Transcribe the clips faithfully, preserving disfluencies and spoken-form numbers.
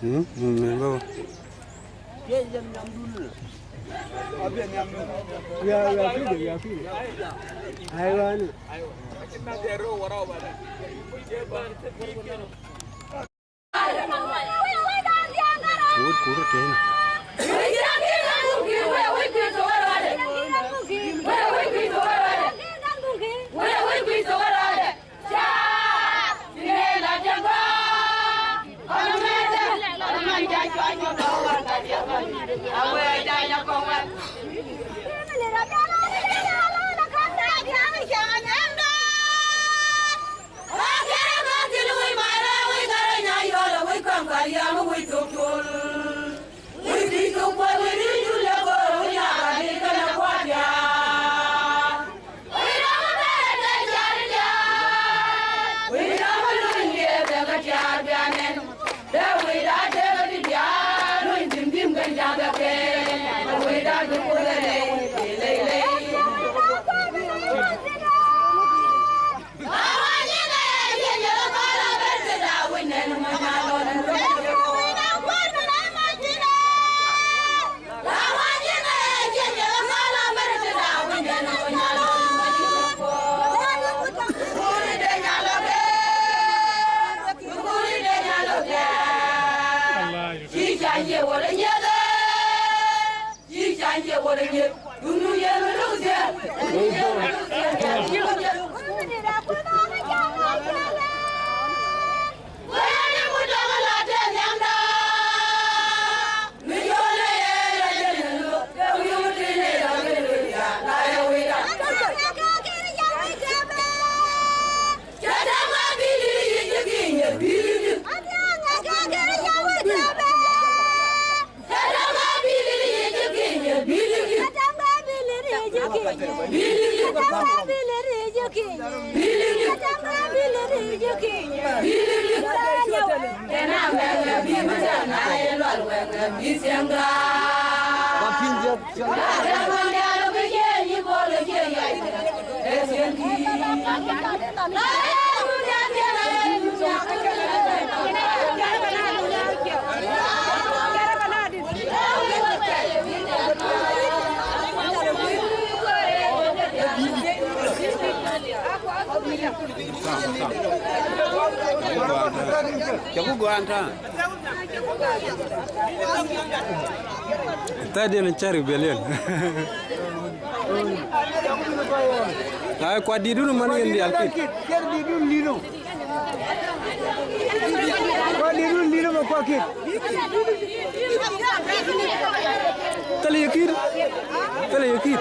Hmm, hmm, hmm, baba. Ya, ya, kide, ya, kide. Aywa, ni. Wut kuru tena. Cɛ ku gɔaa ɛn ta̱a̱. Third in cä rebellion. Ay, kua di̱t wun man yɛn diaal kit. Kua di̱t wun li̱n mɛ kua kit. Thilɛ yɛ kit. Thilɛ yɛ kit.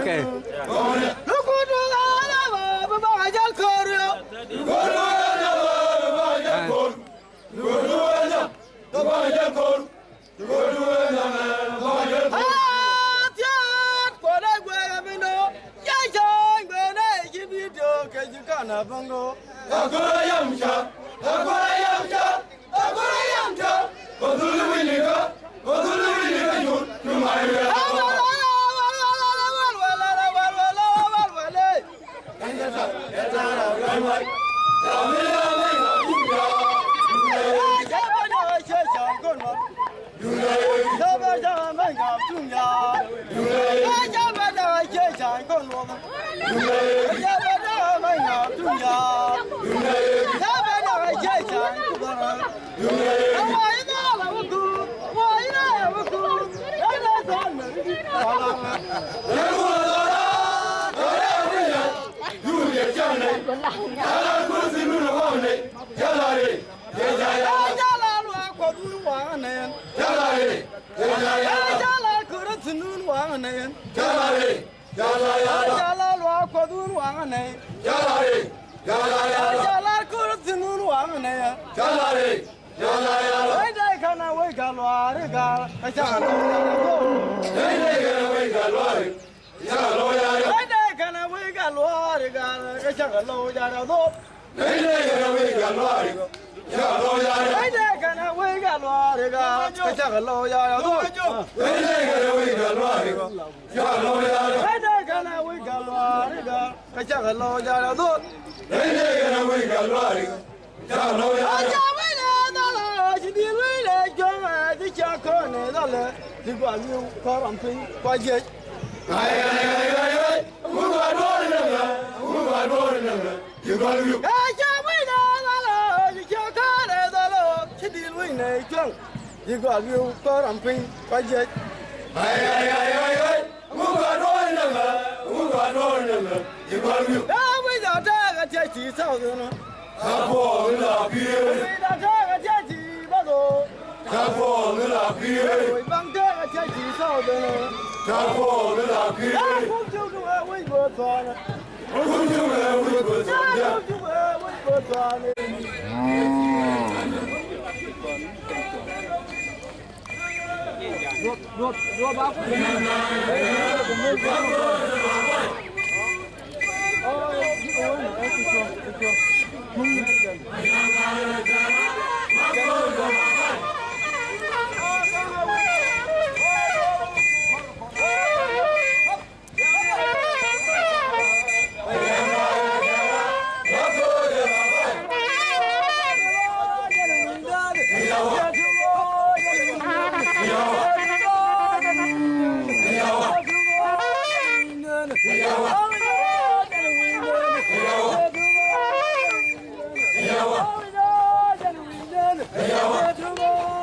Okay.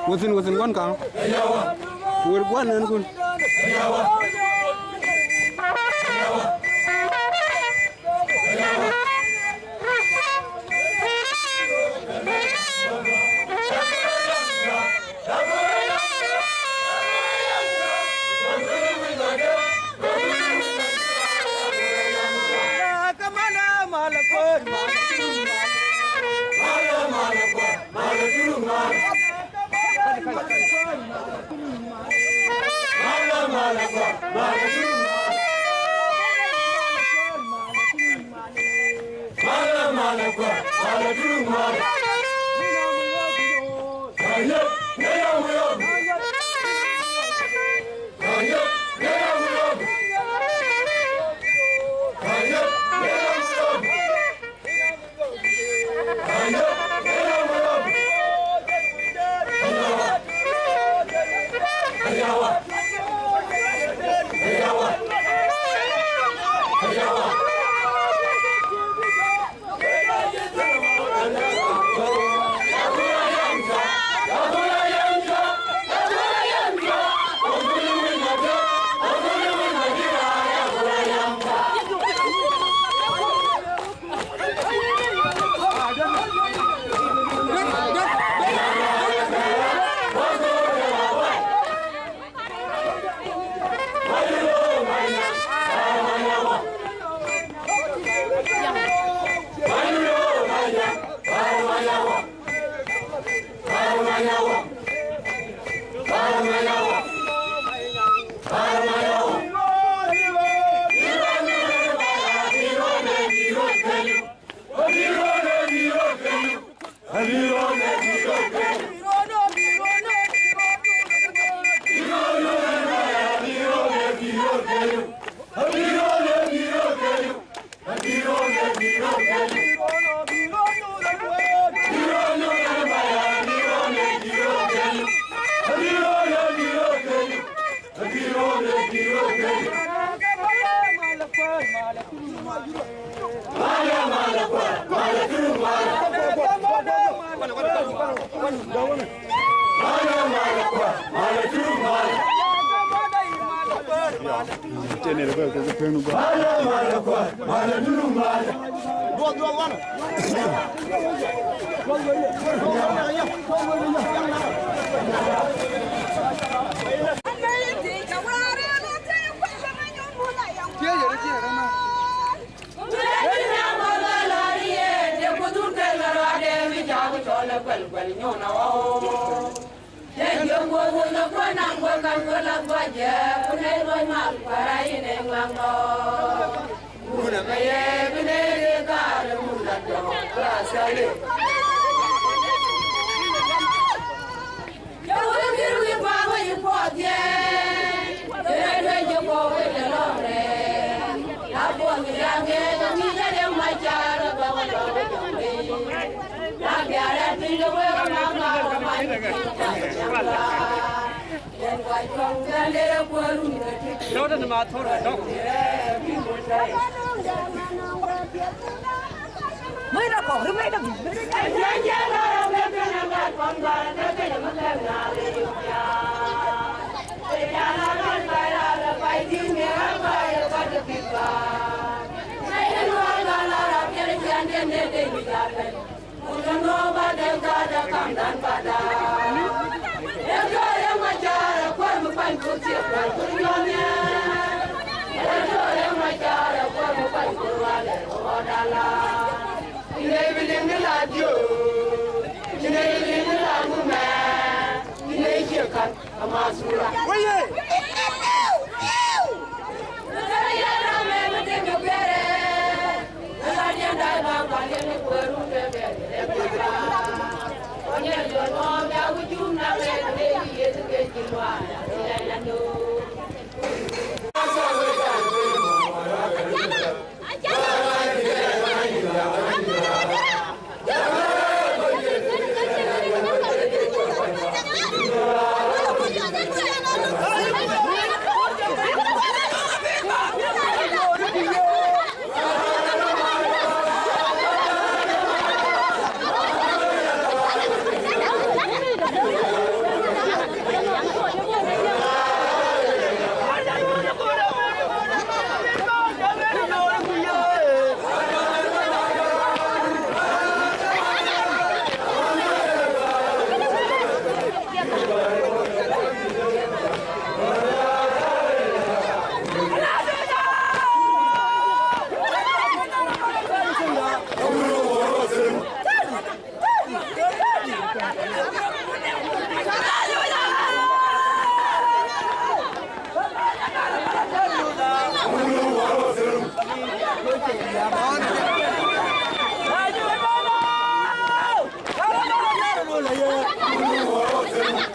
Within, within one count. We're one and good.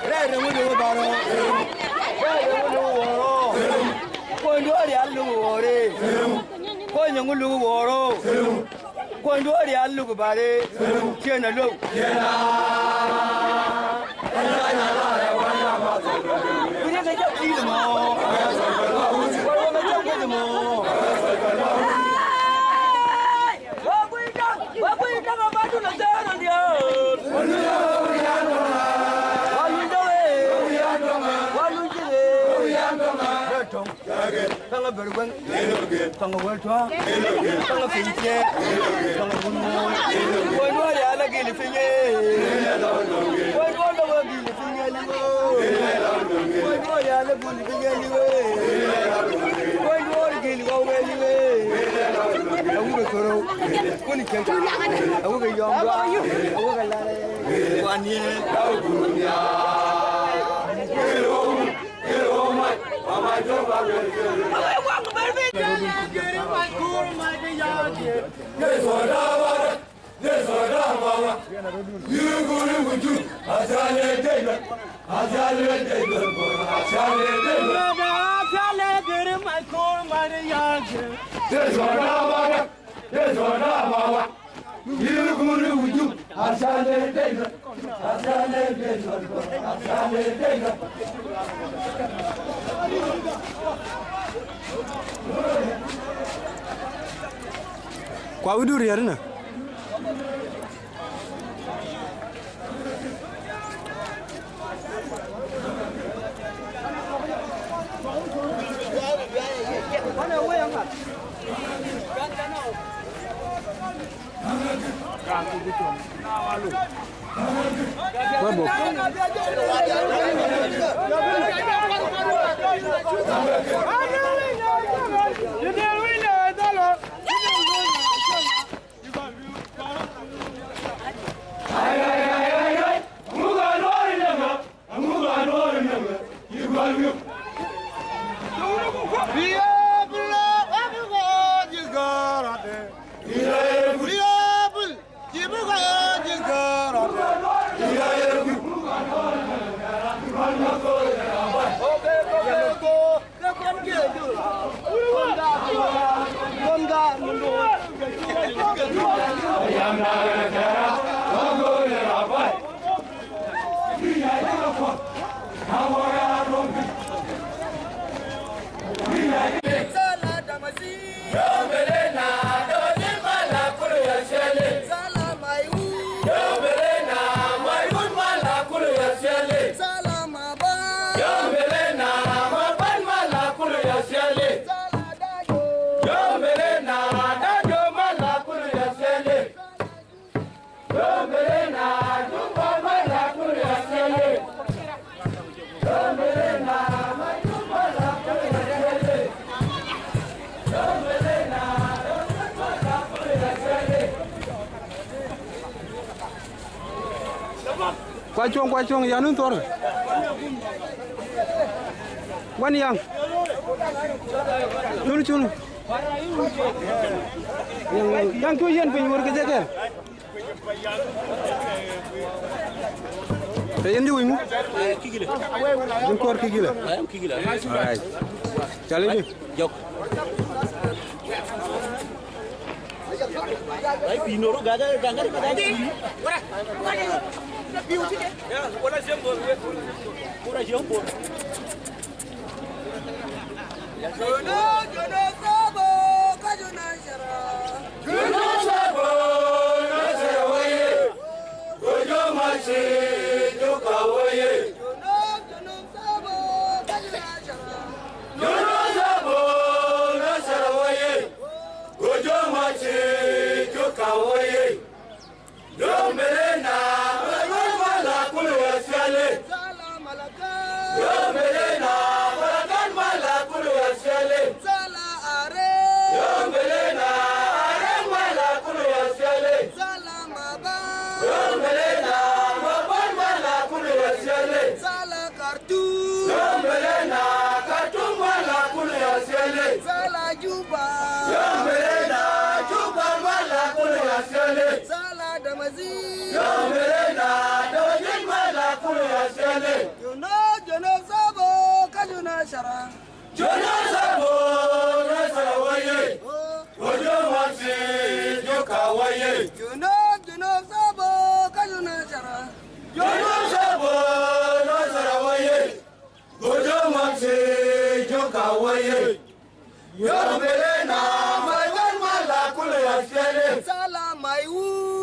Rɛɛdɛ ŋu luk barɔ. Rɛɛdɛ ŋu luk wɔrɔ. Kuɔny duɔɔr yal luk wɔri. Kuɔny ŋu luk wɔrɔ. Kuɔny duɔɔr yal luk bari. Ciɛn a luk. Kui̱dɛ kɛ jɛ kui̱dɛ mɔ. Kui̱dɛ kɛ jɛ kui̱dɛ mɔ. Kaŋa beri weng. Kaŋa wel tuaŋ. Kaŋa piny tiɛɛk. Kaŋa wun muɔ̱ɔ̱n. Kuɔny duɔɔr ya la gili piny ee. Kuɔny duɔɔr la wä gili piny ee liŋ oo. Kuɔny duɔɔr ya la gili piny ee liŋ ee. Kuɔny duɔɔr gili wä wee liŋ ee. Awuke koro. Kuni cek. Awuke yɔm dua. Awuke lare. Kuanie. Kua wi̱du riɛt inɛ. Kua cuɔ̱ŋ, kua cuɔ̱ŋ, yan wun thuɔ̱rä. Gua̱n yaŋ. Cuni, cuni. Yaŋ, yaŋ, yaŋ cu yien piny wër kɛ jɛ kɛl. Ɛ yɛn ji̱ wi̱i̱ mu? Ji̱ kuɔr ki gilɛ. All right. Cali ji̱. Jɔk. Ay, pino ro gaga, gaga, gaga. Wala jembo, wala jembo. Jono, jono, sabo, kajuna jara. Jono, sabo, na jara waye. Gojo machi, joka waye. Jono, jono, sabo, kajuna jara. Jono, sabo, na jara waye. Gojo machi, joka waye. Yom belena, malakan mala kulu ya siale. Yom belena, malakan mala kulu ya siale. Yom belena, arem mala kulu ya siale. Yom belena, maban mala kulu ya siale. Yom belena, Khartoum mala kulu ya siale. Yom belena, Juba mala kulu ya siale. Yom belena, Dawji Junub sabo, Nasara waye. Gojo Maxi, Joka waye. Junub, Junub sabo, Kaju Nasara. Junub sabo, Nasara waye. Gojo Maxi, Joka waye. Yom belena, my one mala kulu ya fiale. Sala my u.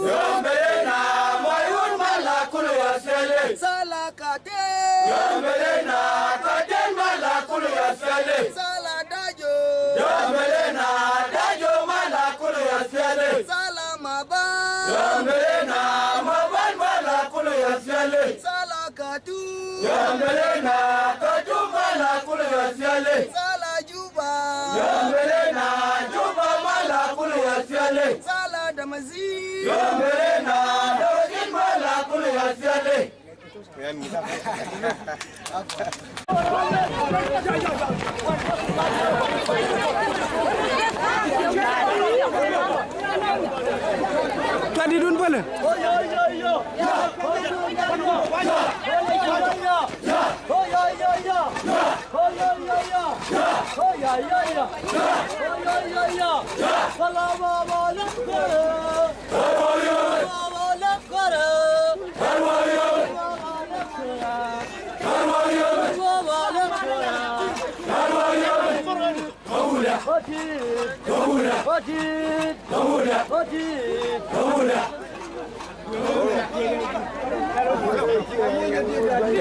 Yom belena, my one mala kulu ya fiale. Sala kate. Yom belena, katen mala kulu ya fiale. Sala dajo. Yom belena, dajo mala kulu ya fiale. Sala maba. Yom belena, maban mala kulu ya fiale. Sala katu. Yom belena, katu mala kulu ya fiale. Sala Juba. Yom belena, Juba mala kulu ya fiale. Sala Damazin. Yom belena, Damazin mala kulu ya fiale. Twenty dun bole.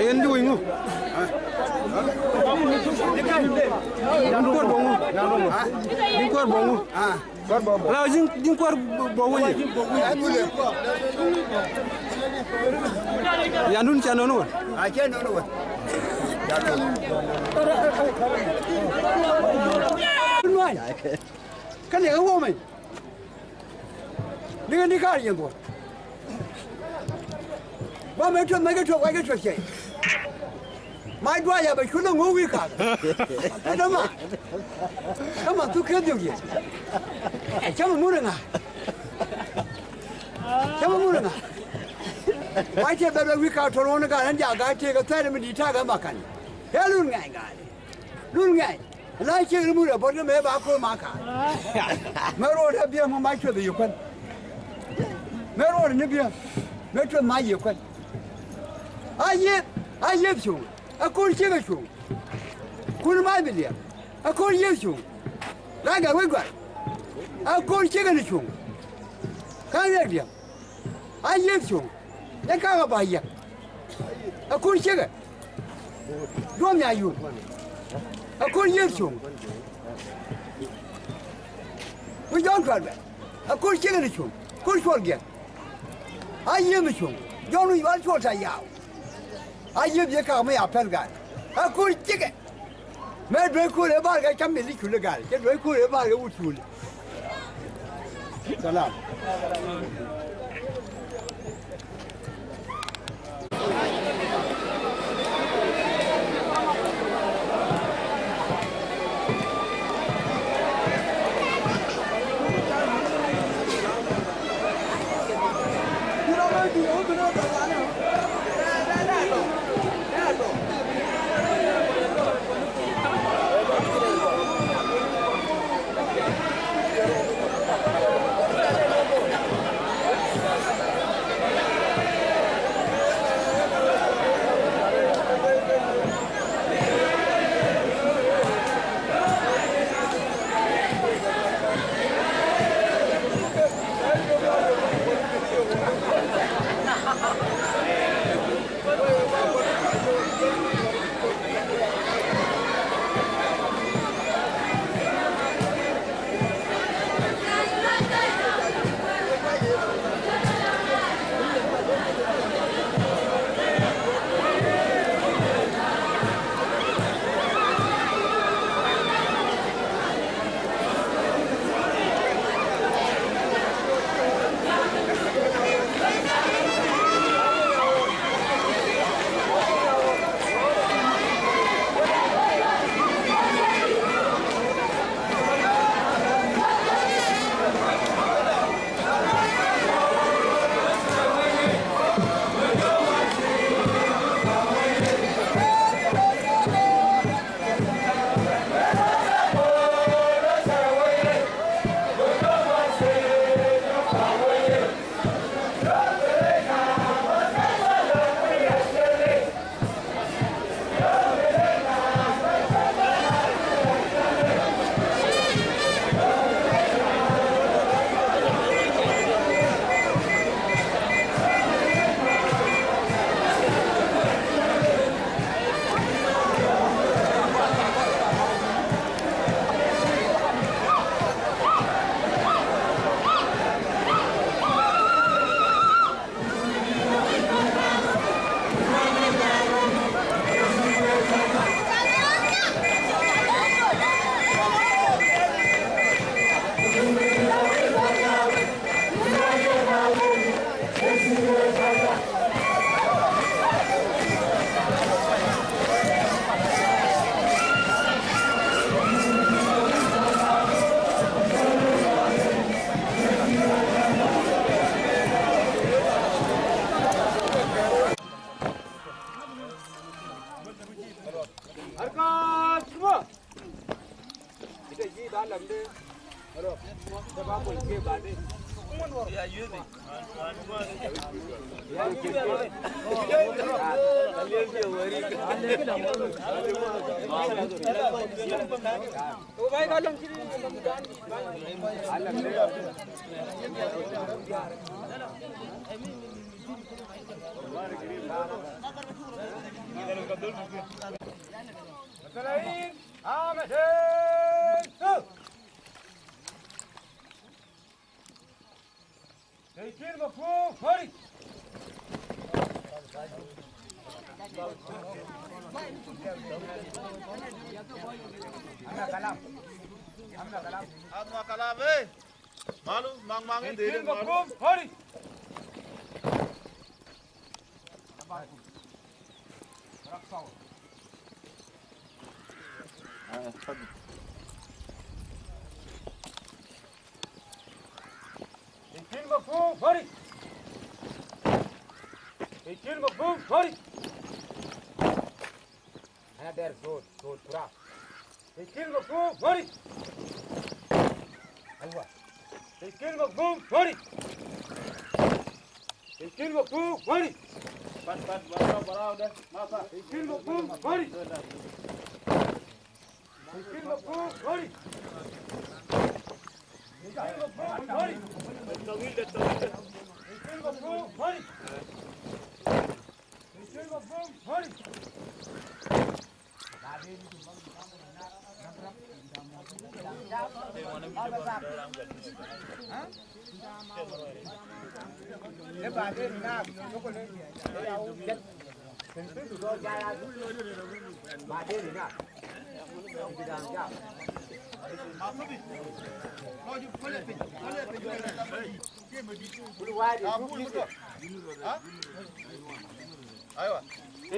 Ɛn di wec ŋu? Din kuɔr bɔ ŋu? Din kuɔr bɔ ŋu? Kuɔr bɔ bɔ. La ji̱n, ji̱n kuɔr bɔ wec. Yandun ca nɔn wä. A cɛ nɔn wä. Nuany. Kä liɛŋ ɛ wä mɛ. Liŋɛ ni kaar yɛn buɔ̱t. Ba mɛ tuɔth mɛ kɛ tuɔth wac kɛ tuɔth cɛ. Ma duac a bɛ cuth lɛ ŋo̱o̱k wi̱i̱ kaar. Kä däma. Kä ma thuk kɛ dhiök yɛ. Cä mɛ mun ɛ ŋa̱. Cä mɛ mun ɛ ŋa̱. Wac cɛ bɛ bɛ wi̱i̱ kaar tuɔl ŋuɔ̱n ɛ ga̱a̱n ɛn jaak ga̱a̱n tëëk ɛ thɛɛr ɛ mi di̱i̱t ta̱a̱ ga̱a̱n ba ka̱n. Ɛ lun ŋɛ̈ny ga̱a̱n. Lul ŋɛ̈ny. La ciek ni mur ɛ bɔt kä mëë ba ko̱o̱m a ka̱a̱r. Mɛ ruɔt ɛ biɛ mɔ ma cueth ɛ yɛ kuän. Mɛ ruɔt ni biɛ mɛ cueth ma yɛ kuän. A yieth, a yieth cuŋ. A ko̱r ciek ɛ cuŋ. Kun ma bi liɛm. A ko̱r yieth cuŋ. La gɛ wec gua̱l. A ko̱r ciek ɛ ni cuŋ. Ka̱n riɛk diɛm. A yieth cuŋ. Yɛn kakä ba yiɛk. A ko̱r ciekɛ. Duɔ̱ɔ̱m ya yuɔ̱ɔ̱m. A ko̱r yieth cuŋ. Wi̱c Jɔ̱ɔ̱n Cual Bɛ̈t. A ko̱r ciekɛ ni cuŋ. Ko̱r cuɔl giɛk. A yieth mi cuŋ. Jɔ̱ɔ̱n wi̱c wal cuɔl ta yaaw. A yieth yɛ kakä mi ya pɛl gal. A ko̱r ciekɛ. Mɛ duec ko̱r ëë bar kɛ cam mi li cul i̱ gal cɛ duec ko̱r ëë bar kɛ wut cul. Salam. Malu, mang, mang, indi, indi, malu. Ikil mafhum, hori. Ikil mafhum, hori. Ana der sot, sot kura. Ikil mafhum, hori. Aywa. Ikil mafhum, hori. Ikil mafhum, hori. Bat, bat, barau, barau de. Masa. Ikil mafhum, hori. Ikil mafhum, hori. Ikil mafhum, hori. Ikil mafhum, hori. Ikil mafhum, hori.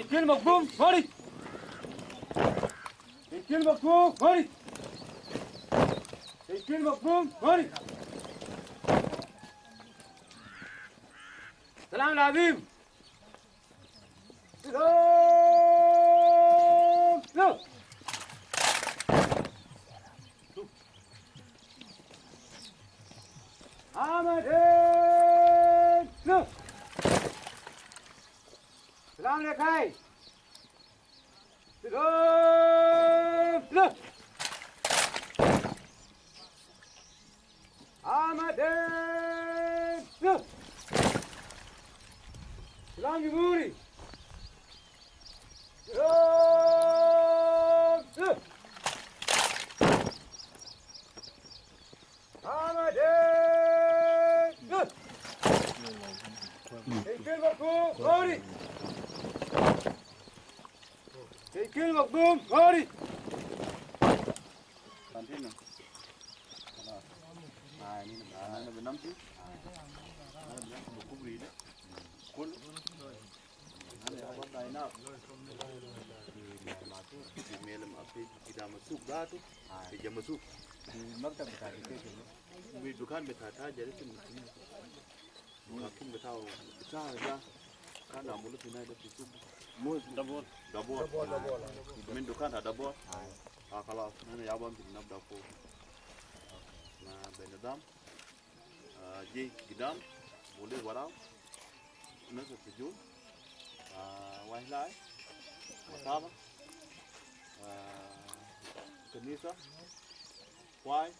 Ikil mafhum, hori. Ikil mafhum, hori. Ikil mafhum, hori. Salam alaikum. Salam. Salam. Ahmed. Salam alaikum. Ahmed. Salam Jamhuri. Ahmed. Ikil mafhum, hori. Ikil mafhum, hori. Continue. Ay, ni na, na, na, binamsi. Ay. Na, binamsi, bukubri de. Kul. Mel ma fi, fi gida masuk zatu, fi ja masuk. Fi maktab bita education. Fi dukan bita taja de, dukan bita, bita ja. Kan amulu fi nai de fi suk. Mu Dabol. Dabol. Dabol, Dabol. Min dukan ta Dabol. Ah, kalas, nene ya ban fi nabda fok. Na benadam. Ah, ji gidam, boli warau, nas sujun, ah, wahlai, maktab, ah, kanisa, kwai,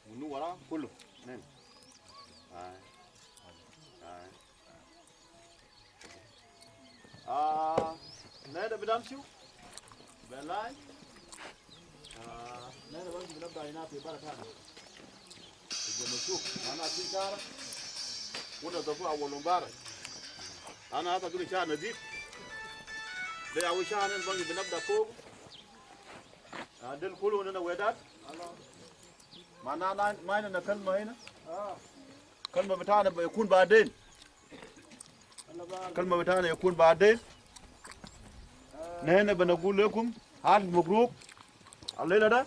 munu warau, kulu, nen. Ah, ah. Ah, nɛy de bi dam siw. Bɛ lany. Ah, nɛy de bä bi nabda ina fi bara tani. Jɛ masuk, ana fi shara. Wuna zafu awal mubarak. Ana hasa gulu shara nadif. De awal shara nɛy bä bi nabda fok. Ah, del kulu nɛy wedat. Ma na, na, ma ina na kalma ina. Kalma bitana bikun baden. Kalma bitana bikun baden. Nahna binagul lekum alf mabruk. Al-laila da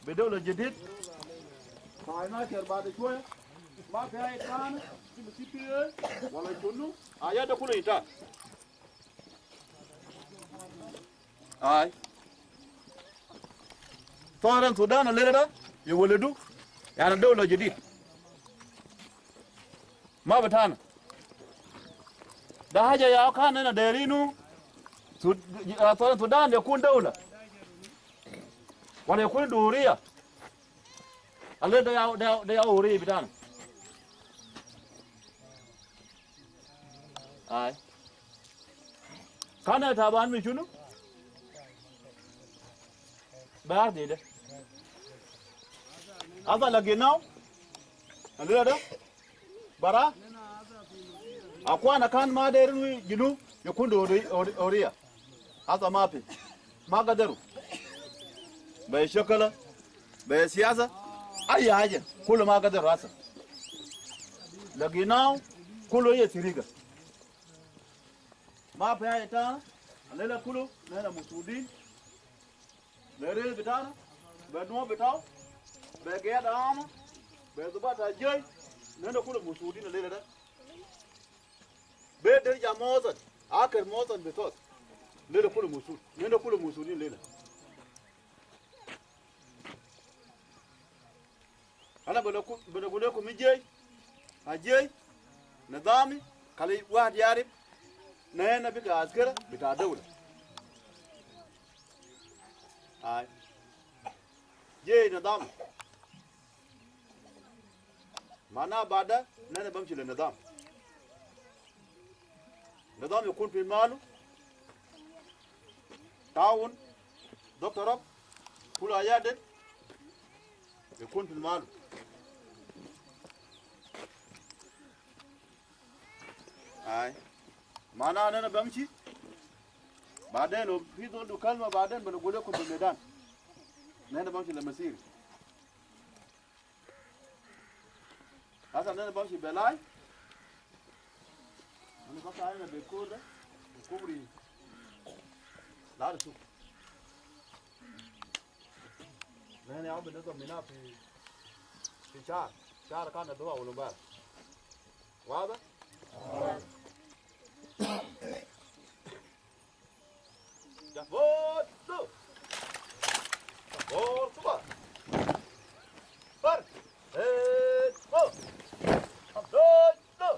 bi dawla jadid. Saa inashar baad shwiya. Ma fi haja tani. Fi masiba wala shunu. Haja de kulu inta. Ay. Sahara Sudan al-laila da yawaladu, yani, dawla jadid. Ma bi tanɛ. Da haja ya kan nɛ na deri nu. Sud-, a, Sudan, Sudan de kun dawla. Wala kun duriya. Ale da ya, da ya, da ya uri bi tanɛ. Ai. Kanɛ taban mi cunu? Bɛ ar dee dɛ. Asa la ginau. Alila dɛ. Bara. Akwana kan ma deri nu jinu. Yakun duri, uri, uriya. Asa ma fi. Ma gadaru. Bɛ shakala. Bɛ siyasa. Ay haja. Kulu ma gadaru asa. La ginau. Kulu hiya siriga. Ma fi haja tani, alila kulu, nihna musudin. Be res bitana, be nuwa bitau, be giyada ama, be zubata jay, nihna kulu musudin alila da. Be derja mosan, akhir mosan bitos. Nihna kulu musud, nihna kulu musudin alila. Ana bana ku-, bana gule kum mi jay, a jay, nizami, kali wahad yarif, nihna bika askara bita dawla. Ai. Jay nizami. Mana bada, nihna bamshi le nizam. Nizam yakun fi malu. Taun, doctor, kulu haja de yakun fi malu. Ai. Mana nihna bamshi. Baden lo fi zol du kalma baden bana gule kum fi medan. Nihna bamshi le masiri. Asa nihna bamshi belai. Ana basa ana be kura, be kubri. La de suk. Nihna ya be nizam mina fi, fi shar. Shar kan dua wala bar. Wada? Jabot, tu. Jabot, suba. Bar. Eh, go. Jabot, tu.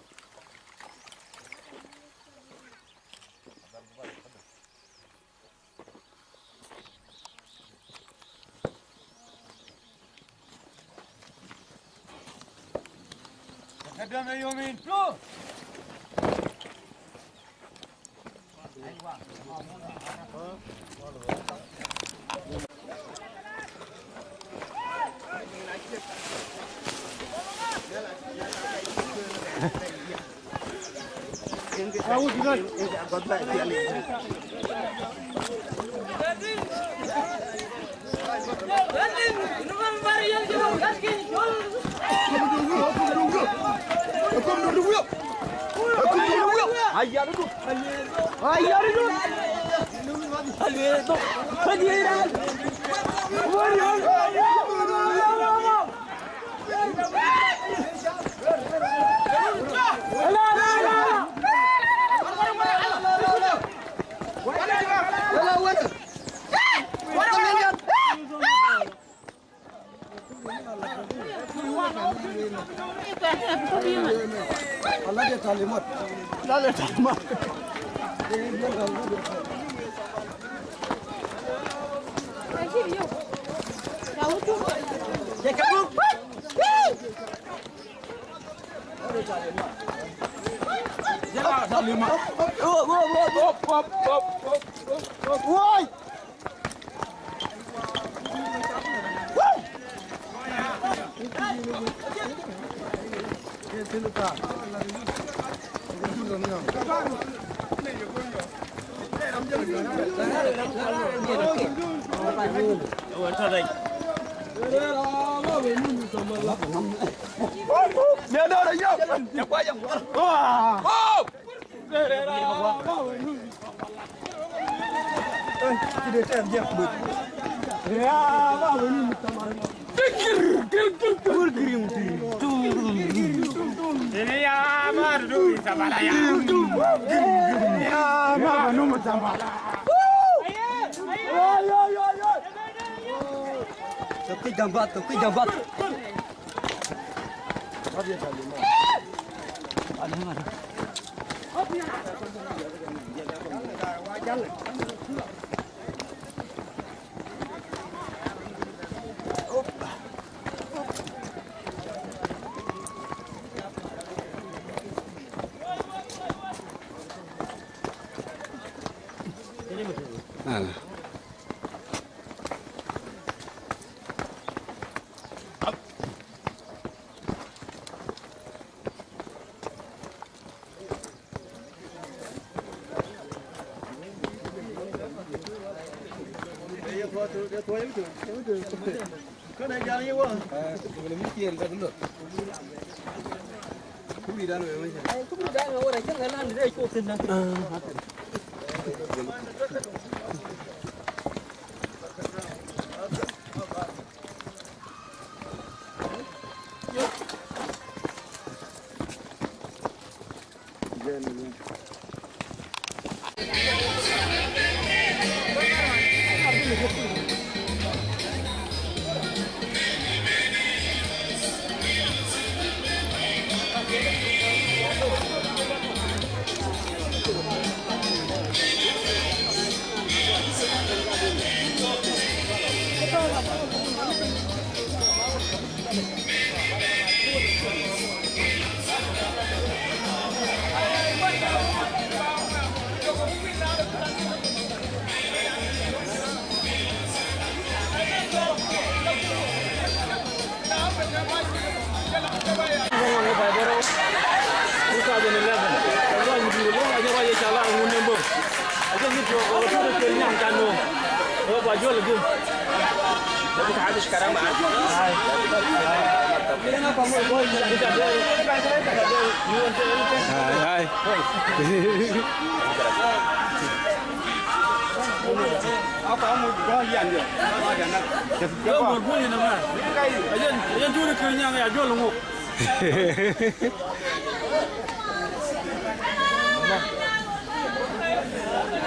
Tokwi jambat, tokwi jambat.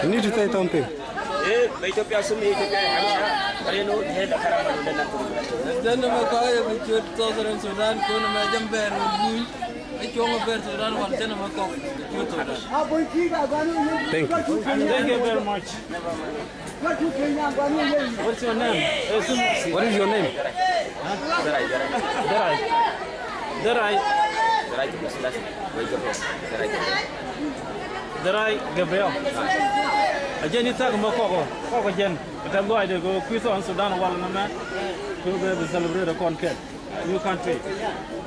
You need to say something. Jɛn mɛ kɔc ɛ bi ciöt Southern Sudan, kun mɛ jɛ bɛɛr wä guy. Ɛ cuɔ̱ŋ bɛɛr Sudan wal jɛn mɛ kɔk ciöt Sudan. Thank you. Thank you very much. What's your name? What is your name? Deray. Deray. Deray Gabriel. A jɛn i̱ thak mɛ kɔkɔ, kɔkɔ jɛn. Ɛ tɛk gɔaydɛ kɛ kui̱ Southern Sudan wal nɛmɛ. Kɛ bɛ bi celebrate kɔn kɛn. New country.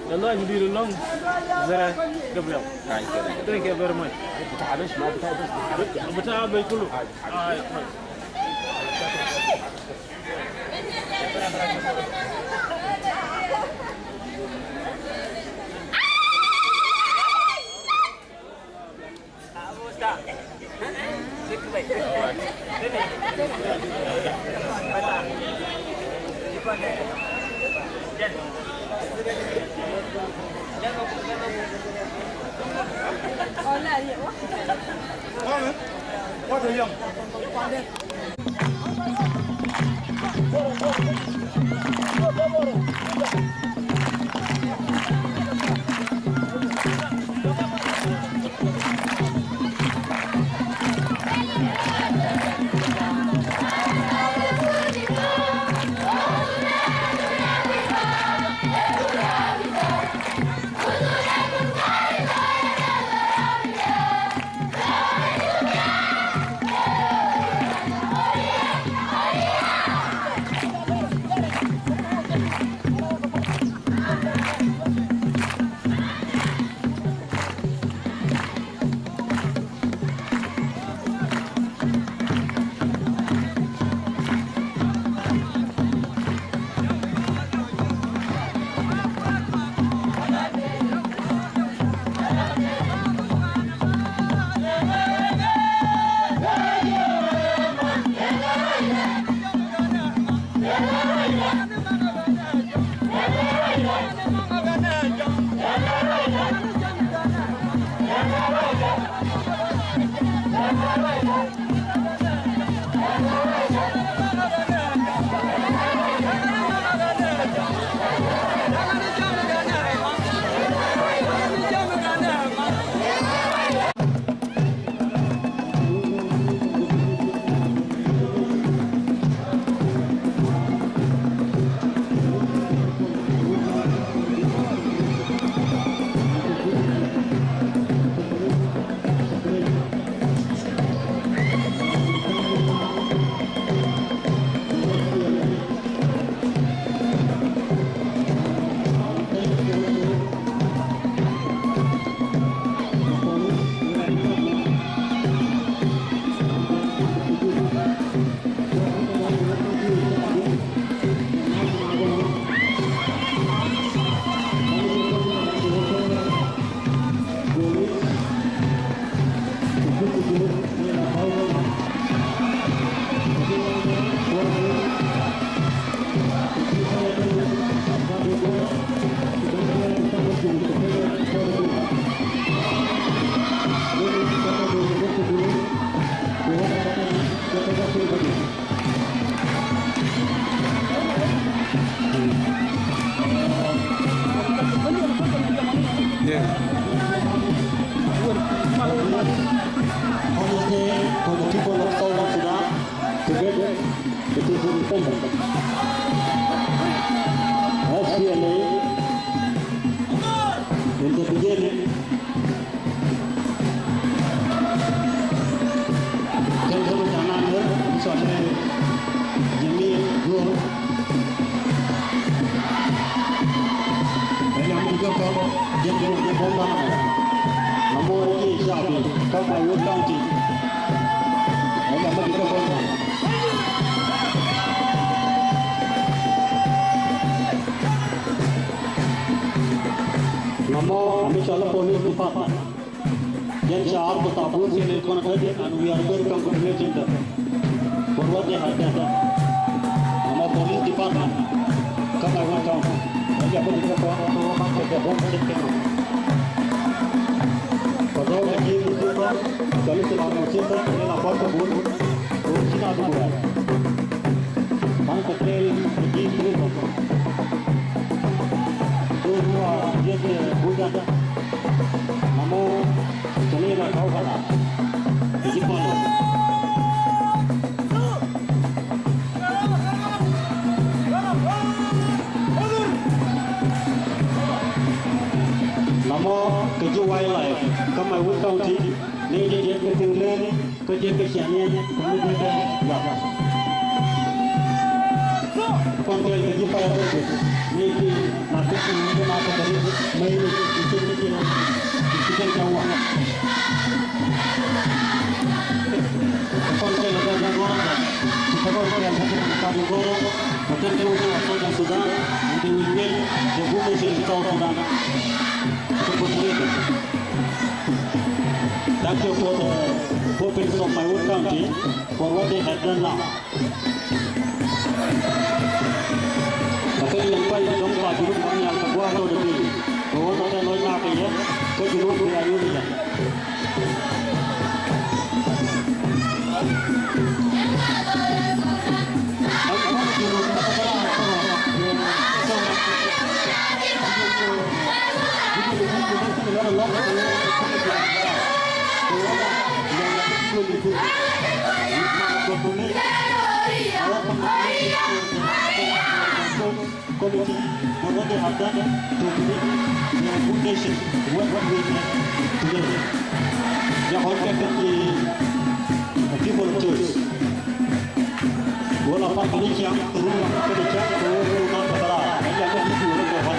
The Lord will be long. Zara Gabriel. Thank you very much. Bita bɛ kulu. Ay. S P L A in the beginning. Kɛn kɛ mi ca na ner, mi cɔl ɛ Jimmy Gur. Ɛ jam mi kɛ kɔn, jɛ kɛ kɔn ba na. Namɔ ɛ jɛ ca bi, kä Maiwut County. Ɛ jam mi kɛ kɔn. Namɔ, ami cɔl ɛ police department. Yɛn ca ar kɛ thabuut yɛn ɛ kɔn ɛ tɛth, and we are very congratulating them for what they have done. Namɔ police department kä Maiwut County. Ɛ jɛ bä ti kɛ kɔn, kɛ wä ma kɛ kɛ bom kɛ kɛ. Kɛ dɔw kɛ ji̱ mi ti kɔn, kɛ li ti ma mi ti kɔn, kɛ li na kɔn kɛ bun, kɛ wä ci na duk rɛl. Ban kɛ tɛl kɛ ji̱ ti kɔn. Those who are yet, uh, Buddha, Namo, Selena, Kaukana, Jipalo. Namo, kɛ ji̱ wildlife, kä Maiwut County, ni ji̱ ji̱ kɛ tiŋ leni, Kä jɛ kɛ ciaŋ yɛn kɛ mi dee kɛ yɔt. Kɔn kɛɛl kɛ ji̱ pay rɛw jɛ ni ti na kɛ ti ni na kɛ kɛ ri mɛ ni ti ti ti ti ti kɛ wa. Kɔn kɛɛl kɛ kɛ gɔrɔ kɛ ti kɛ kɔn kɛɛl kɛ kɛ kɛ gɔrɔ kɛ kɛ kɛ wä kɛ wa South Sudan ni ti wä kɛ kɛ bu kɛ ti South Sudan. Kɛ kɛ kɛ Thank you for the province of Maiwut County for what they have done now. Kɛ kɛ yɛn kuay dɔ̱ŋ pa Junub kɔn nhial kɛ gua̱a̱th tɔt ɛ piny. Kɛ ɣöö tɔt ɛ lɔc na kɛ yɛ kä Junub bia yio̱w yɛ. Committee for what they have done to the, the good nation, what, what we have today. They are all perfectly the people of choice. Wala pa kani kiam, kuru ma kani kiam, kuru ma kara. Aya ma di kuru ma kara.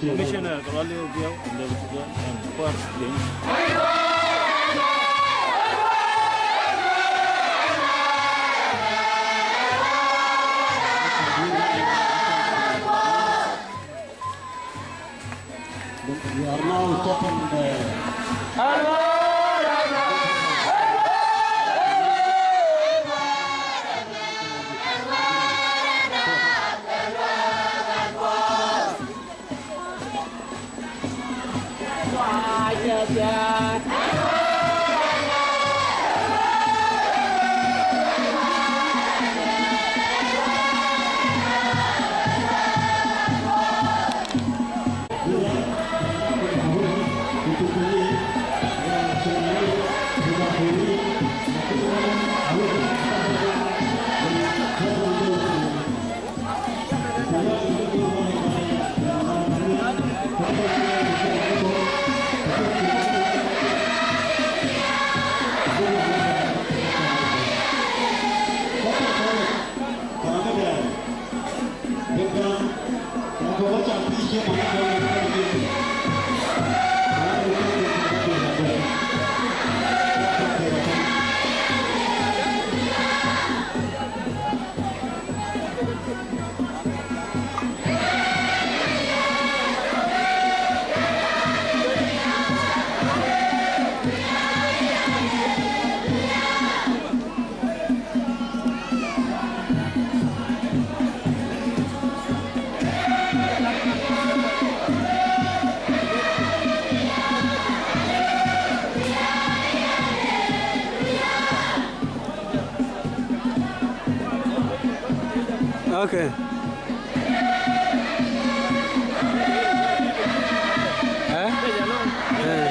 Commissioner, Kawali, Bill, and the, and Kuar, James. We are now stopping the Okay. Eh? Eh.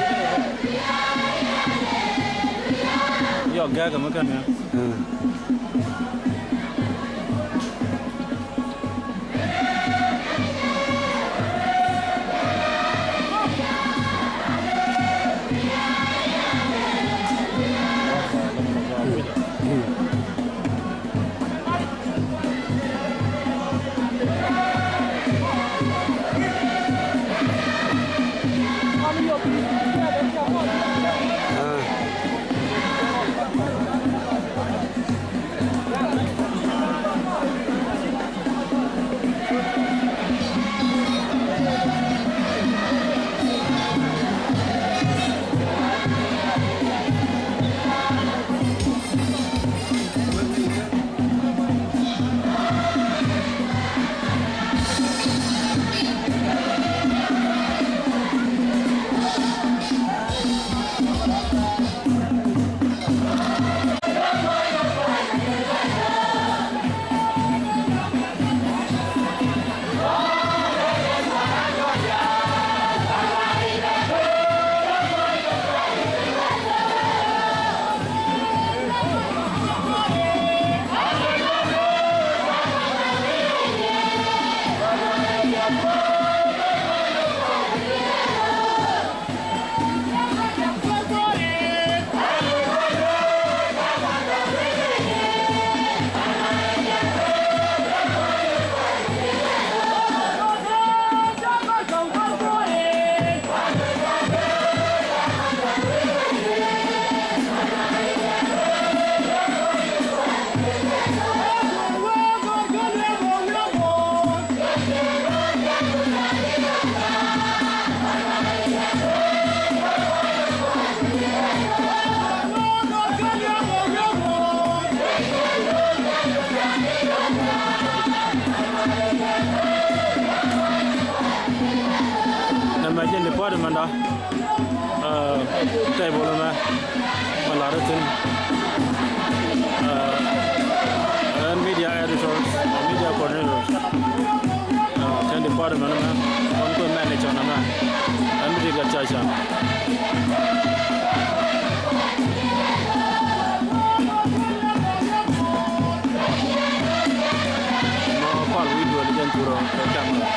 Yɔ gɛk mi kɛn ya. Eh. Nɛ mɛ jɛn department da, eh, table mɛ, mɛ lar thin, eh, ɛn media editors, media coordinators, eh, kɛn department mɛ, kɔn kuɛ manager nɛ mɛ, ɛn mi ti gɛ ca ca. Mɔ pal wi̱i̱ duel jɛn thurɔ kɛ camera.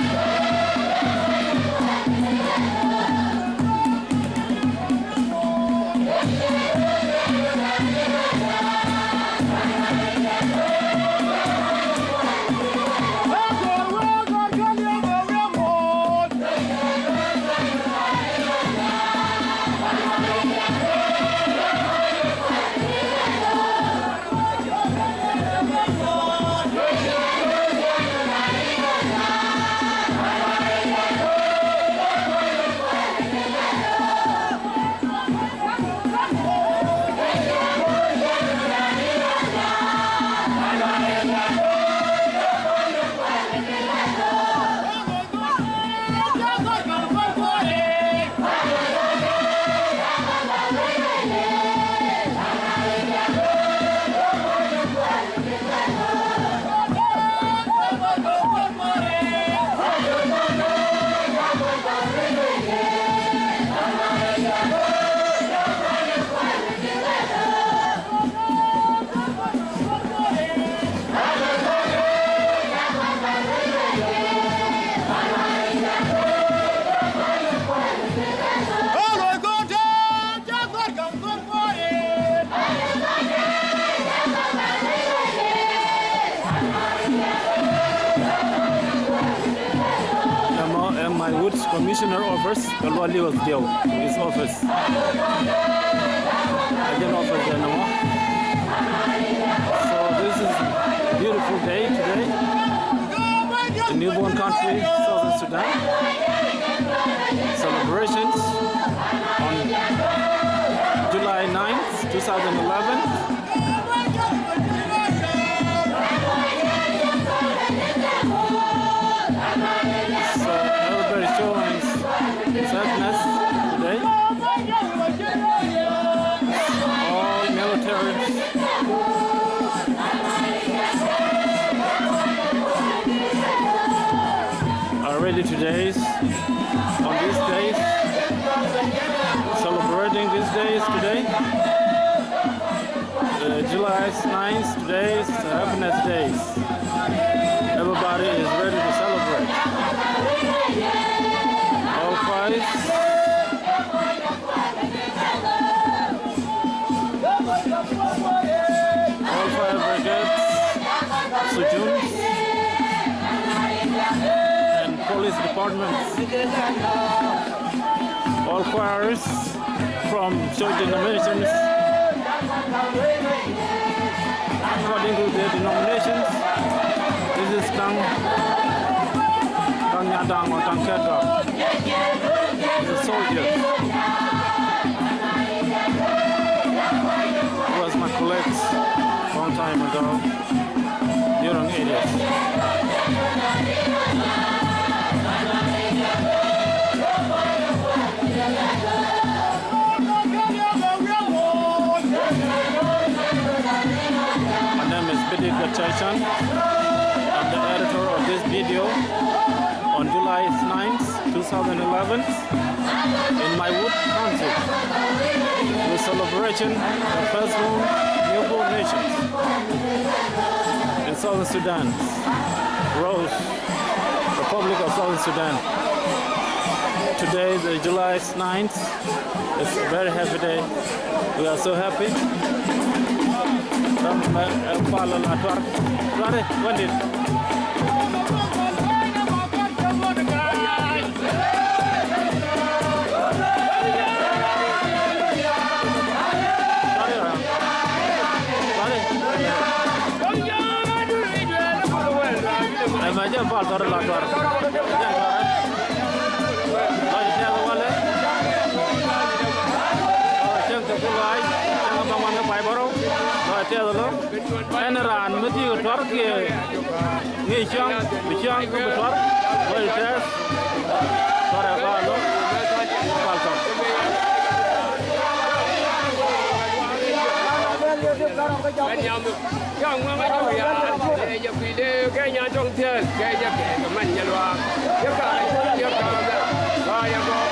Ɛ Maiwut Commissioner Office, kɛ Lual Liueth Diɛw, his office. Ɛ jɛn office dɛ nɔmɔ. So this is a beautiful day today. The newborn country, Southern Sudan. Celebrations on July ninth, two thousand eleven. So everybody showing sadness today. All militaries are ready today on these days, celebrating these days today. Uh, July ninth, today is happiness days. Everybody is ready to celebrate. All fires, all fire brigades, sujuns, and police departments, all choirs from church denominations. According to their denominations, this is Tang, Tang Nyadaŋ or Tang Kɛtgak. He's a soldier. He was my colleague long time ago during eighties. My name is Bidit Gachachan. I'm the editor of this video on July ninth, two thousand eleven, in Maiwut County, with celebration of firstborn newborn nations in Southern Sudan, Rose, Republic of Southern Sudan. Today, the July ninth, it's a very happy day. We are so happy. Ram, eh, eh, pal la tuar. Tuar, eh, wandit. Ɛmɛ jɛ pal tɔrɔ la tuar. Lɔc tɛth walɛ. Cäŋ kɛ ku lɔac cäŋ kɛ baŋ wan kɛ pay bärɔw. Lɔc tɛth lɔ. Ɛn raan mi ti kɛ tuar kiɛ ŋi̱i̱c cäŋ bi cäŋ kä bi tuar. Lɔc tɛth. Tuar ɛ ba lɔ. Pal tɔr. Kɛ ŋuɛ̈ŋ ɛ jɔk ya, kɛ jɛ kui̱dɛ, kɛ nyan tɔŋ thiäl, kɛ jɛ kɛ kɛ man jɛ luaak. Jɛ ka̱a̱c, jɛ ka̱a̱c, ba jɛ gɔk.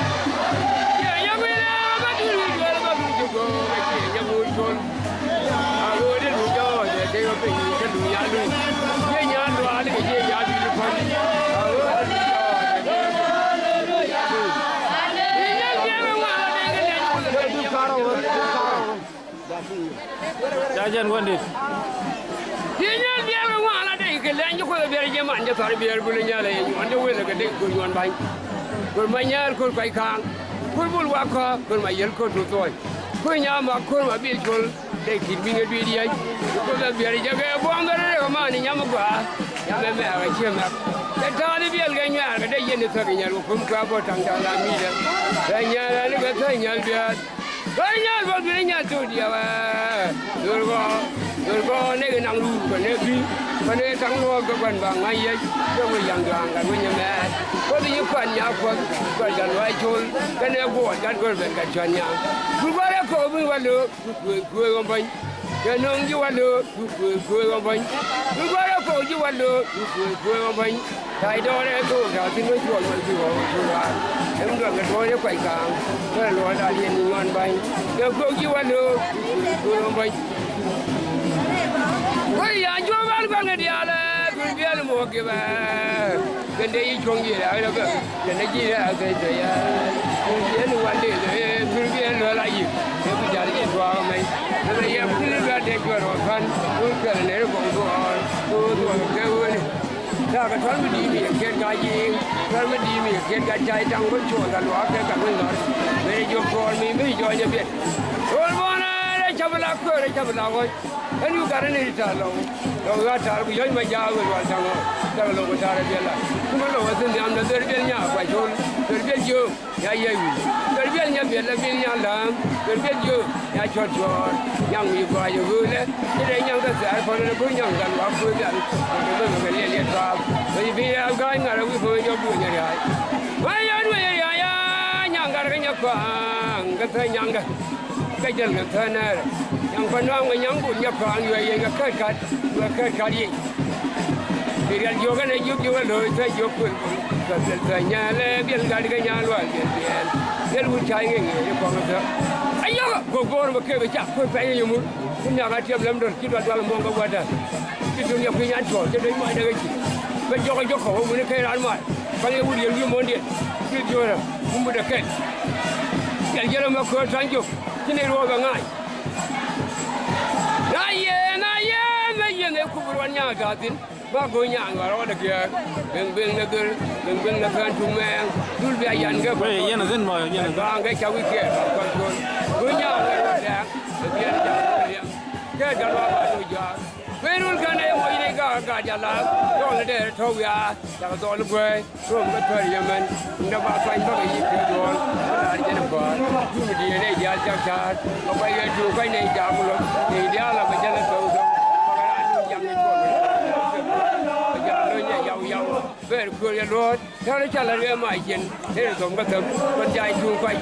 Jɛ jɛ kui̱dɛ, ba duŋ i̱ duel, ba duŋ ji̱ go̱o̱k, jɛ jɛ ŋuut col. A ɣöö dee luc jɔɔc, jɛ tëë kɛ piny, kɛ luc ya luc. Jɛ nyan luaak, kɛ jɛ ya luc i̱ kɔn. A ɣöö dee luc jɔɔc, jɛ tëë kɛ piny, kɛ luc ya luc. I̱ nyal biɛl wä ŋuan, dee kɛ lɛny wä kɛ lɛny. Ca jɛn wändit. Ti nyal biɛl ŋuan la dee kɛ lɛny ji̱ Kuoth ɛ biɛl jɛ man jɛ thar biɛl bul nyal ɛ nyuɔn jɛ wël ɛ kɛ dee kor nyuɔn ba̱ny. Kor ma nyal kor kuay ka̱a̱ŋ. Kor bul wa kɔɔk kor ma yɛl kor tu thuɔ̱c. Kor nyam ma kor ma bil col dee ki̱t bi̱ŋ ɛ dui̱t yɛc. Kuoth ɛ biɛl jɛ kɛ buɔ̱m bɛ rɛ kɛ man i̱ nyam ɛ gɔaa. Nyam ɛ mɛ̈ɛ̈k ɛ ciɛ mɛ̈k. Kɛ ta̱a̱th i̱ biɛl kɛ nyuɛɛr kɛ dee yɛn i̱ thäk i̱ nyal kɛ kum kua bä ta̱ŋ ta̱ŋ la mi̱i̱dɛ. Kɛ nyal ɛn kɛ thäk nyal biɛl. Kɛ nyal bä dui̱r nyal thok diɛwɛ. Duer gɔɔ, duer gɔɔ nɛk inaŋ luur kɛ nɛk bi̱. Kɛ nɛk taŋ luɔɔk kɛ gua̱n ba ŋa̱c yɛc. Kɛ wec yaŋ duaŋ gat wec nyɛ mɛɛt. Kuoth i̱ nyi kuan nyaak kuɔth. Kuan gat luaac col. Kɛ nɛk guɔɔt gat gör ben gat cuan nyaŋ. Duer gɔɔ rɛk kɔɔk bi wä lo̱o̱k. Duer kueek, kueek ɣɔm bäny. Kɛ nöŋ ji̱ wä lo̱o̱k. Duer kueek, kueek ɣɔm bäny. Duer gɔɔ rɛk kɔɔk ji̱ wä lo̱o̱k. Duer kueek, kueek ɣɔm bäny. Ta̱ydɔɔrɛ thok ta̱a̱ thi̱n wä cuɔl wä bi ɣɔw wä cu raar. Ɛm duɔl kɛ tuɔɔk yɛ kuac kaaŋ. Bä luɔɔk da̱a̱n yɛn ni nyuɔn ba̱ny. Kɛ kuök ji̱ wä lo̱o̱k. Kuök ji̱ wä lo̱o̱k ba̱ny. Wä ya juɔ̱ɔ̱k bal gua̱n kɛ diaalɛ. Thul biɛl muɔ̱ɔ̱k gibɛ. Kɛn dee yi cuɔ̱ŋ ji̱ raar rɛ bä. Kɛn dee ji̱ raar kɛ tɛ ya. Thul biɛl wä lel. Thul biɛl luɔl a yi̱k. Kɛ bi ja̱l ji̱ tuaak mɛny. Kɛ bɛ yɛ pil bɛ dee juɔ̱ɔ̱r wä ka̱n. Thul kɛl nɛr gɔŋ duɔɔr. Thul duɔɔr kɛ ɣööni. Ta̱a̱ kɛ tuɔ̱l mi di̱i̱t mi kɛ kiɛt ka ji̱, tuɔ̱l mi di̱i̱t mi kɛ kiɛt ka cay taŋ wä cuɔ̱ɔ̱ŋ ka luaak kɛ ka wä lɔr. Mëë jɔk kɔɔr mi mi jɔɔc ɛ biɛt. Ɣöö muɔ̱ɔ̱n ɛ rɛy ca̱p la kueer ɛ ca̱p la ɣɔc. Ɛn yu gat ni ri ta̱a̱ lɔw. Lɔw ɣa̱ ta̱a̱ ku yɔ̱c ma jaak wël wal ta̱ŋ ɣɔc. Ta̱a̱ lɔw kɛ ta̱a̱ rɛ biɛl la. Ku ma lɔw ɛ thi̱n nhiam na dher biɛl nyaak kua col. Dher biɛl jiök. Nya yɛ wi̱i̱. Dɔr biɛl nya biɛl la biɛl nya la̱a̱ŋ. Dɔr biɛl jiö nya cuɔ̱r cuɔ̱r. Nyaŋ wi̱i̱ gɔaa jɛ ɣöölɛ. Ci dee nyaŋ kä thɛɛr kɔn rɛ bä nyaŋ gal wa kuëë bial. Kɛ bä mɛ kɛ liɛl yɛ tɔaap. Bɛ ji̱ bi yɛ ga̱a̱c ŋa̱r ɛ wi̱i̱ bä mɛ jɔk duëë nyɛ ria̱a̱c. Ŋa̱c yɛ duëë nyɛ ria̱a̱c ya nyaŋ gat kɛ nyɛ kɔaŋ kɛ thäi nyaŋ kɛ. Kɛ jäl kɛ thäär nɛɛrɛ. Nyaŋ kɔn nɔaŋ kɛ nyaŋ bun nyɛ kɔaŋ yuɛ yɛn kɛ kɛɛt kat. Yuɛ kɛɛt kat yic. Bi rial jiök ɛn ɛ jiök jiök ɛ lo̱c thäär jiök kuël. Thäär thäär nyɛɛlɛ biɛl gat kɛ nyaŋ lual biɛl biɛl. Biɛl wut ca iŋɛ ŋi̱eec ɛ kɔŋ ɛ thäär. Ayɔkɛ kok bo̱o̱r mɛ kek ɛ cak kuël pɛny ɛ yɛ mur. Kun nyak a tiɛm lɛm dɔl ci dual dual mɔŋ kɛ gua̱dä. Ci duun yɛ kui̱ nyan cuɔl ci duec muacdɛ kɛ ci. Bɛ jɔk ɛ jɔk kɔk ɛ wuni kɛc raan mal. Kɔn yɛ wut yɛ wi̱i̱ muɔ̱ɔ̱ndiɛn. Ci jiöörä. Kun butdɛ kɛl. Yɛl jɛl ɛmɛ köör ta̱ny jok. Ci nɛy ruɔ̱ɔ̱k bɛ ŋa̱a̱c. Na yɛn, na yɛn, na yɛn ɛ kup ruɔ̱n nya̱a̱ ta̱a̱ thi̱n. Ba go̱o̱ny nya̱a̱ ŋɔ̱a̱r rɔɔdɛ kiɛɛr. Beŋ beŋ nɛ dhör, beŋ beŋ nɛ kään tuŋ mɛɛŋ. Dul bia yan kɛ kuɛ yɛn a thi̱n mɔ, yɛn a thi̱n. Baaŋ kɛ ca wi̱i̱ kiɛɛr ba kuan kuɔn. Go̱o̱ny nya̱a̱ ŋɔ̱a̱r rɔɔdɛ. Bɛ biɛn ja̱ kɛɛr ja̱ luaak ba do̱ ja̱a̱k. Kuëë rul kɛn ɛ mɔ yin ɛ gaak gaak ja̱ laak. Dɔɔl ɛ dee rɛ tɔ̱ wiaa. Cakɛ dhɔl i̱ guäi, ruɔ̱m kä thuäär yɛ mɛn, nɛ ba kuany bäkɛ yi̱k kɛ duɔ̱ɔ̱l, kä la̱r jɛn i̱ bäär, yum diëël ɛ jiaal cak ca̱a̱r, bä kuany yɛ tuuk kuany nɛ jaak luɔ̱k, nɛ diaal a bä jɛn i̱ thäu thäu, bä kɛ raan tuuk jam ni cuɔl, bä jaal lo̱ny yɛ yaw yaw, bɛɛr kuëër yɛ luɔ̱ɔ̱t, tɛ̈r i̱ ca la̱r yɛ mac jiɛn, tëë rɛ dhɔm kä thäm, bä jac tuuk kuany.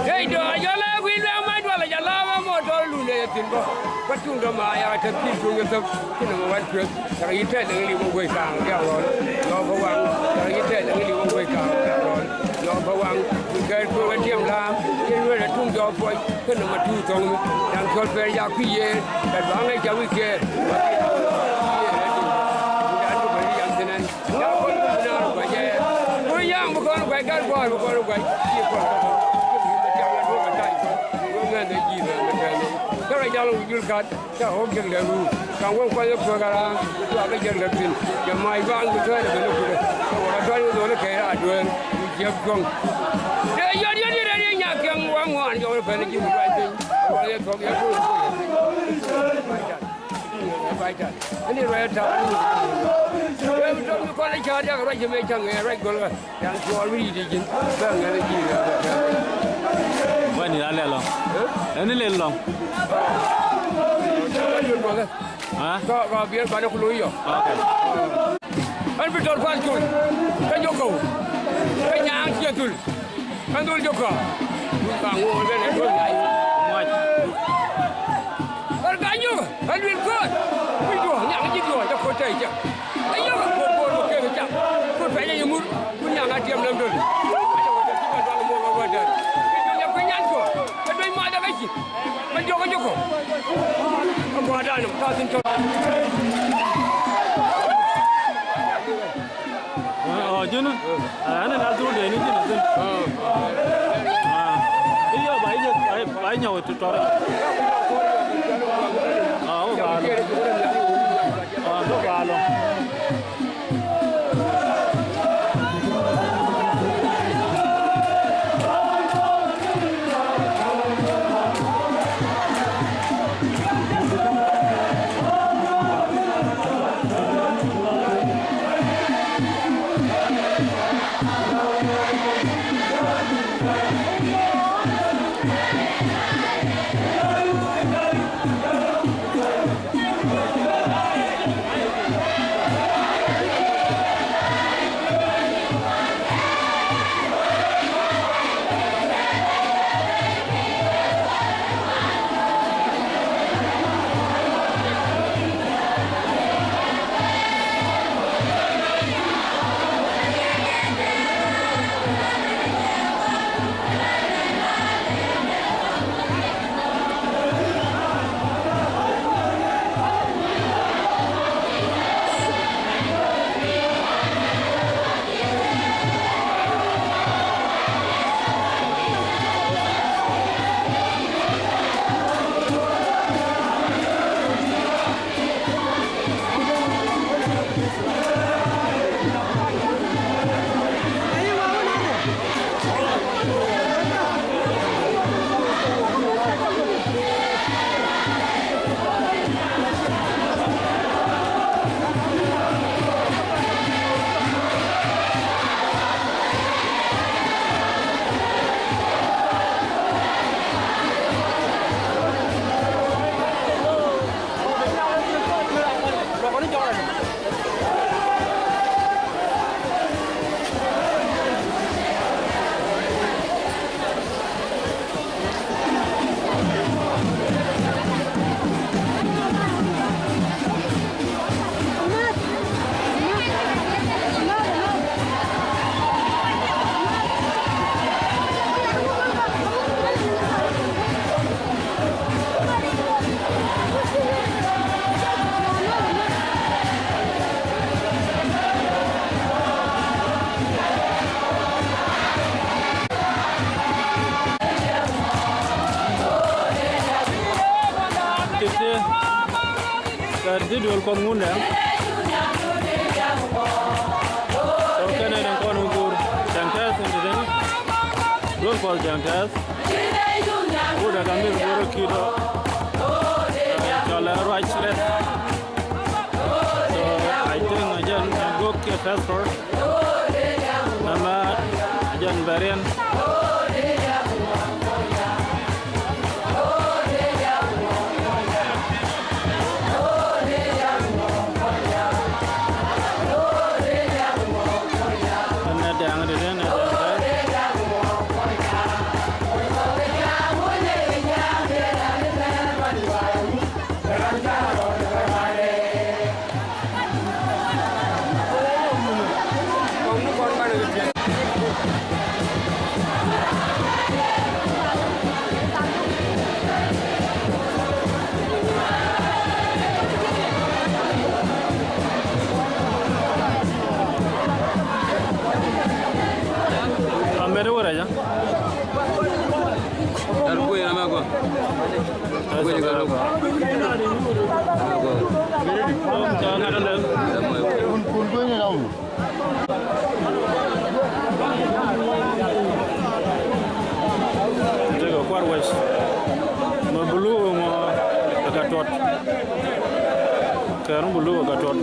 Tëë dɔ̱a̱ jɔl ɛ kui̱ luɛɛk mac dual ɛ jɛ la̱a̱m ɛ mɔ tɔ̱ lun ɛ yɛ thi̱n bä, bä tuuk dɔ̱ mac yakɛ tɛ̈th ki̱n tuuk yɛ thäm, ki̱n ɛ mɔ wan kuëth. Cakɛ yi̱ tɛth lɛ ŋäli wä guey ka̱a̱ŋ diaal ɣɔl. Yɔɔk bä waŋ. Cakɛ yi̱ tɛth lɛ ŋäli wä guey ka̱a̱ŋ diaal ɣɔl. Yɔɔk bä waŋ. Kui̱ kɛɛl kuëë wä tiɛm la̱a̱m. Yɛn wee rɛ tuŋ jɔɔk puɔ̱c. Kä nɔmɔ tuŋ thɔ̱ŋ mi. Da̱ŋ cɔl pɛr jak kui̱ yɛɛr. Gat ba̱a̱ŋ ɛ ca wi̱i̱ kɛɛr. Kui̱ yɛɛr ɛ di̱ŋ. Kui̱ da̱a̱n duɔ̱p ɛ ri yaŋ thi̱n ɛn. Yak kɔn kui̱ bi naath ɛ gua̱c ɛ. Kui̱ yaŋ bi kɔn ɛ gua̱c gat gua̱a̱r bi kɔn ɛ gua̱c. Ciɛ kɔn kä thɔ̱ŋ. Ciɛ bi yum ɛ tiam ɛ duɔ̱k ɛ ta̱ny kɔn. Duɔ̱k ŋɛn ɛ ji̱ lɛ ɛ mɛ tɛn ɛ. Kä rɔ jal ɛ wi̱i̱ jul kat. Ca ɣɔ̱k jek lɛ ruu, ka̱n wä kuath ɛ kuäk a ra̱a̱ŋ, tuakä jek lɛ thi̱n, cɛ mac ba̱a̱ŋ bi thua̱a̱n ɛ ben ɛ kui̱dɛ, cɛ wä kɛ tua̱a̱n wä dho̱l ɛ kɛc raar dueer, wi̱i̱ jiäk cuɔ̱ŋ. Dee yɔt yɔt yɛn rɛn yɛ nyak kiɛŋ waŋ ŋɔaani jɔk rɛ pɛn ji̱ wi̱i̱ ruac piny, ɛ wä yɛ thuɔ̱k yɛ kui̱. Ɛ bac tat, ɛ ni ruac ɛ ta̱a̱, ɛ mi tɔ̱ mi kɔn ɛ ca̱a̱r jakɛ ruac cɛ mëë cäŋ ɛ ruac gɔl ɣä. Yan cuɔɔr mi yi̱t ji̱n bɛ ŋäth ji̱ rɛ bɛ kɛ. Wani la lɛ lɔŋ. Ɛni lɛ lɔŋ. Kɔ kɔ biɛr banɛ ku lo̱c yɔ. Ok. Ɛn bi tɔr pal col. Kä jok kɔw. Kä nyaŋ ciɛ thul. Ɛn dhol jok kɔ. Ka ŋo̱o̱r kɛ nɛ tuɔl nyaay. Muac. Ɣän ka nyukä, ɣän luil köör. Kui̱ duɔ̱ɔ̱ŋ, nyaŋ ji̱ duɔ̱ɔ̱ŋ, cä ko̱r tɛy cä. Ɛ yɔ̱k ɛ ko̱r ko̱r kɛ kek cak. Ko̱r pɛc ɛ yɛ ŋur, kun nyaŋ a tiɛm läm döl. Kä cɛ wä jɛ ci bɛ dual muɔk ɛ wä däär. Kɛ jɔ̱ɔ̱ŋ yɛ kui̱ nyan kɔ, ɛ duec mac ɛ kä ci. Mɛ jɔk ɛ jɔk kɔ. Ɛ gua̱a̱r da̱a̱n nɔm, ka thi̱n cɔl. Ɔ, ji̱n. Ɛ, ɛn ɛ ŋa̱l thuk dee ni ji̱n ɛ thi̱n. Ɛ, i̱ yɔ ba i̱ nyɔk, ba i̱ nyɔk ti tɔrɛ. Ɛ, wä ba lɔ. Ɛ, wä ba lɔ. Di duel Kuɔth Ŋundɛ. Tɔ kɛnɛ den kɔn wä go̱o̱r Jaŋ Tɛth in te den. Duel Kuɔth Jaŋ Tɛth. Wut ɛ ka mith go̱o̱r ɛ ki̱i̱t ɔ. Cɔl ɛ ruac rɛth. So I think ɛ jɛn ɛ gök kiɛ pastor. Ɛmɛ ɛ jɛn bɛ riɛn. Ɛn ɛ dɛŋ di den ɛ dɛŋ. Amɛt wä rɛc a. Ɛn kui̱ ram ɛ gua. Kui̱ ram ɛ gua. Ɛ gua. Tekɛ kuar wec. Mɛ bulu ŋɔ ɛ ka tuɔt. Kɛɛr bulu ɛ ka tuɔt.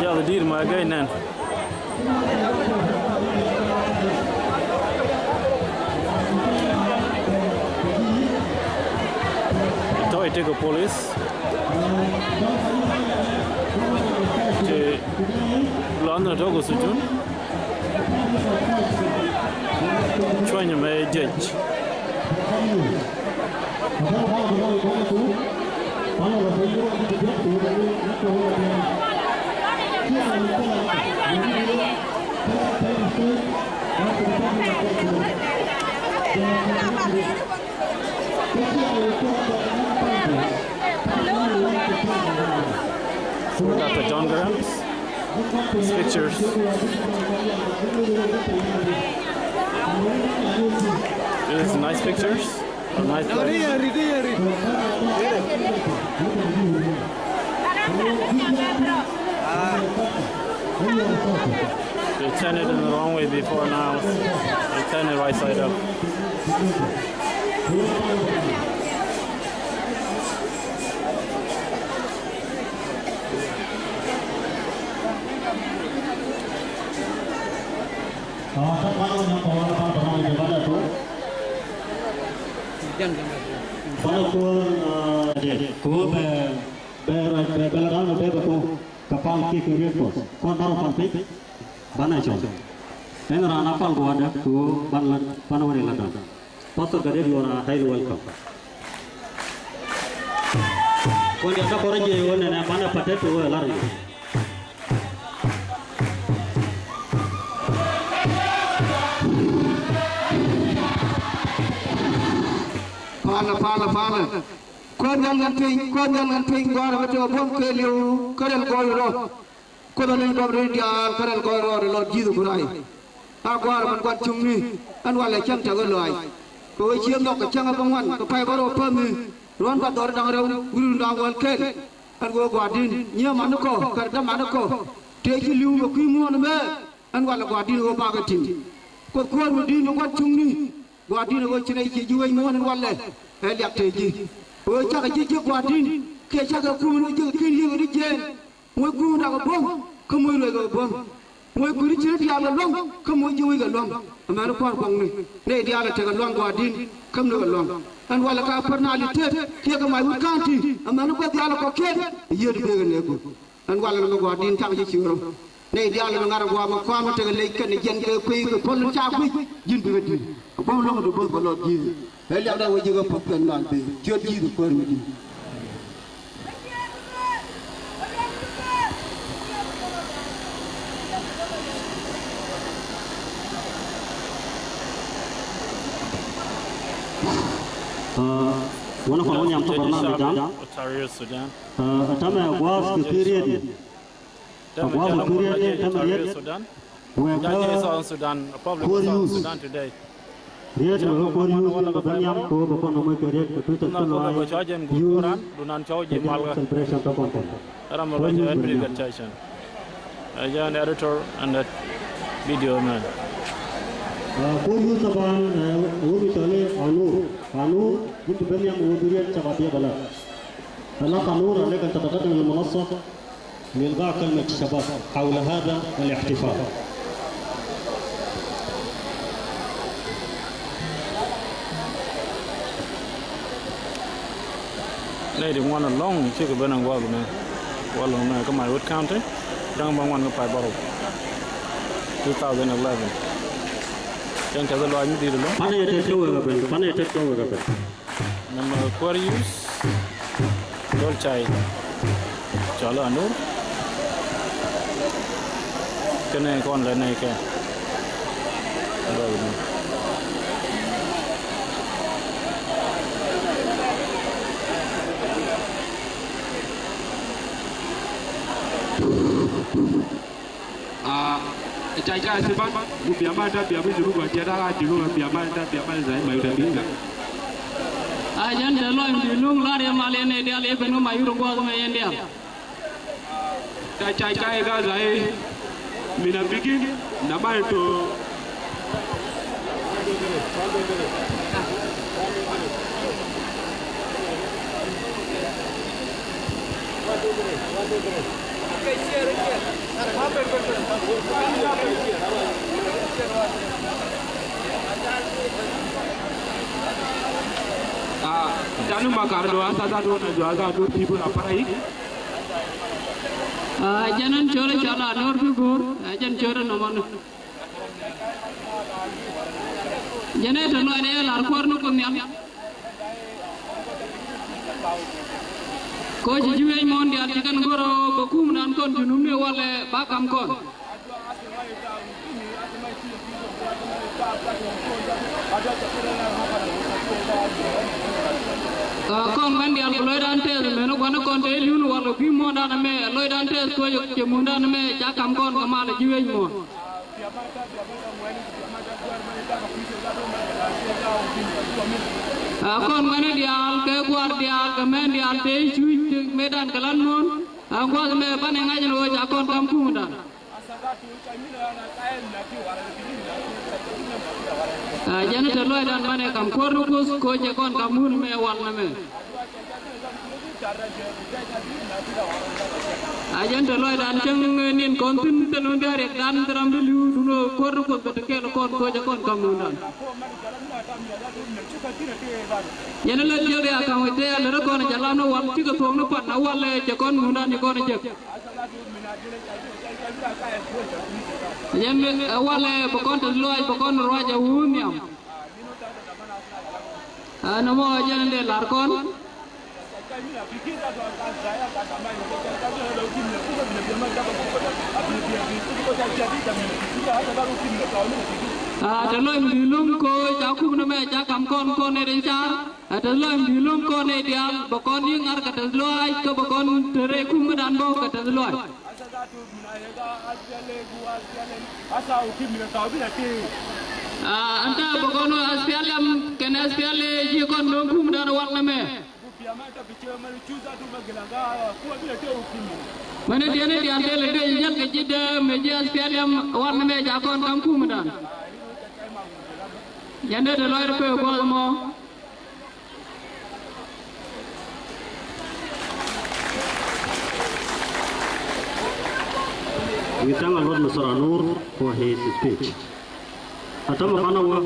Jiath di̱i̱t ma gɛy nɛn. Tɔ̱ i̱ tekɛ police. Ci lɔn na tɔ̱ kɛ sujun. Cuany mɛ jec. Doctor John Grant. His pictures. It is nice pictures. A nice place. They turn it in the wrong way before now. They turn it right side up. Kɛ ɣöö bɛ, bɛ ruac, bɛ, bɛ la da̱a̱n bɛ bɛ kɔ kɛ pal kiɛ kɛ riet Kuɔth. Kuan barɔ pal piny banɛ cɔl. Ɛn raan a pal gua̱a̱dɛ kɛ ɣöö ban la, ban wä ni la da̱a̱n. Pastor Gadet, you are highly welcome. Kuan diaal kä kɔrɛ jiɛ ɣöö nɛnɛ banɛ patet kɛ ɣöö ɛ lar ni. Palä, palä, palä. Kuäär nhial ŋän piny, kuäär nhial ŋän piny, gua̱a̱r mi te buɔ̱m kɛɛliw kä rɛl gɔɔy rɔ. Kuoth a leny gɔm rin diaal kä rɛl gɔɔy rɔ rɛ Lord Jesus Christ. A gua̱a̱r min gua̱n cuŋni ɛn walɛ cäŋ tekɛ lɔaac. Kɛ ɣöö cië nhɔk kɛ cäŋ a bä ŋuan kɛ pay bä rɔ pämi. Ruɔ̱n gua̱th dhɔr da̱ŋ rɛw wi̱r da̱ŋ wäl kɛl. Ɛn ɣöö gua̱a̱r di̱n nyiee mani kɔ kɛ dämani kɔ. Tëë ci li̱w kɛ kui̱ muɔ̱ɔ̱n mɛ. Ɛn walɛ gua̱a̱r di̱n ɣöö bakɛ tim. Kuoth kuäär mi di̱n mi gua̱n cuŋni. Gua̱a̱r di̱n ɛ ɣöö ci nɛy ciɛ ji̱ wec muɔ̱ɔ̱n in walɛ ɛ liak tëë ji̱. Ɣöö cakɛ ji̱ ji̱ gua̱a̱r di̱n kiɛ cakɛ kum in ɣöö ji̱ kɛ ki̱n yiëk in ji̱ jiɛɛn. Muɔc kuum dakɛ buɔ̱m kä muɔc ruɛc kɛ buɔ̱m. Muɔc kui̱ri ci ni diaal kɛ lua̱ŋ kä muɔc ji̱ wec kɛ lua̱ŋ. Amäni kua̱r kuɔŋni nɛy diaal ɛ tekɛ lua̱ŋ gua̱a̱r di̱n kämni kɛ lua̱ŋ. Ɛn walɛ ka pär na li tet kiɛ kɛ mac wut ka̱n ti amäni kua̱r diaal ɛ kɔ̱kiɛn. Yiëëd biekɛ nɛɛku. Ɛn walɛ ni mi gua̱a̱r di̱n cak ji̱ ciöörä. Nɛy diaal mi ŋa̱r a gua̱a̱r mi kɔam mi tekɛ lec kɛn ni jiɛn kɛ kui̱ kɛ puɔl ni ca guic ji̱n bikɛ di̱t. A buɔ̱m lo̱ŋ di bo̱th bä lɔt ji̱th. Ɛ liak dee wä ji̱ kɛ puɔth kɛn mal bi jiöt ji̱th kuäär mi di̱t. Aa, wänä kɔn wä nhiam kä bärnamij dan. Ontario, Sudan. Aa, tämɛ gua̱a̱th kɛ period. Tämɛ gua̱a̱th kɛ period tämɛ riet. Sudan. Wek kä South Sudan, Republic of South Sudan today. Riet mɛ wä kuäär youth tin kɛ ben yam kɛ wä bɛ kɔn kɛ moc kɛ riet kɛ tuc tɛth ti lɔaac youth. Dunan cɔw jɛ mal kɛ celebration tɔ kɔn tɛn. Ram mɛ lɔc ɛ pili gɛl cacɛn. Ɛ jɛn editor and that video man. Kuäär youth tɔ ban wä mi cɔl i̱ Anur. Anur, ji̱n ti ben yam wä bi riet cak a biɛ bɛ lɛ. Ala Anur, alek an tatagadam lil munassa. لإلقاء كلمة شباب حول هذا الاحتفال. Nɛy ti ŋuan ɛlɔ̱ŋ cikɛ ben ɛ gua̱a̱k mɛ. Wä lɔ̱ŋ mɛ kä Maiwut County. Cäŋ bä ŋuan kä pay bärɔw. Two thousand eleven. Cäŋ tɛth lɔaac mi di̱i̱t ɛlɔ̱ŋ. Panɛ yɛ tet kä wek ɛ ben, panɛ yɛ tet kä wek ɛ ben. Nɛmɛ kuäär youth Dol Cay cɔl Anur. Kɛnɛ kɔn lɛ nɛy kɛ. A, ca ca siban, gu bia mal ta bia bi juru gua cia ta ka dilu bia mal ta bia mal zai mai ta bi nga. A jɛn te lɔc mi luŋ lar yɛ mal yɛn ɛ dial yɛ ben kä ma yur guath mɛ yɛn dial. Ta ca ca ka zai mina bigin na mal to. A, dani makar do asa da do na do asa do people a para yi. A, jɛn ɛn cɔl ɛ cɔl Anur bi go̱o̱r, a jɛn cɔl ɛ nɔmɔ ni. Jɛn ɛ te lɔcdɛ lar kuäär ni Kuoth Nhial. Koci ji̱ wi̱i̱ muɔ̱ɔ̱n diaal ci kɛn go̱rä kɛ kumdan kɔn Junub ni walɛ ba kam kɔn. A, kɔn ŋuɛn diaal kɛ lɔcdan tɛth mɛn gua̱n kɔn te li̱wn walɛ gui̱ muɔ̱ɔ̱ndan ɛmɛ lɔcdan tɛth koci cɛ muɔ̱ɔ̱ndan ɛmɛ ca kam kɔn kɛ mal ji̱ wi̱i̱ muɔ̱ɔ̱n. A, kɔn ŋuɛ̈ni diaal kɛ gua̱a̱r diaal kɛ mɛn diaal tëë cuc mëëdan kɛ lan muɔ̱ɔ̱n. A, gua̱a̱th mɛ banɛ ŋa̱c ɛn ɣöö ca kɔn kam kumdan. A, jɛn te lɔcdan banɛ kam kuäär ni Kuoth koc cɛ kɔn kam wun mɛ wal nɛmɛ. A jɛn te lɔcdan cäŋ nin kɔn thi̱n thil mi bia riɛkdan thil ram bi li̱w duŋ ɣöö kuäär ni Kuoth bɛ te kɛɛl kɔn koc ɛ kɔn ka̱m wundan. Yɛn ɛ lät jiök ya ka̱m wi̱c tëë a lät ɛ kɔn ɛ jɛ lam ni wal cikɛ thuɔ̱k ni pan a wal ɛ cɛ kɔn wundan ci kɔn ɛ jek. Yɛn ɛ wal ɛ bɛ kɔn te lɔc bɛ kɔn ruac ɛ wun nhiam. Ɛ nɔmɔ jɛn in dee lar kɔn. A, te lɔc mi bi luŋ koc ca kum ni mɛ ca kam kɔn kɔn ni rin car. A, te lɔc mi bi luŋ kɔn ni diaal bɛ kɔn yi̱ ŋa̱r kɛ te lɔc kä bɛ kɔn te rɛy kum mi dan bä kɛ te lɔc. A, ɛn ta̱a̱ bɛ kɔn S P L M kɛnɛ S P L A ji̱ kɔn no̱o̱ŋ kumdan wal nɛmɛ. Mɛn i̱ diɛn i̱ diaal tëë lɛ duec jäl kɛ ji̱ dee mëë ji̱ S P L M wal nɛmɛ ca kɔn kam kumdan. Yɛn dee te lɔc rɛ pek gua̱th mɔ. We thank a lot Mister Anur for his speech. Atɔmɔ pan a wä.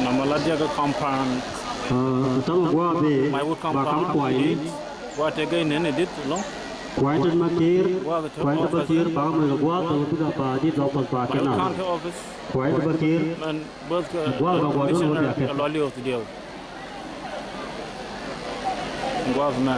Nɔmɔ la diɛk kä compound. Aa, täämɛ gua̱a̱th i̱ ba kam kuay ni. Gua̱a̱th tëë gɛy nɛn i̱ di̱t lɔ̱ŋ. Kuay tëë ma kiir, kuay tëë ma kiir ba kä moc kɛ gua̱a̱th tëë wä bikɛ ba di̱t lɔ̱ŋ path ba kɛ na. Kuay tëë ma kiir. Gua̱a̱th ba gua̱a̱th wä bia kɛ. Gua̱a̱th mɛ.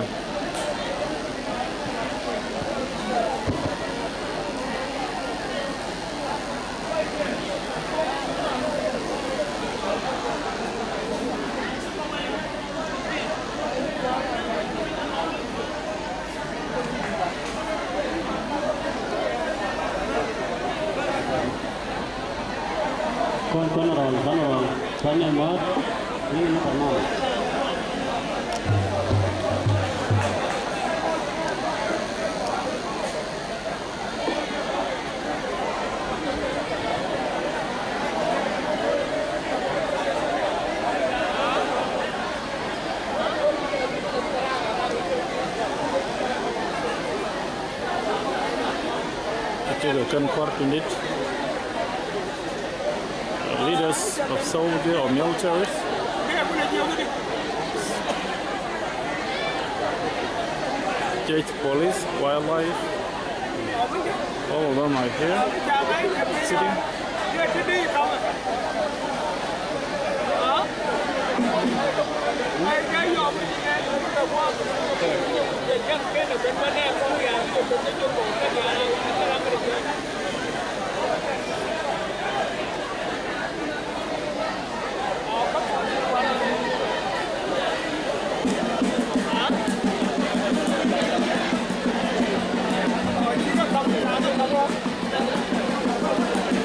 Ɛ tëëkɛ kɛn kua̱r tindit. Leaders of soldier or militaries, church, police, wildlife, all of them are here sitting.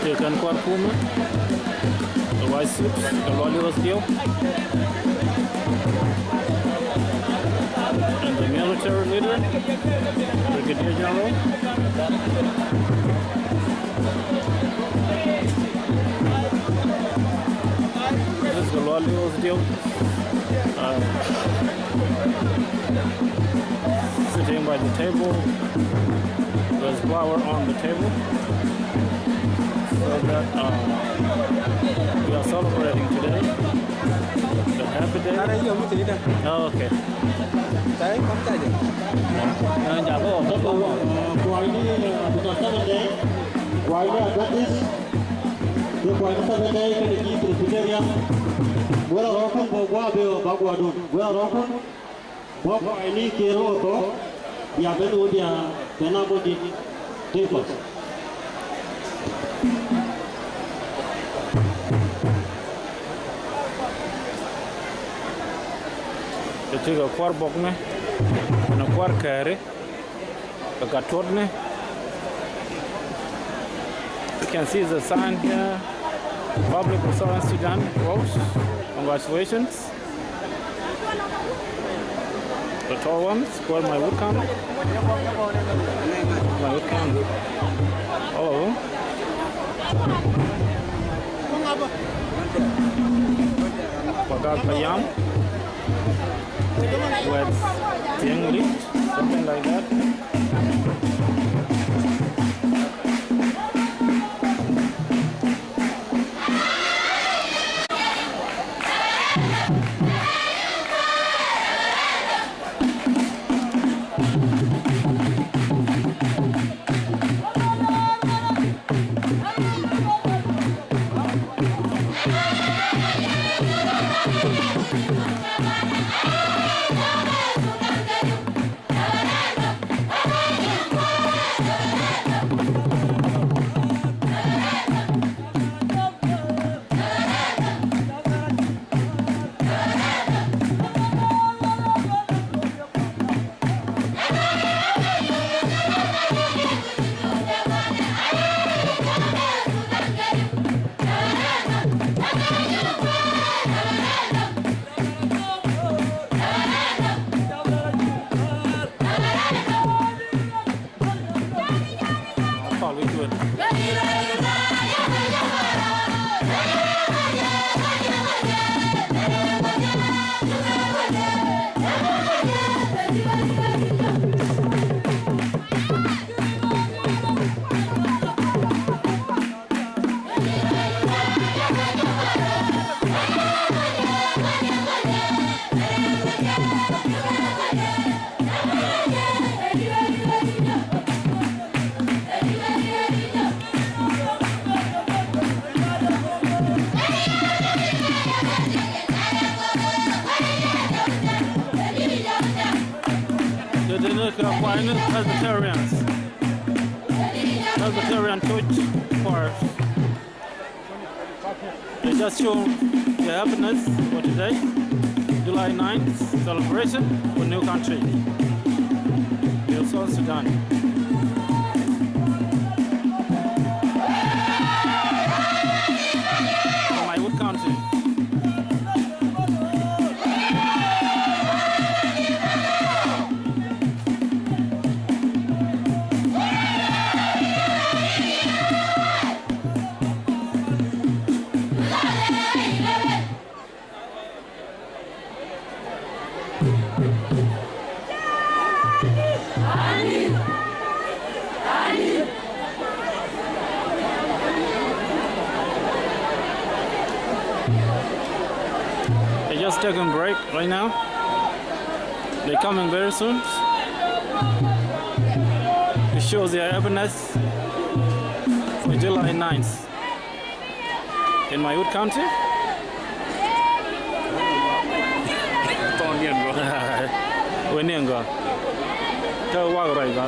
Tëë kɛn kua̱r kumɛ, the white suit, the lɔli rɔth diɛw. And the military leader, Brigadier General. This is the lɔli rɔth diɛw. Uh, sitting by the table. There's flower on the table. So that, uh, we are celebrating today. The happy day. Oh, okay. Kuayni, uh, because seven day. Kuayni Adventist. Kuayni seven day kɛnɛ ji̱ Presbyterian. Wala rɔkun bä gua bɛ ba gua dun. Wala rɔkun. Bä kuayni kɛ rɔ kɔ. Ya ben wä bia ben a bodi. Tinkos. Ti ti kɛ kuar bok ni. Ni kuar kɛri. Kɛ gat tuɔtni. You can see the sign here. Republic of Southern Sudan Rose. Congratulations. The tall ones, where my wood come? My wood come. All of them. Forgot the yam. With the English, something like that. Tëë tëë ni kɛ kuayni Presbyterians. Presbyterian Church Choir. They just show their happiness for today, July ninth celebration for new country, New South Sudan. My wood county. They're just taking break right now. They're coming very soon to show their happiness for July ninth. In my good country. Tɔn yɛn gɔ. Wen yɛn gɔ. Tɛ wak rɔy gɔ.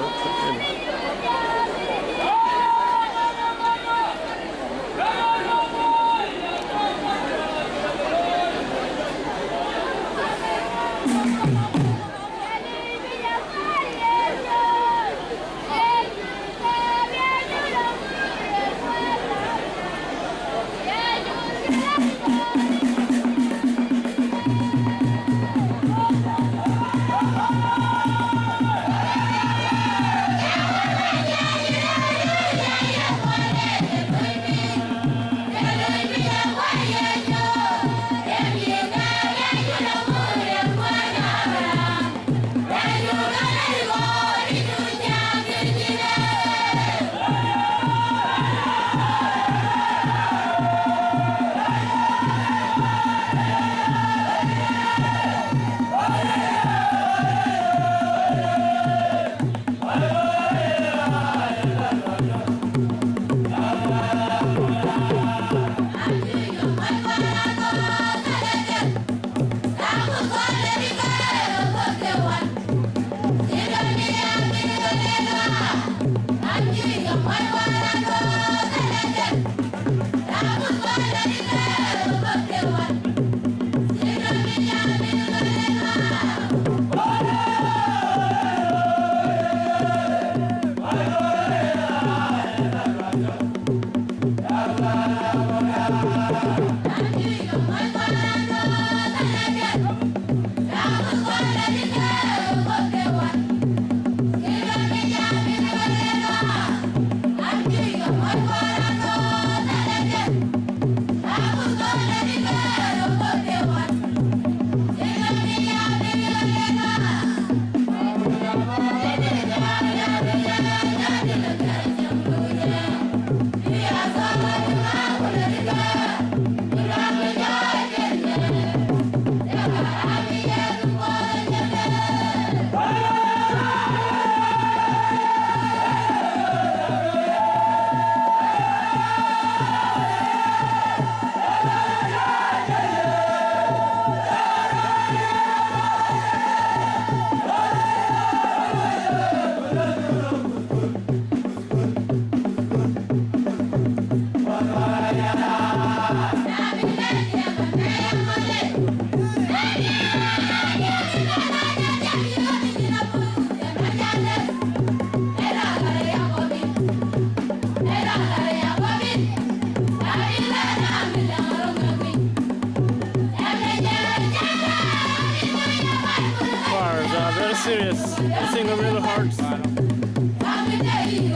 Wow, they are very serious. They sing really hard.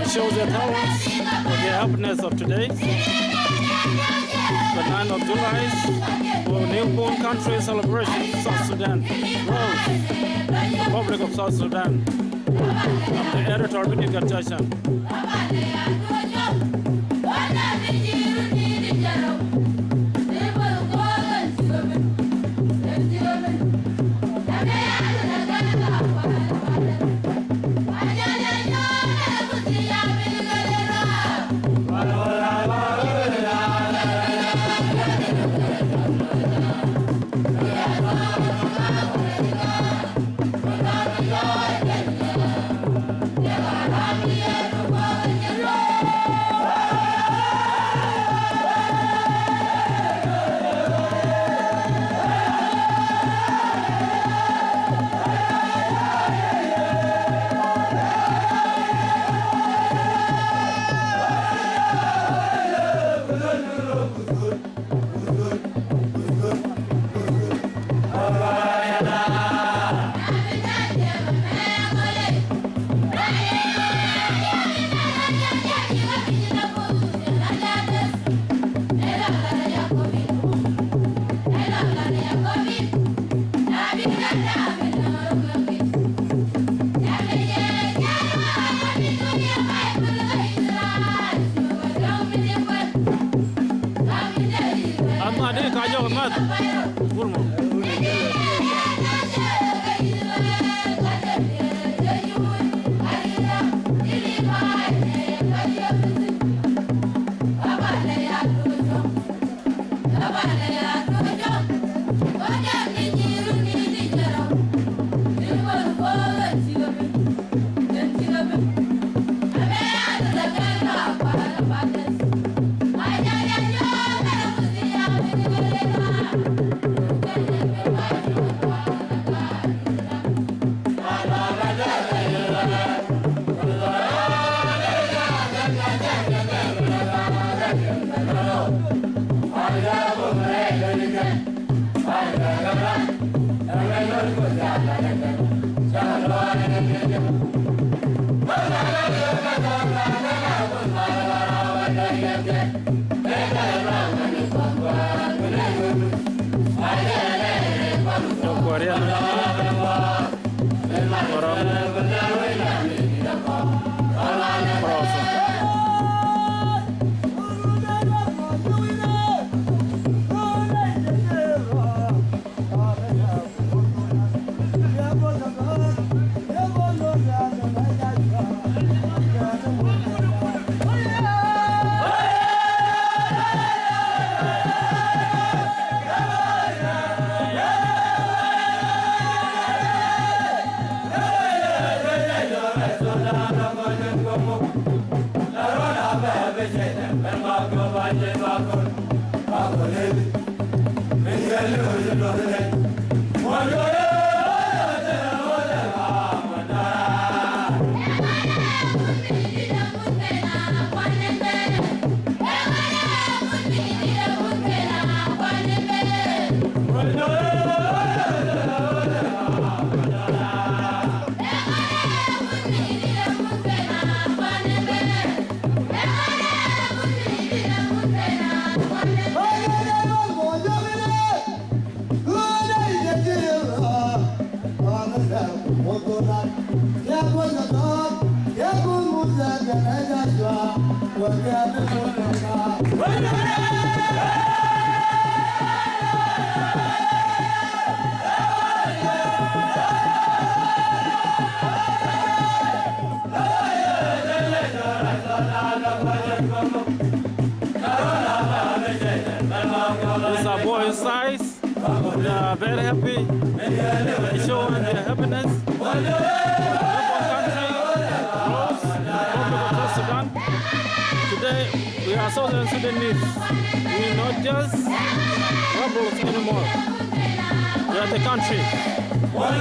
It shows their talents, the happiness of today. The ninth of July is our newborn country celebration, South Sudan. Rose, Republic of South Sudan. I'm the editor, Bini Gatachan. These are boys' size. They are very happy. They show their happiness. Country, Rose, Republic of South Sudan. Today, we are Southern Sudanese. We are not just rebels anymore. We are the country. I'm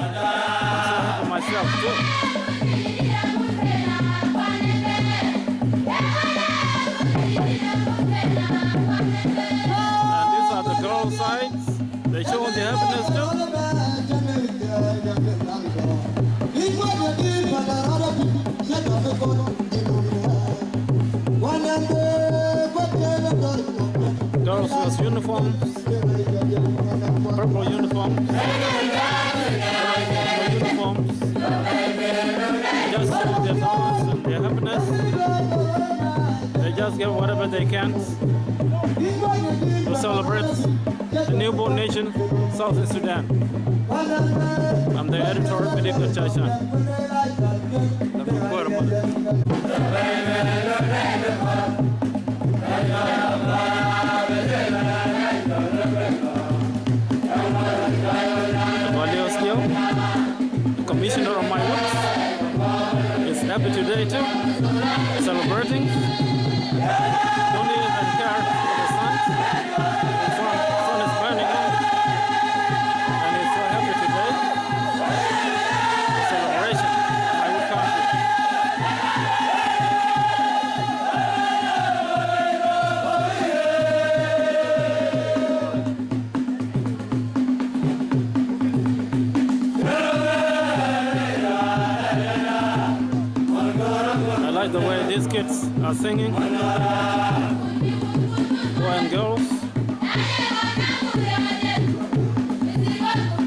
so happy myself too. And these are the girl sides. They show the happiness too. Girls with uniforms, purple uniforms, uniforms. Just show their dance and their happiness. They just give whatever they can to celebrate the newborn nation, South Sudan. I'm the editor, Medical Chachan. Valeo Steele, the commissioner of my works, is happy today too, celebrating. Don't even care for the sun. The sun, sun is burning him, and he's so happy today. Celebration, my good country. I like the way these kids are singing, boys and girls,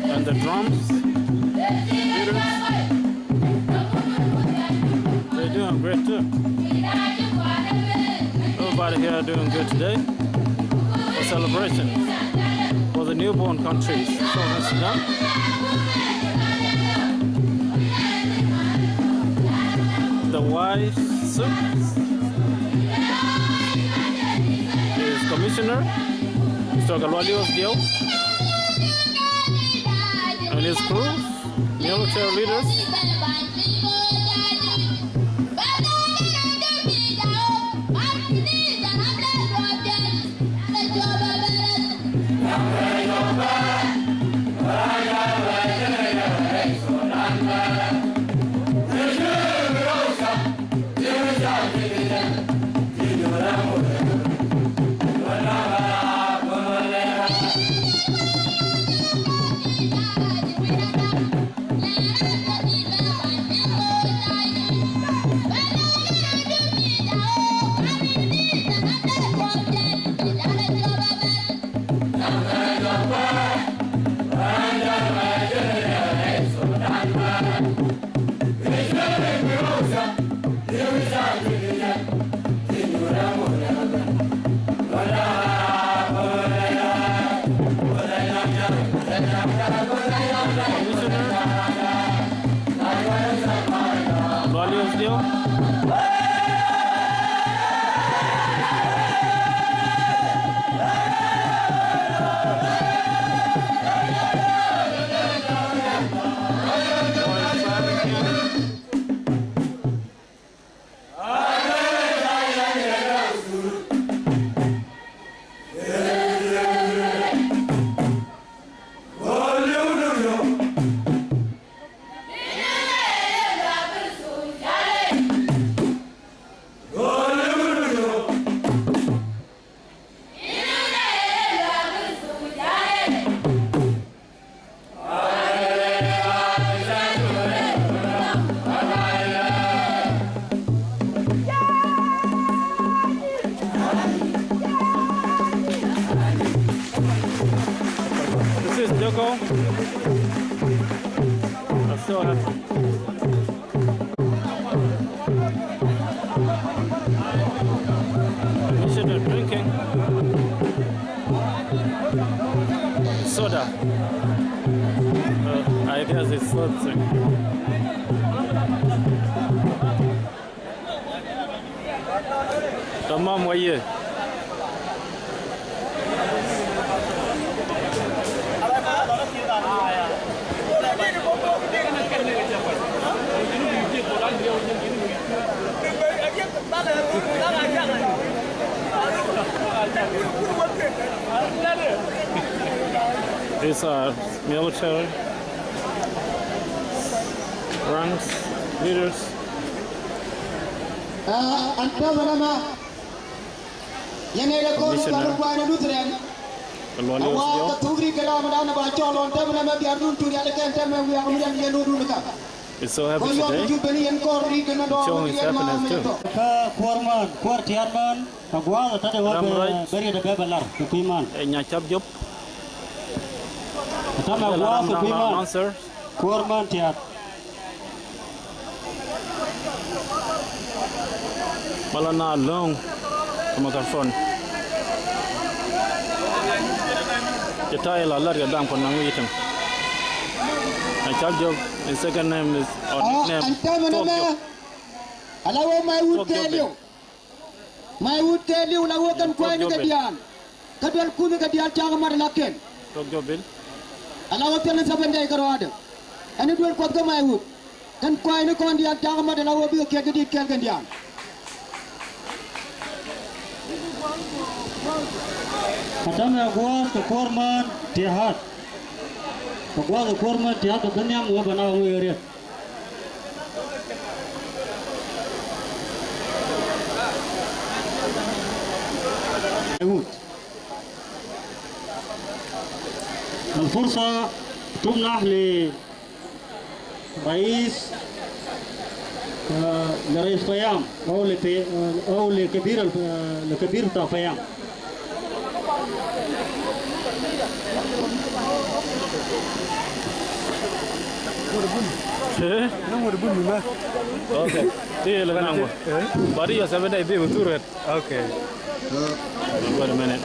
and the drums. They're doing great too. Everybody here doing good today for celebration for the newborn country, Southern Sudan. The white suit is Commissioner Mister Galwalios Diop and his crew, military leaders. This is Joko. I'm so happy. You should have drinking soda. Uh, I guess it's something. Tamam, wa yɛ. These are military ranks, leaders. Aa, an pɛmɛ nɛmɛ. Yɛn ɛ rɛ kɔn ru kɔn ru kuanɛ Lutheran. A wa kɛ thuk rik kɛ ram dan ba cɔl ɔn tɛmɛ nɛmɛ biar dun turial kɛn tɛmɛ wiak mi dan yɛn ru dun ka. It's so happy today. Showing his happiness too. Kä kuɔr man, kuɔr tiat man, ka gua̱a̱th a ta̱t ɛ wä bɛ riet ɛ bɛ bɛ lar kɛ kui̱ man. Ɛ nya cap jop. Ɛ ta̱t mɛ gua̱a̱th kɛ kui̱ man. Kuɔr man tiat. Bala na lo̱o̱ŋ kɛ microphone. Cɛ ta̱yɛ la lat kɛ da̱ŋ kɔn naŋ wi̱i̱ tɛm. Na cal jok, his second name is, or nickname, Tuɔk Jok. Ala wä may wut tɛɛliw. May wut tɛɛliw la wä kɛn kuayni kɛ diaal. Kä duel kuthi kɛ diaal cakɛ mat ala kɛn. Tuɔk Jok Bil. Ala wä thilɛ Seven Day kɛ rɔadɛ. Ɛn duel kuɔth kä may wut. Kɛn kuayni kɔn diaal cakɛ mat ala wä bikɛ kiɛt kɛ diit kɛɛl kɛn diaal. Kä täämɛ gua̱a̱th kɛ kuɔr mään ti haat. Kɛ gua̱a̱th kɛ kuɔr mään ti haat kɛ bi nhiam wä bɛ na wä ŋui̱ riet. الفرصة تمنح لرئيس، آه، لرئيس بيام أو لبي-، آه، أو لكبير ال-، آه، لكبير بتاع بيام. Eh? Nang wä di bun mi ma. Okay. Ti yɛ lɛ nang wä. Eh? Bari yɛ sɛbɛn dɛ bi wä thur wɛt. Okay. Wait a minute.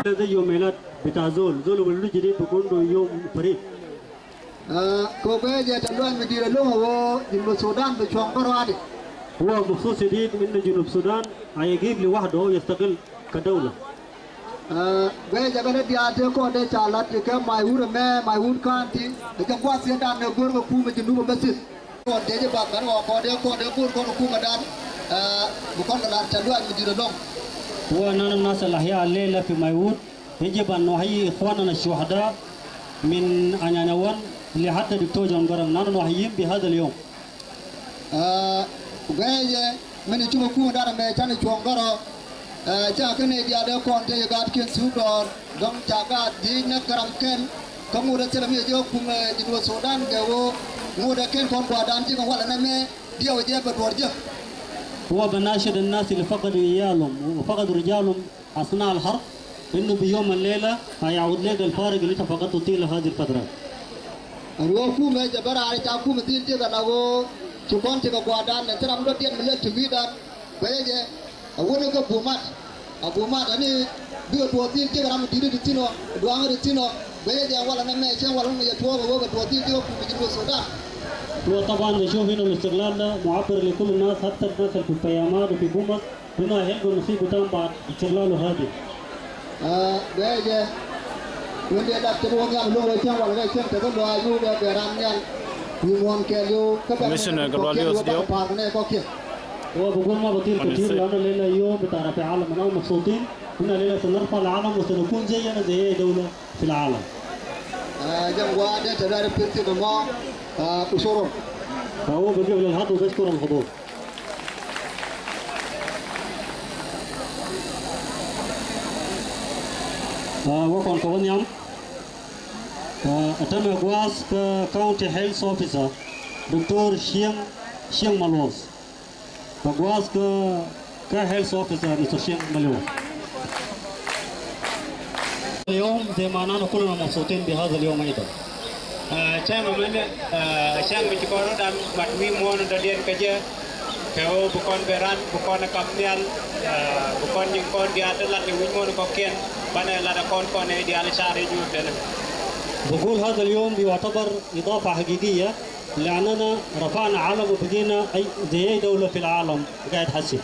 ده يوم ميلاد بتاع زول، زول ولده جديد بيكون له يوم فريد. Aa, kɛ ɣöö guɛcɛ tɛ̈th lɔaac mi di̱i̱t ɛlɔ̱ŋ ɣöö Junub Sudan bi cuɔ̱ŋ kärɔaadɛ. هو مبسوط شديد إن جنوب السودان هيقيف لوحده ويستقل كدولة. Aa, guɛcɛ kɛn diaal tëë kɔn dee ca la̱t kɛ Maiwut ɛmɛ, Maiwut County, ɛ jɛn gua̱a̱th thieendan ɛ go̱r kɛ kumɛ Junub ɛ bä thil. Kɔn dee jɛ bak kɛn ɣɔɔ kɔn dee kɔn dee go̱r kɔn kumɛ dan, aa, bi kɔn kɛ la̱t tɛ̈th lɔaac mi di̱i̱t ɛlɔ̱ŋ. هو نحن الناس الأحياء الليلة في مايوت، يجب أن نحيي إخواننا الشهداء من أنيانيا وان لحتى دكتور جون جرانج. نحن نحييهم بهذا اليوم. Aa, guɛcɛ min cukɛ kumɛ dan ɛmɛ canɛ cuɔ̱ŋ gɔ̱rä. Aa, ca kɛn nɛy diaal dee kɔn te yɛ gaatkiɛn thuk dɔɔr, dɔ̱ŋ ca gaat ji̱ näk kä ram kɛl. Kä ŋot ɛ thilɛ mi jɛ jek ɛ kumɛ Junub Sudan kɛ ɣöö ŋot ɛ kɛn kɔn gua̱a̱thdan cikɛ walɛ nɛmɛ diɛw jɛ bɛ duɔ̱ɔ̱r jek. هو بناشد الناس اللي فقدوا عيالهم وفقدوا رجالهم أثناء الحرب إنه بيوم الليلة هيعوض لك الفارق اللي أنت فقدته طيلة هذه الفترة. Ɛn ɣöö kumɛ jɛ bä raar ca kumɛ dhil jek ala ɣöö ci kɔn cikɛ gua̱a̱thdan ɛ thil ram dɔ̱diɛn mi lät ti wi̱i̱dan. Guɛcɛ jɛ ɛ wänɛ kä Bumat. A Bumat ani bikɛ duɔth dhil jek ram di̱t ti thi̱n ɔ, duaŋ ti thi̱n ɔ. Guɛcɛ jɛ walɛ nɛmɛ cɛ walɛ wä mi jɛ tuɔɔk ɛ ɣöö kɛ duɔth dhil jek ɛ kumɛ Junub Sudan. هو طبعا نشوف إنه الاستقلال ده معبر لكل الناس، حتى الناس اللي في الفيامات وفي بومس. هنا هيلقوا النصيب بتاعهم بعد استقلال وهادي. Aa, guɛcɛ wendɛ lat te bi wä nhiam lo̱ŋ rɛy cäŋ walɛ rɛy cäŋ te kä luaac mi wä bɛ bɛ ran nhial. Wi̱i̱ muɔ̱ɔ̱n kɛɛliw kä bɛ Commissioner kɛ luaal kɔ̱kiɛn yio̱th wä bä diɔ̱k. Kɛ pa̱a̱r kɛ nɛy kɔ̱kiɛn. هو بقول ما بطير كتير لأنه الليلة يوم بتاع رفع علم، نحن مبسوطين. هنا الليلة سنرفع العلم وسنكون زينا زي أي دولة في العالم. Aa, jɛn gua̱a̱th dee te rɛy pi̱th ti nɔmɔ, aa, ushurur. فهو بيقف للحظ وبيشكر الحضور. Aa, wä kɔn kɛ wä nhiam. Aa, ɛ täämɛ gua̱a̱th kä County Health Officer, Doctor Chieng, Chieng Maluoth. Kɛ gua̱a̱th kä, kä Health Officer, Mister Chieng Maluoth. اليوم زي ما أننا كلنا مبسوطين بهذا اليوم أيضا. Aa, cäŋ ɛmɛnɛ, aa, cäŋ mi ci kɔn rɔ̱dan mat wi̱i̱ muɔ̱ɔ̱n dɔ̱diɛn kä jɛ. Kɛ ɣöö bi kɔn ben ran, bi kɔn ɛ kap nhial, aa, bi kɔn nyin kɔn diaal te lat ɛ wi̱c muɔ̱ɔ̱n kɔ̱kiɛn, banɛ lat ɛ kɔn kɔn ɛ diaal car ɛ juur denɛ. بقول هذا اليوم يعتبر إضافة حقيقية لأننا رفعنا علم وبقينا أي، زي أي دولة في العالم قاعد حسي.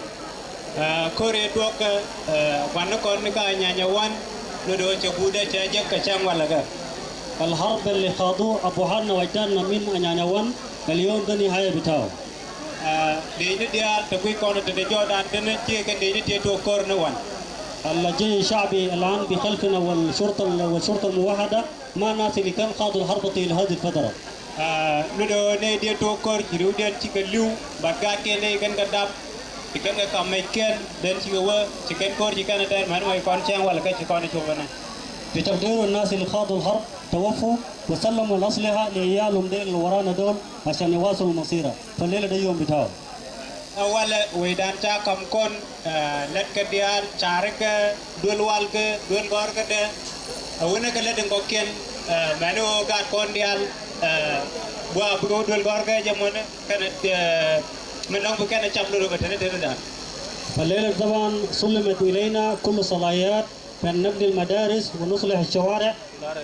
Aa, ko̱r ɛ duɔ̱k, aa, gua̱n ni kɔn ni kä Anyanya wan, ni do̱ cɛ guut ɛ cɛ jek kɛ cäŋ walɛ kɛ. الحرب اللي خاضوه أبهاتنا وأجدادنا من أنيانيا ون، اليوم ده نهاية بتاعه. Aa, dëëcni diaal te guic kɔn te dee jɔɔdan tini cikɛ kɛ dëëcni tëë tuɔɔk ko̱r ni wan. الجيش الشعبي الآن بخلفنا والشرطة ال-، والشرطة الموحدة ما الناس اللي كان خاضوا الحرب طيل هذه الفترة. Aa, ni do̱ nɛy diɛ tuɔɔk ko̱r ci riwdiɛn cikɛ li̱w, bat gaatkiɛn nɛy kɛn kɛ dap, ci kɛn kɛ kam mɛckiɛn, den cikɛ wä, ci kɛn ko̱r ci kɛn ɛ tɛr mɛn wec kɔn cäŋ walɛ kä ci kɔn ɛ cop ɛnɛ. بتقدير الناس اللي خاضوا الحرب توفوا وسلموا الأسلحة لعيالهم ديل اللي ورانا دول عشان يواصلوا المسيرة. فالليلة ده يوم بتاعه. Ɛ walɛ wecdan ca kam kɔn, aa, lɛtkɛ diaal, carikɛ, duel walkɛ, duel gɔ̱rkɛ dɛ. Ɛ wänɛ kɛ lɛt in kɔ̱kiɛn, aa, mɛni ɣöö gaat kɔn diaal, aa, gua bikɛ wä duel gɔ̱rkɛ jɛ muɔ̱nɛ kɛnɛ, aa, min dɔ̱ŋ bi kɛnɛ cam lotdɛ kɛ teni tenidan. فالليلة طبعا سلمت إلينا كل الصلاحيات بأن نبني المدارس ونصلح الشوارع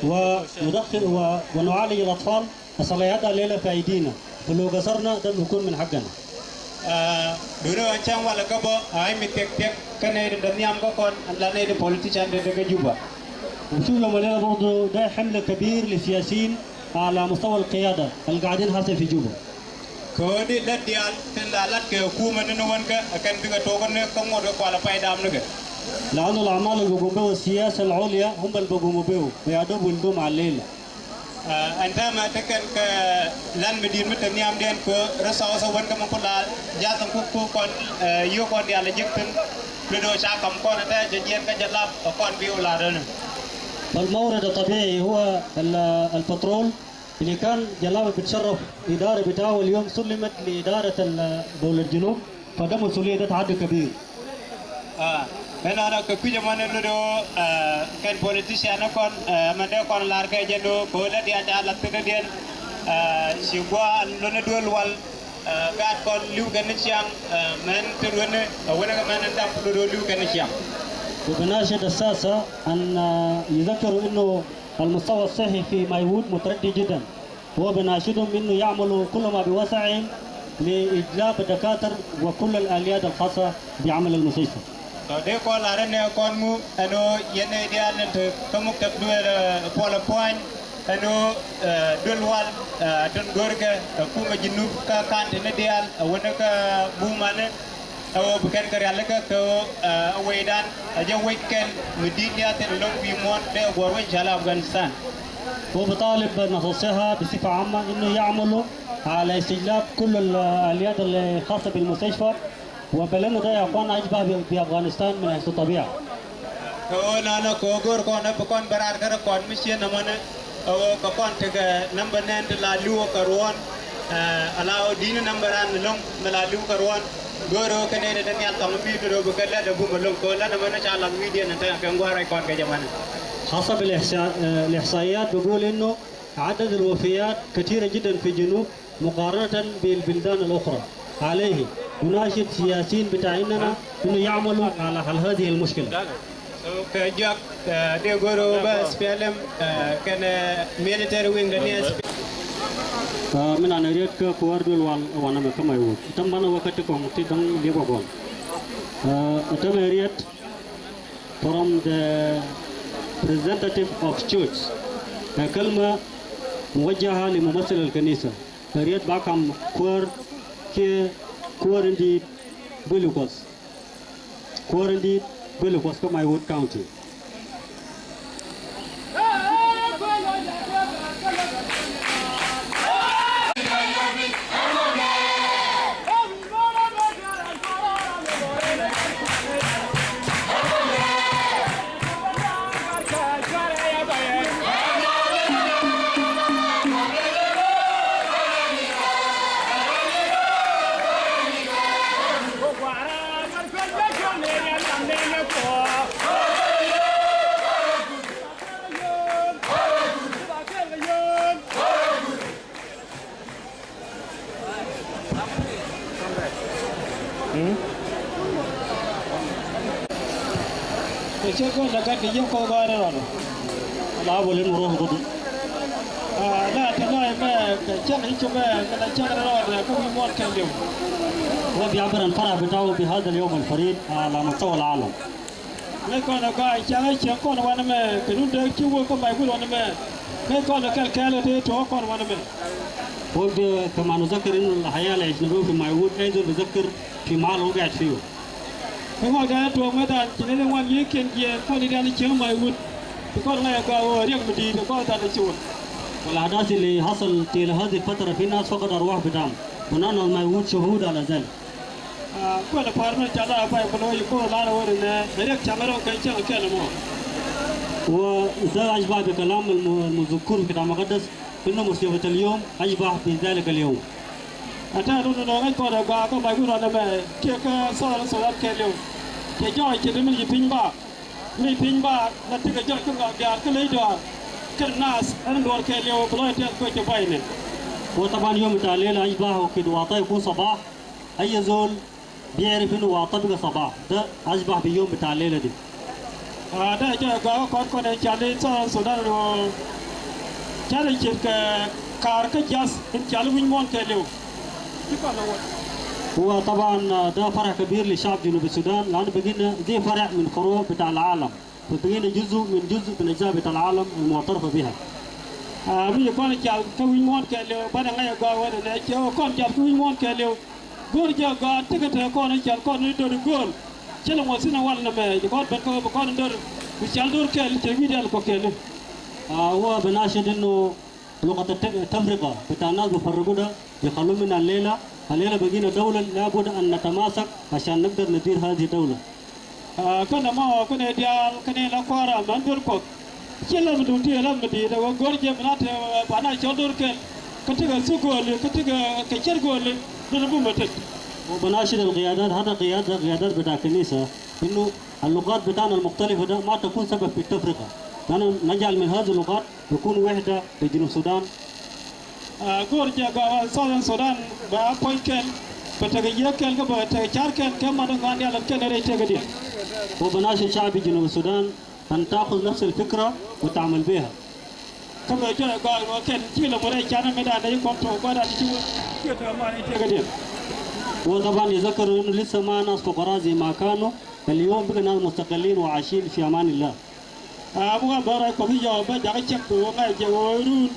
وندخل و-، ونعالج الأطفال. الصلاحيات الليلة في أيدينا، فلو قصرنا ده بيكون من حقنا. Aa, duŋni ɣän cäŋ walɛ kä bä, a i̱ mi thiɛk thiɛk kä nɛy tin dee nhiam kä kɔn, la nɛy tin politician tin dee kä Juba. وشوف يوم الليلة برضو ده حمل كبير للسياسيين على مستوى القيادة القاعدين هسه في جوبا. Kɛ ɣöö di lät diaal tin la lat kɛ kumɛ ni ni wän kä, ɛ kɛn bikɛ tuɔɔk ni kä ŋot kä kualɛ pay dam ni kɛ. لأن الأعمال اللي بيقوم بيه السياسة العليا هم اللي بيقوموا بيه، ويا دوب ولدهم على الليلة. Aa, ɛn täämɛ te kɛn kɛ lan mi di̱i̱t mi te nhiamdiɛn kɛ resource wän kä mi ku la jath ɛn ku ku kɔn, aa, yio̱k kɔn diaal ɛ jek thi̱n. Mi do̱ ca kam kɔn ɛ tɛɛ jɛ jiɛn kä jɛ lap ɛ kɔn bi wä la rɛn. فالمورد الطبيعي هو ال-، البترول اللي كان جلابة بتشرف إدارة بتاعه اليوم سلمت لإدارة ال-، دولة الجنوب. Fa dee masuliya dee tahaddud kabir. Aa, ɛn nɔnɔ kɛ kui̱c ɛmɔni lotdɛ ɣöö, aa, kɛn politician ni kɔn, aa, mɛn dee kɔn lar kɛ jɛn ɣöö kɛ ɣöö lät diaal ca lath thi̱n dɔ̱diɛn, aa, ci gua̱a̱n lotni duel wal, aa, gaat kɔn li̱w kɛn ni ciaŋ, aa, mɛn te lueni, aa, wänɛ kɛ mɛn in dap lotdɛ ɣöö li̱w kɛn ni ciaŋ. وبناشد الساسة أن يذكروا إنه المستوى الصحي في مايوود متردي جدًا، وبناشدهم إنه يعملوا كل ما بوسعهم لإجلاب الدكاترة وكل الآليات الخاصة بعمل المستشفى. Tɔ dee kɔn lar ɛn ɛ kɔn ŋu ɛn ɣöö yɛn ɛ diaal ni te kä muktab duëël, ɛ, puɔl ɛ puany ɛn ɣöö, ɛ, duël wal, ɛ, tin görkɛ ɛ kumɛ Junub kä ka̱n tini diaal ɛ wänä kä bumani. Ɛ ɣöö bi kɛn kɛ rialikä kɛ ɣöö, ɛ, ɛ wecdan ɛ jɛ wec kɛn mi di̱t ni a thil lo̱ŋ wi̱i̱ muɔ̱ɔ̱n dee ɛ guɔ̱r wec cɔal Afghanistan. وبطالب نصيحة بصفة عامة إنه يعملوا على استجلاب كل الآليات الخاصة بالمستشفى، وبلدنا ده يا أخوان أشبه ب-، بأفغانستان من حيث الطبيعة. Kɛ ɣöö nanɛ kɛ ɣöö go̱o̱r kɔn ɛ bi kɔn bɛ raar kä rɛ kɔn mi ciën ɛmɔnɛ. Ɛ ɣöö kɛ kɔn tekɛ nambä nɛn ti la li̱w kä ruɔ̱n, ɛ, ala ɣöö di̱t ni nambä ran ɛlɔ̱ŋ mi la li̱w kä ruɔ̱n. Go̱o̱r ɣöö kɛn nɛy ti te nhial thɔŋ mi ti röö bi kɛ lät ɛ bum ɛlɔ̱ŋ kɛ ɣöö lät ɛmɔnɛ ca lath wi̱i̱diɛn ɛn tɛ̈ kɛ ŋua̱r rɛy kɔn kɛ jɛ mɔnɛ. حسب الإحصاء-، الإحصائيات بيقول إنه عدد الوفيات كثيرة جدًا في الجنوب مقارنة بالبلدان الأخرى. عليه نناشد السياسيين بتاعنا إنه يعملوا على حل هذه المشكلة. Kɛ jɔak, ɛ, dee go̱r ɣöö bä S P L M, ɛ, kɛnɛ military wing dɛ ni S P L M. Ɛ, min an ɛ riet kä kuäär duël wal wanɛ mɛ kä Maiwut. Täämɛ banɛ wä kä ti kɔŋ ti dɔ̱ŋ liep wä gɔn. Ɛ, täämɛ riet from the representative of church. Ɛ, كلمة موجهة لممثل الكنيسة. Ɛ riet ba kam kuäär kiɛ kuäär in di̱i̱t Bulukuɔth. Kuäär in di̱i̱t Bulukuɔth kä Maiwut County. Kɛ ciek kɔn dakat kɛ jiäk kɔn gɔaa rɛl rɔɔdɛ. La bol in mi ruɔ̱k in kodu. Ah, la te lɔc mɛ kɛ cäŋ i̱ cop mɛ kɛ la cäŋ rɛl rɔɔdɛ kä wi̱i̱ muɔ̱ɔ̱n kɛɛliw. Wa bia bɛrɛn para bi tau bi hadha al-yawm al-farid ala mustawa al-alam. Ŋäc kɔn ɛ gɔaa cäŋ ɛ cäŋ kɔn wanɛ mɛ kɛ run dee ci wä kä Maiwut wanɛ mɛ. Ŋäc kɔn ɛ kɛl kɛɛl ɛ tëë tuɔɔk kɔn wanɛ mɛ. Wa bi kama nuzakkir innu al-haya al-ajnabi fi Maiwut, ay zol bizakkir fi mahal hu gaid fiyu. Kä ŋɔak dee tuɔɔk mëëdan ci nɛy ŋuan yiëëkiɛn jiɛɛn kɔn i̱ diaal i̱ cieŋ Maiwut. Ti kɔn ŋa̱c ɛ gɔaa ɣöö riɛk mi di̱i̱t ɛ gɔaa than ɛ ci wä. Wal ahdath alli hasal tila hadhi al fatra fi nas fakad arwah bitam. Wa nahnu Maiwut shuhud ala zalik. Ah, kuɛn ɛ pa̱a̱r mi ca la pay kɔn wä yi kɔn la rɛ wä ri nɛ riɛk cam rɛ kɛ cäŋ kɛl mɔ. Wa da ashbah bi kalam al mu-, al muzkur fi kitab mukaddas. Innu musibata al-yawm ashbah bi dhalika al-yawm. Ɛ tɛ̈r run inɔ ŋäc kɔn ɛ gɔaa kä Maiwut rɔɔdɛ mɛ kiɛ kä Southern Sudan kɛɛliw. Cɛ jɔɔc cɛ ti min ci piny baak. Mi piny baak la tekɛ jɔɔc kä ŋɔak diaal kä ley dɔaar. Kɛn naath ɛn duɔ̱ɔ̱r kɛɛliw bi lɔc tɛth kuec cɛ ba̱ny ni. Wa taban yom ta lel ashbah wa kid wata yakun sabah. Ay zol biɛɛr fi innu wata bikɛ sabah. Da ashbah bi yom bita lel di. Ah, da jɛ gɔaa kɔn kɔn in cal i̱ Southern Sudan ri ɣöö cal i̱ ce̱tkɛ kaar kä jiath in cal i̱ wi̱c muɔ̱ɔ̱n kɛɛliw. Ci kɔn ɛ wä. Wa taban, ah, da farah kabir li shab Junub Sudan, lanu bagina zi farah min furu bita al-alam. Fa bagina juzu min juzu min ajza bita al-alam al-mu'taraf biha. Ah, mi ci kɔn cal kä wi̱c muɔ̱ɔ̱n kɛɛliw, banɛ ŋa̱c ɛ gɔaa wä nɛ cɛ kɔn cal kä wi̱c muɔ̱ɔ̱n kɛɛliw. Go̱o̱r jɛ gɔaa tekɛ te kɔn i̱ cal kɔn i̱ döör i̱ gööl. Cɛ lɛ ŋuɔth thi̱n ɛ wal nɛmɛ jɛ kɔn ben kä ɣöö bɛ kɔn in döör. Bi cal döör kɛl cɛ wi̱i̱ diaal kɔ kɛl i̱. Ah, wa bi nashid innu lugat at-tafriqa bita nas bi farriqu da bi khalu min al-lela. Al-lela bagina dawla, la budda an natamasak ashan nagdar nadir hadhihi dawla. Ah, kä nɛmɔ kä nɛy diaal kä nɛy la kua̱r amɛ duer Kuɔth. Ci lath mi duŋ ti lath mi di̱i̱t ɛ wä go̱r jɛ mi na te banɛ cɔl do̱r kɛl. Kä tekɛ thuk gööli kä tekɛ kɛ cär gööli. Dɔ̱n bumɛ tet. Wa bi nashid al-qiyadat, hata qiyadat, qiyadat bita kanisa, innu al-lugat bitana al-muktalifa da ma takun sabab fi tafriqa. Lanu najal min hazi al-lugat takun wahda li Junub Sudan. Ah, go̱o̱r jɛ gɔaa Southern Sudan bɛ a puɔ̱ny kɛl. Bɛ tekɛ yiëë kɛl kä bɛ tekɛ ca̱r kɛl kä mat ŋɔaani alɛt kɛl rɛy tëkädiɛn. وبناشد شعب جنوب السودان أن تأخذ نفس الفكرة وتعمل بها. Kä bɛ jɔɔc gɔaa ɣöö kɛn ci lɛ murɛ canɛ mi da̱a̱n dee kɔn tuɔɔk gua̱a̱r da̱a̱n ci wä. Kiɛ tuɔɔk mat rɛy tëkädiɛn. وطبعا يذكر إنه لسه ما ناس فقراء زي ما كانوا، اليوم بقى ناس مستقلين وعايشين في أمان الله. A buk a bä rɔy Kuɔth i̱ yɔw bä jakä cɛk kɛ ɣöö ŋa̱c jɛ ɣöö i̱ run.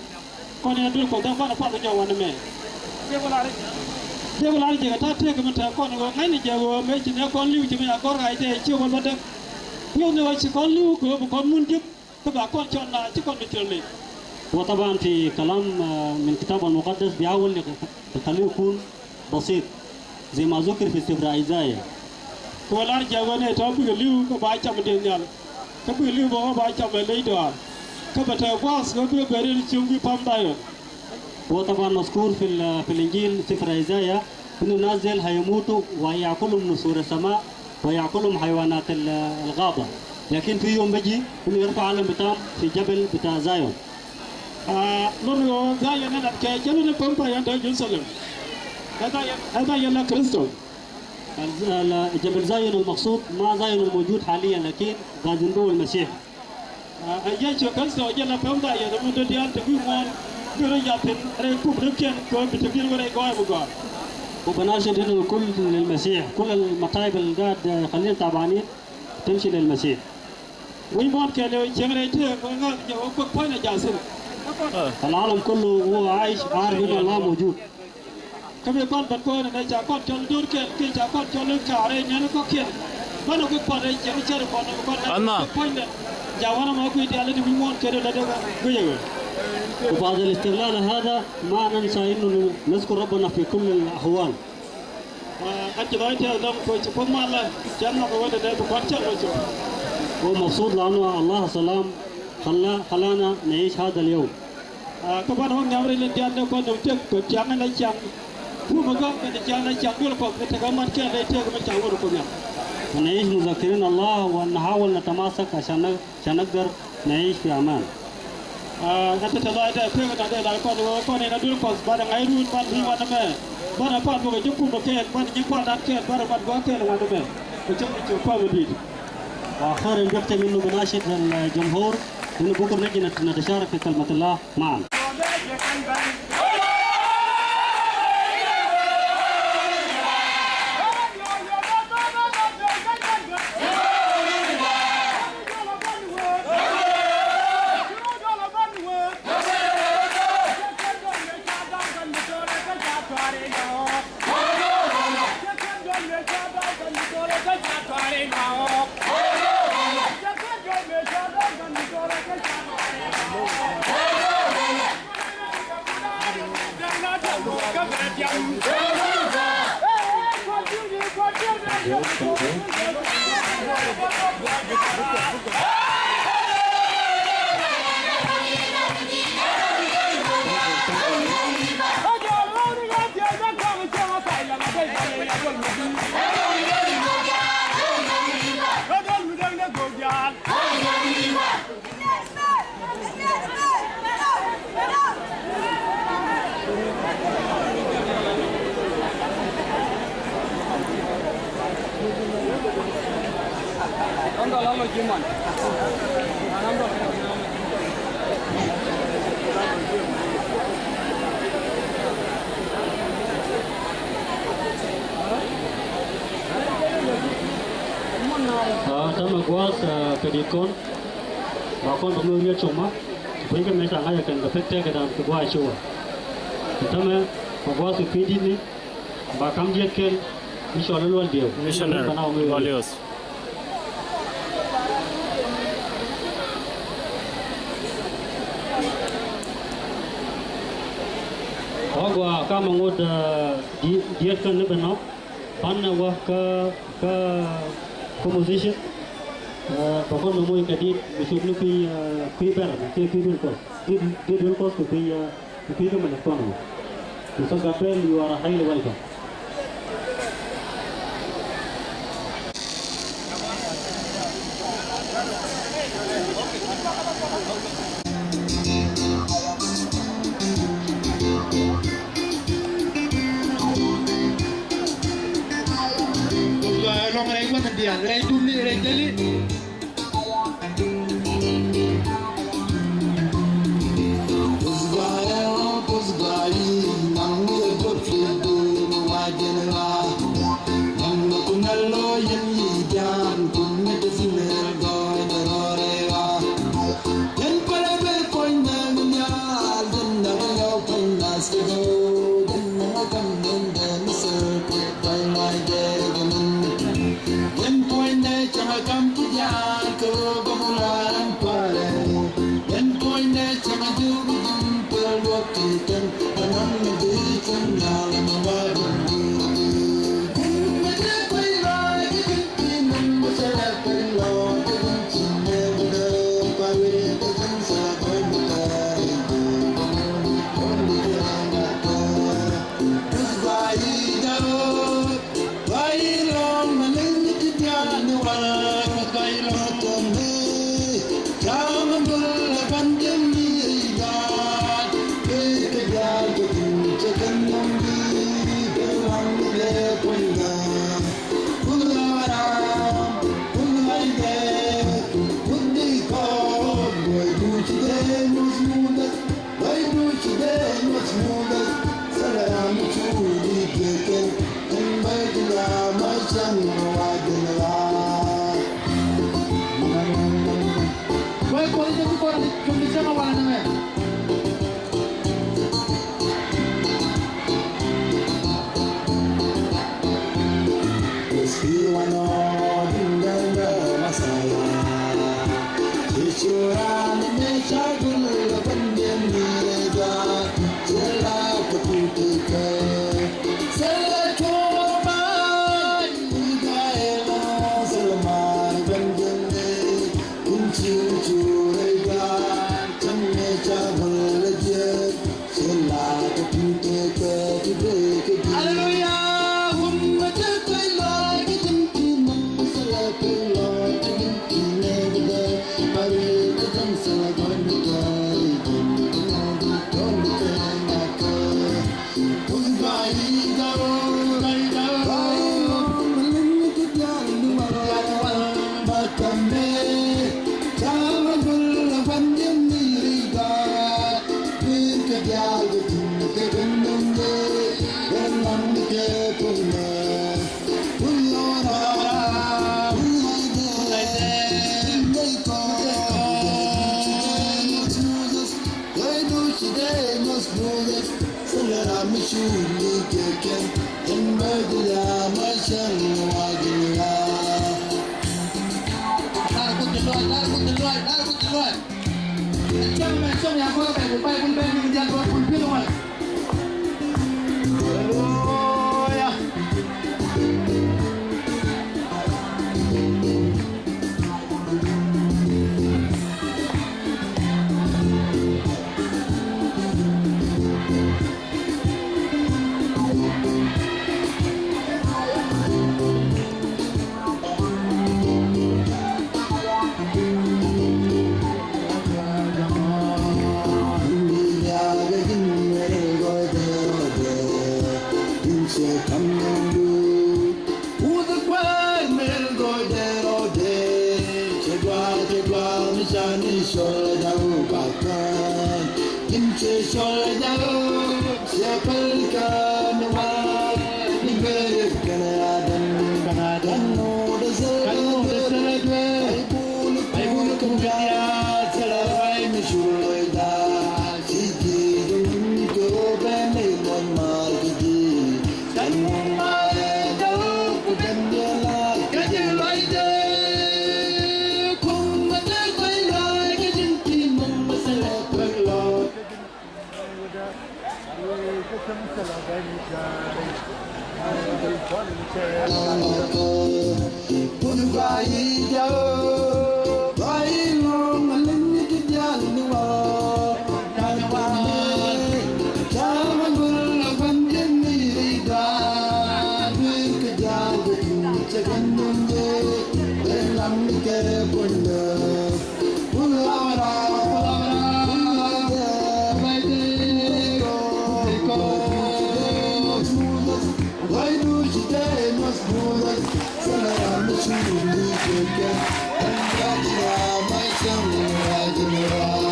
Kɔn in a duel Kuɔth däk banɛ puath kɛ jɔw wanɛ mɛ. Dee bä lar jɛ kɛ ta̱a̱ tëëk kɛ mi te kɔn ɣöö ŋa̱cnɛ jɛ ɣöö mëë ci nɛ kɔn li̱w ci mi a gɔ̱r ɣa̱c tɛ ci wä bä däk. Pi̱w ni ɣöö ci kɔn li̱w kɛ ɣöö bi kɔn mun ji̱k kä ba kɔn cɔl na ci kɔn bi cɔl li̱w. وطبعا في كلام، آه، من كتاب المقدس بيحاول يخليه يكون بسيط زي ما ذكر في سفر إشعيا. Kɛ ɣöö lar jɛ ɣöö nɛ tɔ̱ bikɛ li̱w kä ba cam dieth nhial. Kä bikɛ li̱w bä ɣöö ba cam ɛ ley dɔaar. Kä bɛ te gua̱a̱th ɣöö bikɛ ben riet cieŋ wi̱i̱ pa̱m Dhayɔn. وطبعا مذكور في ال-، في الإنجيل سفر إشعيا إنه الناس ديل هيموتوا ويأكلهم نسور السماء ويأكلهم حيوانات ال-، الغابة. لكن في يوم بيجي إنه يرفع علم بتاعهم في جبل بتاع زيون. A, lon ɣöö Dhayɔn ɛ lat kɛ jälä ni päm Dhayɔn te Jɛ-ru-tha-lɛm. Ɛ Dhayɔn, ɛ Dhayɔn la Kritho. ال-، ال-، جبل زيون المقصود ما زيون الموجود حاليا، لكن قاعدين بيه المسيح. A, ɛ Yecu Kritho jɛ la päm Dhayɔn mi dɔ̱dial te wi̱i̱ muɔ̱ɔ̱n bi rɔ yath thi̱n rɛy kup ri̱kiɛn kɛ ɣöö bi te bi̱i̱r wä rɛy gɔɔy bi gɔaa. وبناشد إنه الكل للمسيح، كل المصائب اللي قاعد يخلينا تعبانين تمشي للمسيح. Wi̱i̱ muɔ̱ɔ̱n kɛɛliw cieŋ rɛy tëë kɛ ɣöö ŋa̱th jɛ ɣöö kuek puɔ̱nydɛ jaathin. العالم كله هو عايش عارف إنه الله موجود. Kä bi kɔn bän kɔn nɛ ca kɔn cɔl do̱rkɛn kiɛ ca kɔn cɔl kaarɛ nyɛn kɔkiɛn. Banɛ kuek puɔ̱nydɛ cieŋ cär kɔn kɔn nɛ kuek puɔ̱nydɛ. Ja wanɛ ma kui̱ diaal ni wi̱i̱ muɔ̱ɔ̱n kɛɛliw lɛ dee guiyɛ ɣöö. وبعد الاستقلال هذا ما ننسى إنه نذكر ربنا في كل الأحوال. A, ɛ ci lɔc tɛth lɔŋ kɛ ci puɔ̱th malä cɛ nhɔk ɛ wendɛ nɛ bi kua̱n cäŋ wä cop. ومبسوط لأنه الله سلام خلا-، خلانا نعيش هذا اليوم. A, kä banɛ wä nhiam rɛy lin diaal dee kua̱n nöm tëk kɛ ciaŋ ɛn ɛ ciaŋ. Kumɛ gɔ̱k kɛ ciaŋ ɛn ɛ ciaŋ duël Kuɔth kɛ tekɛ mat kɛl rɛy tëk mi ca wä ni Kuoth nhiam. ونعيش مذكرين الله ونحاول نتماسك عشان ن-، عشان نقدر نعيش في أمان. A, kä te te lɔcdɛ pek na dee la kɔn ɣöö kɔn in a duel Kuɔth banɛ ŋa̱c run ban bi wanɛ mɛ. Banɛ pan bikɛ ji̱ kumɛ kɛɛl, banɛ ji̱ kuandan kɛɛl, banɛ mat gua̱a̱th kɛɛl wanɛ mɛ. Kɛ cäŋ ni ci kua̱m in di̱i̱t. وأخيرا بختم إنه بناشد الجمهور إنه بكرة نجي نت-، نتشارك في كلمة الله معا. Aa, täämɛ gua̱a̱th, aa, kɛ di̱t kɔn. Ba kɔn bä ŋo̱o̱k riet coma. Kueckɛ mëë ca ŋa̱c ɛ kɛn kɛ pek tëkädan kɛ gua̱a̱c cua. Täämɛ ba gua̱a̱th kɛ kui̱ di̱tni. Ba ka̱m jiäk kɛl. Mi cɔl i̱ Lual Diɛw. Missionary Lual Diɛw. Ɔ gɔaa kamɛ ŋot, aa, di-, diet kän ni ben nɔ. Pan ɛ wä kä, kä, kä musician. Aa, bɛ kɔn nɔmɔ kɛ diet mi cop ni kui̱, aa, kui̱ bɛr kiɛ kui̱ duel kɔs. Kui̱, kui̱ duel kɔs kɛ kui̱, aa, Kui̱ kä mɛn ɛ kɔn ɛ. Mister Gabriel, you are highly welcome.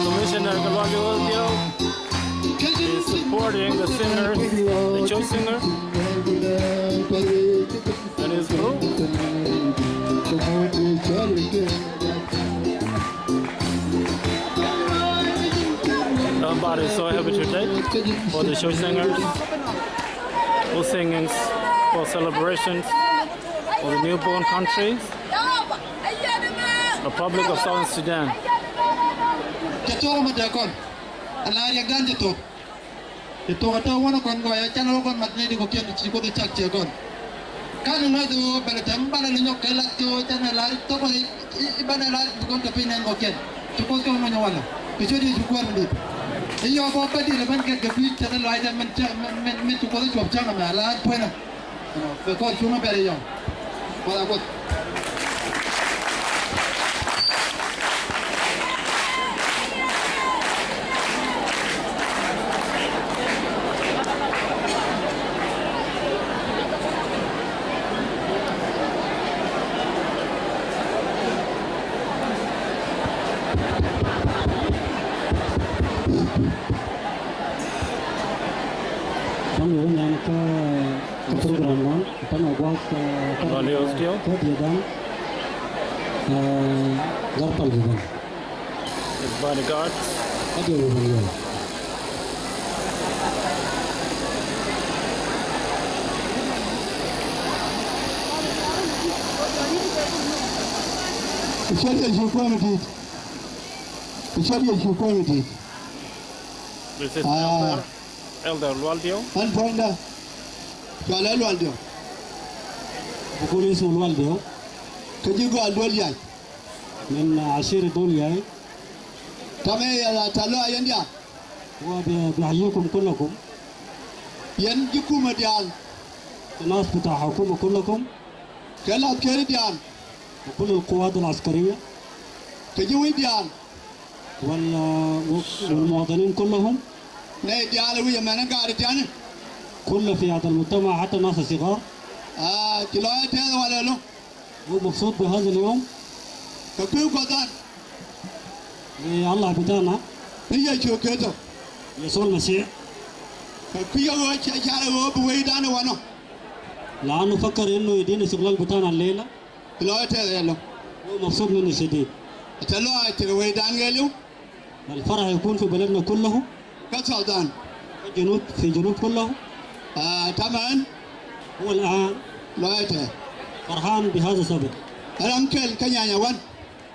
Commissioner Galwali Odiok is supporting the singers, the Choice Singers, and his group. Everybody is so happy today for the Choice Singers, for singings, for celebrations for the newborn country, Republic of Southern Sudan. Cɛ tuɔɔk mat dee kɔn. Ala riɛk dan cɛ tuɔɔk. Cɛ tuɔɔk a tɔɔ wänä kɔn gɔɔy a canɛ wä kɔn mat nɛy di kɔkiɛn ti ci Kuoth cak ciɛ kɔn. Kan in ŋa̱th ɣöö bɛlɛ tɛm banɛ ni nyɔk kɛ lath kɛ ɣöö canɛ la tɔk ɣöö i̱ banɛ la bi kɔn kɛ piny nɛn kɔkiɛn. Ci Kuoth kɛ wä nɔnyɛ walɛ kɛ ciöt Yecu Kuäär mi dit. I̱ yɔɔk bä bä dilɛ ben kɛt kɛ pi̱i̱c tɛn in lɔaacdɛ min ci Kuoth i̱ cuɔp cäŋ ɛmɛ ala puenä. Kɛ kɔn cuŋä bɛl i̱ yɔɔk. Kuɔth a Kuoth. His bodyguard. Ade wä bä yɔl. I̱ cɔl yɛ cu kuäär mi di̱i̱t. I̱ cɔl yɛ cu kuäär mi di̱i̱t. This is Ah. Elder, Elder Lual Diɔw. Ɛn puɔ̱nydä cɔalɛ Lual Diɔw. Bukun ismu Lual Diɔw. Kä ji̱ gɔaa Lual Yac. Min ashiri Lual Yac. Tamɛ yɛ la talo a yɛn diaal. Wa bi, bi hayikum kullakum. Yɛn ji̱ kumɛ diaal. Nas bita hukuma kullakum. Kɛ lath keri diaal. Wa kullul quwat al askariya. Kɛ ji̱ wi̱c diaal. Wal, wal muwatinin kullahum. Nɛy diaal wi̱c ɛmɛn ɛ gaat tiani. Kulla fi hadal mujtama hatta nas sigar. Ah, ci lɔc tɛth walɛ lo̱ŋ. Wa mabsut bi hadal yom. Kɛ kui̱ kuɔthan. Li Allah bitana. Ni Yecu Kritho. Yesu al-Masih. Kɛ kui̱ ɣöö cɛ carɛ ɣöö bi wecdan wanɔ. Lanu fakar inu idina istiqlal bitana leila. Lɔc tɛth ɛ lo̱ŋ. Wa mabsut minu shadid. Tɛ lɔc tɛth wecdan ɣɛliw. Al farah yakun fi baladna kullahu. Kä Sudan. Junub, fi junub kullahu. Ah, tamam. Huwa al-an. Lɔc tɛth. Farhan bi hadha sabab. Ram kɛl kä Nyanya wan.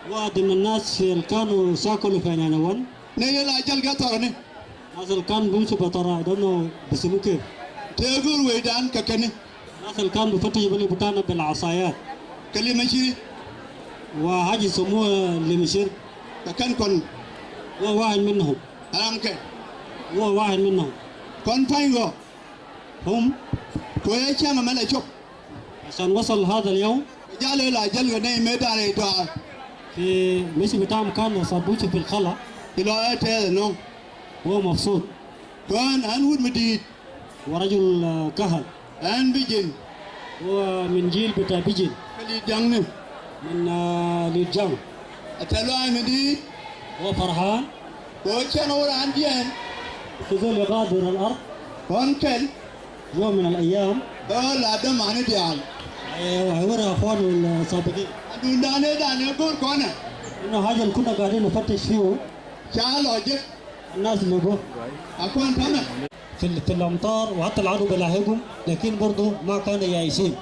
Wa dim an nas fi al kanu sakulu fi Nyanya wan. Nɛy la jäl kɛ thɔrɔni. Nas al kan bimshu bi tara, I don't know bisimu kef. Tëë go̱o̱r wecdan kɛ kɛni. Nas al kan bifattish bele bitana bil asayat. Kɛ limɛ ciri. Wa haja isumuha limɛ ciri. Kɛ kɛn kɔn. Huwa wahid minhum. Ram kɛn. Huwa wahid minhum. Kɔn pa̱ny ɣɔɔ. Hum. Kɛ ɣöö cäŋ ɛmɛ la cop. Ashan wasal hadha al yawm. Jalɛ la jäl kɛ nɛy mëëdan rɛy tɔa. Fi mishi bitam kan sabuchu fil khala. Ilɔ ɛ tɛth ɛnɔ. Huwa mabsut. Kɔn ɣän wut mi di̱i̱t. Wa rajul, ah, kahal. Ɣän bi ji̱n. Huwa min jil bita bi ji̱n. Kɛ li̱i̱t jaŋni. Min, ah, li̱i̱t jaŋ. Ɛ tɛth lɔaac mi di̱i̱t. Huwa farhan. Kɛ ɣöö cäŋ ɛ wä raan jiɛɛn. Fi zol yugadir al ard. Kɔn kɛl. Yom min al ayam. Ɣöö la dämani diaal. Aywa, aywa, akhwan al sabiqin. Duundan ëëdan ëë go̱o̱r kɔnɛ. Innu haja al kunna gaidin nufattish fihu. Ca lɔ jek. Annas ligo. A kuan tamɛ. Fi al, fi al amtar wa hatta al adu bi lahigum, lakin bardu ma kanu yaisin.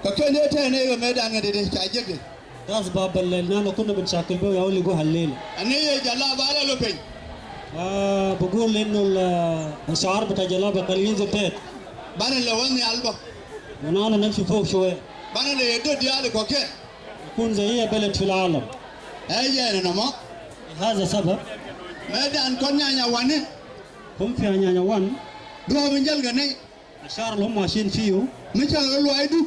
Kɛ kɛn dee tɛn ɛ ɣöö mëëdan ŋädɛ dee ca jek dee. Das bab al, al nana kunna binshakil behu ya uli go hallela. Ani yɛ jalaba ala lo peny. Ah, bugul innu al, ah, shiar bita jalaba kal yinzil tehet. Banɛ lɛ wä nhial bä. Wa nana namshi fok shoya. Banɛ lɛ yɛ död diaal kɔkiɛn. Kun zai ayi balad fil alam. Ɛ jɛn nɔmɔ. Hadha sabab. Mëëdan kɔn Nyanya wani. Hum fi Nyanya wan. Duɔ̱ɔ̱p in jäl kɛ nɛy. Al shar al hum mashin fihu. Mi cäŋ rɔ luaacdu.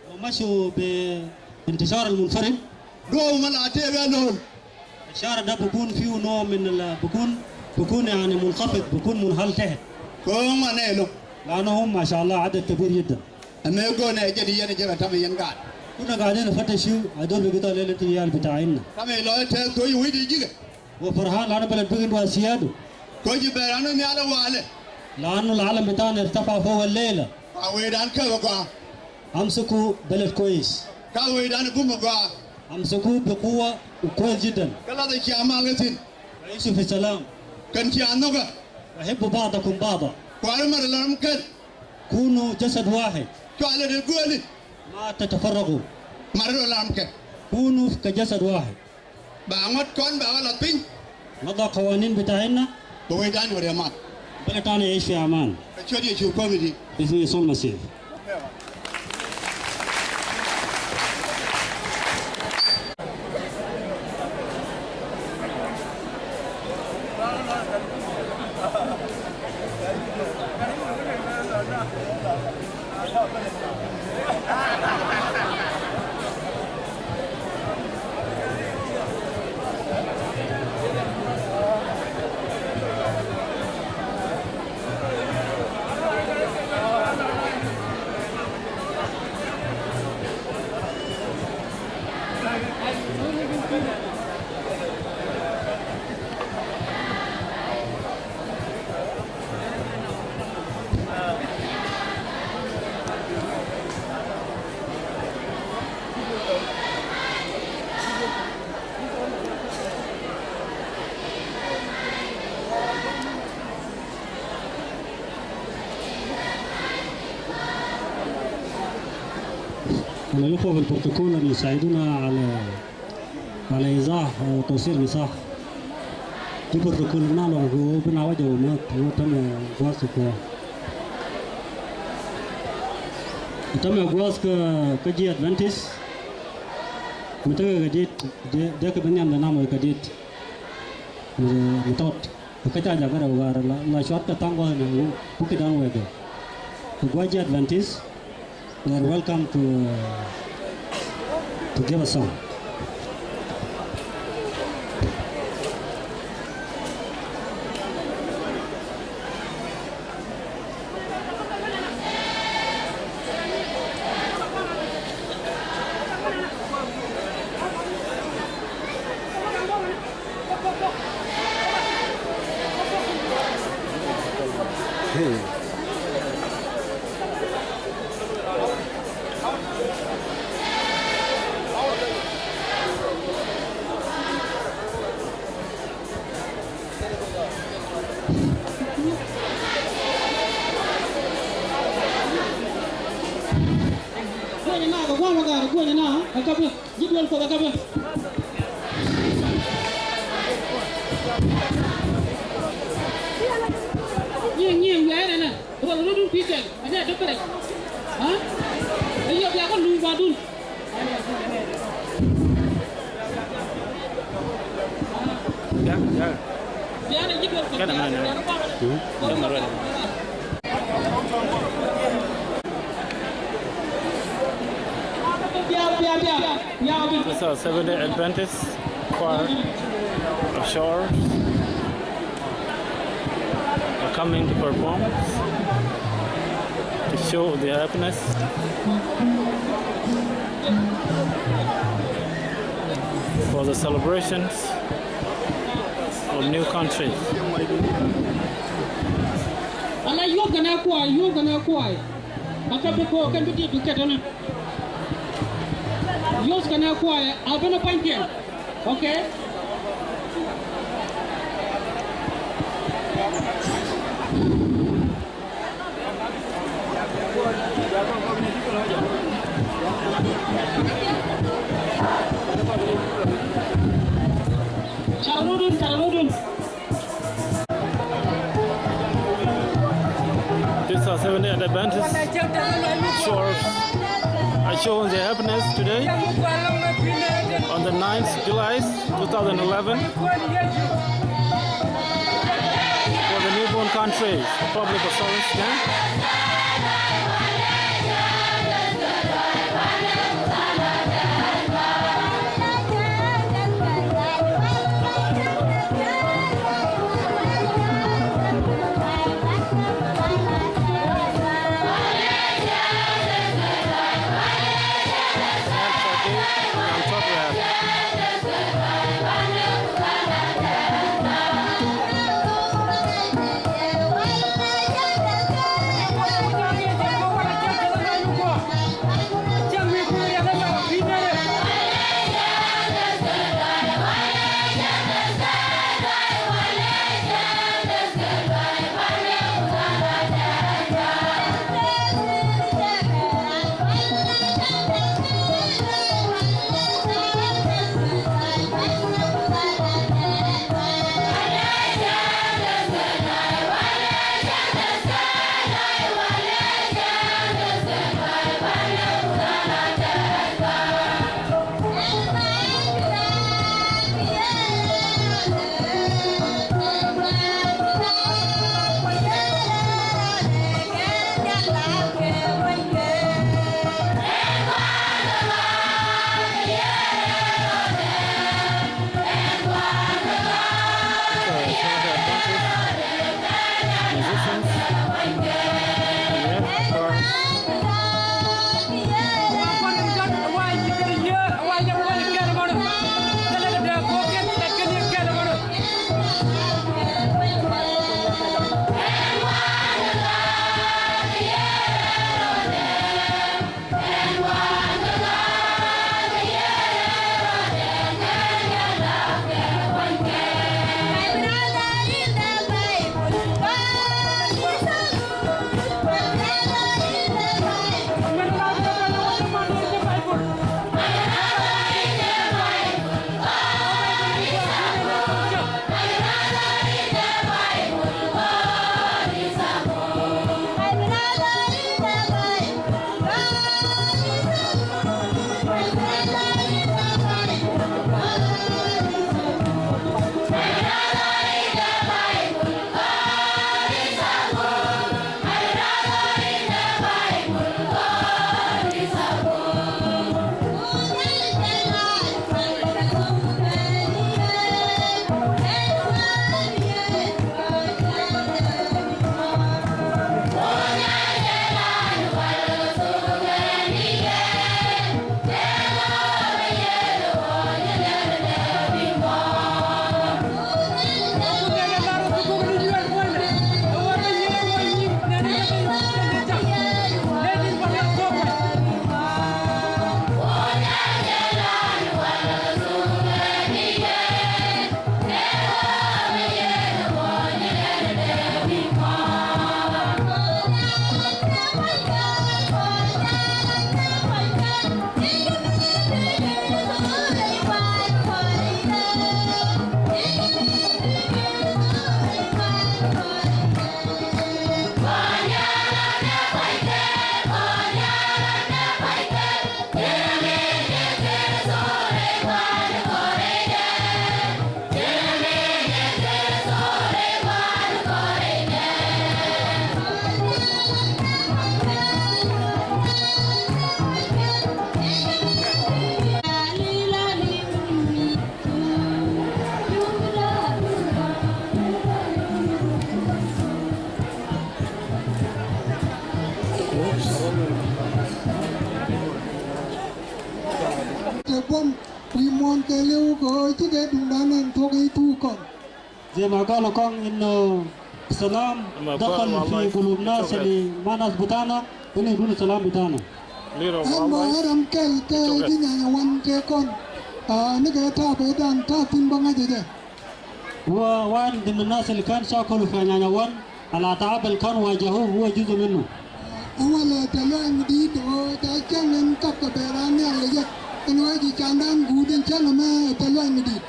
Wa mashu bi intishar al munfarid. Duɔ̱ɔ̱p mi la tëëk ɛ lo̱l. Al shar da bikun fihu naw min al, bikun, bikun yani munkhafid, bikun munhal tehet. Kɛ ɣöö ŋuan nɛy lo̱ŋ. Lanu hum masha Allah adad kabir jiddan. Ɛmɛ go̱o̱nɛ jɛ di yɛn jɛ bɛ tamɛ yɛn gaat. Kunna gaidin nufattish, adol bi gita lele ti yal bita inna. Tamɛ ilɔ tɛth kɛ ɣöö wi̱cdu ji̱ kɛ. Wa farhan lanu balad bigin wa siyadu. Kɛ ɣöö ji̱ bɛ ranu nhial walɛ. Lanu al alam bitana irtafa fok al leila. Wa wecdan kɛ bɛ gɔaa. Amsiku balad kwes. Ka wecdan bumɛ gɔaa. Amsiku bi kuwa kwes jiddan. Kä lathɛ cia mal kä thi̱n. Wa ishu fi salam. Kɛn cia nhökä. Wa hibbu badakum bada. Kua̱ri mat ram kɛn. Kunu jasad wahid. Cuali ri guäli. Ma tatafarragu. Mari ro lam kɛ. Kunu ka jasad wahid. Ba ŋuɔ̱t kɔn ba wä lath piny. Nada kawanin bita inna. Bɛ wecdan wä rɛ mat. Bele tana yaish fi aman. Kä ciöt Yecu kuäär mi di̱i̱t. Bismi Yesu al Masih. الإخوة في البروتوكول أن يساعدونا على، على إيضاح أو توصيل الإيضاح. Ji̱ protocol na lɔŋ kɛ ɣöö bi na wä jɛ wä mɛ, wä tämɛ gua̱a̱th kɛ kuɔ. Tämɛ gua̱a̱th kä, kä ji̱ Adventist. Mi tekɛ kɛ dit, dee, dee kɛ bi nhiam dee nam wä kɛ dit. Mi, mi tɔt. Kä ca jakä rɛw ɣaar la, la cuat kɛ thaŋ gua̱th ni wuk, wuk ki da̱ŋ wekɛ. Kɛ gua̱c ji̱ Adventist, you are welcome to, uh, to give a song. Kuɔnyɛ na kɛ gua̱a̱th Magar, kuɔnyɛ na kɛ käp. Ji̱ duel Kuɔth ɛ käp. Nyiëëŋ, nyiëëŋ wiaa ɛn ɛnɛ. Ruɔth rɔ̱dun kui̱ kɛl. Ɛ jɛ däk kärɛ. Ha? Ɛ yɔ bia kä luuŋ badun. Ya, ya. Bia rɛ ji̱ duel Kuɔth. Kɛn ɛmɛ nɛ. This is Seventh-day Adventist Choir of Shores are coming to perform, to show their happiness for the celebrations of new country. Ala yuɔth kɛnɛ kuay, yuɔth kɛnɛ kuay. Ɛ käp bi ko̱o̱k kɛn bi diet bi kɛt ɛnɛ. Yuɔth kɛnɛ kuay a ben ɛ pa̱nykiɛn. Okay. Carɛ rɔ̱dun, carɛ rɔ̱dun. These are Seventh-day Adventist Shores are showing their happiness today on the ninth July two thousand eleven for the newborn country, Republic of Southern Sudan. Kɛ ɣöö cikɛ duŋdan ɛn thuɔ̱k i̱ thuk kɔn. زي ما قالوا كان إنه السلام دخل في قلوب ناس اللي ما ناس بتاعنا، إنه يكون السلام بتاعنا. Ɛn bä ɛ ram kɛl kɛ ji̱ Nyanya Wan tëë kɔn. Aa, ni kɛ ta̱a̱ bɛ da̱a̱n ta̱a̱ thi̱n bä ŋa̱c ɛ jɛ. هو واحد من الناس اللي كان شاكلوا في نيانيا وان، الأتعاب اللي كان واجهوه هو جزء منه. Ɛ walɛ Tɛ̈ Luac mi di̱i̱t ɣöö ca cäŋ ɛn kap kɛ bɛ raan nhial kɛ jɛ. Ɛn ɣöö ji̱ candan guut ɛn cäŋ ɛmɛ Tɛ̈ Luac mi di̱i̱t.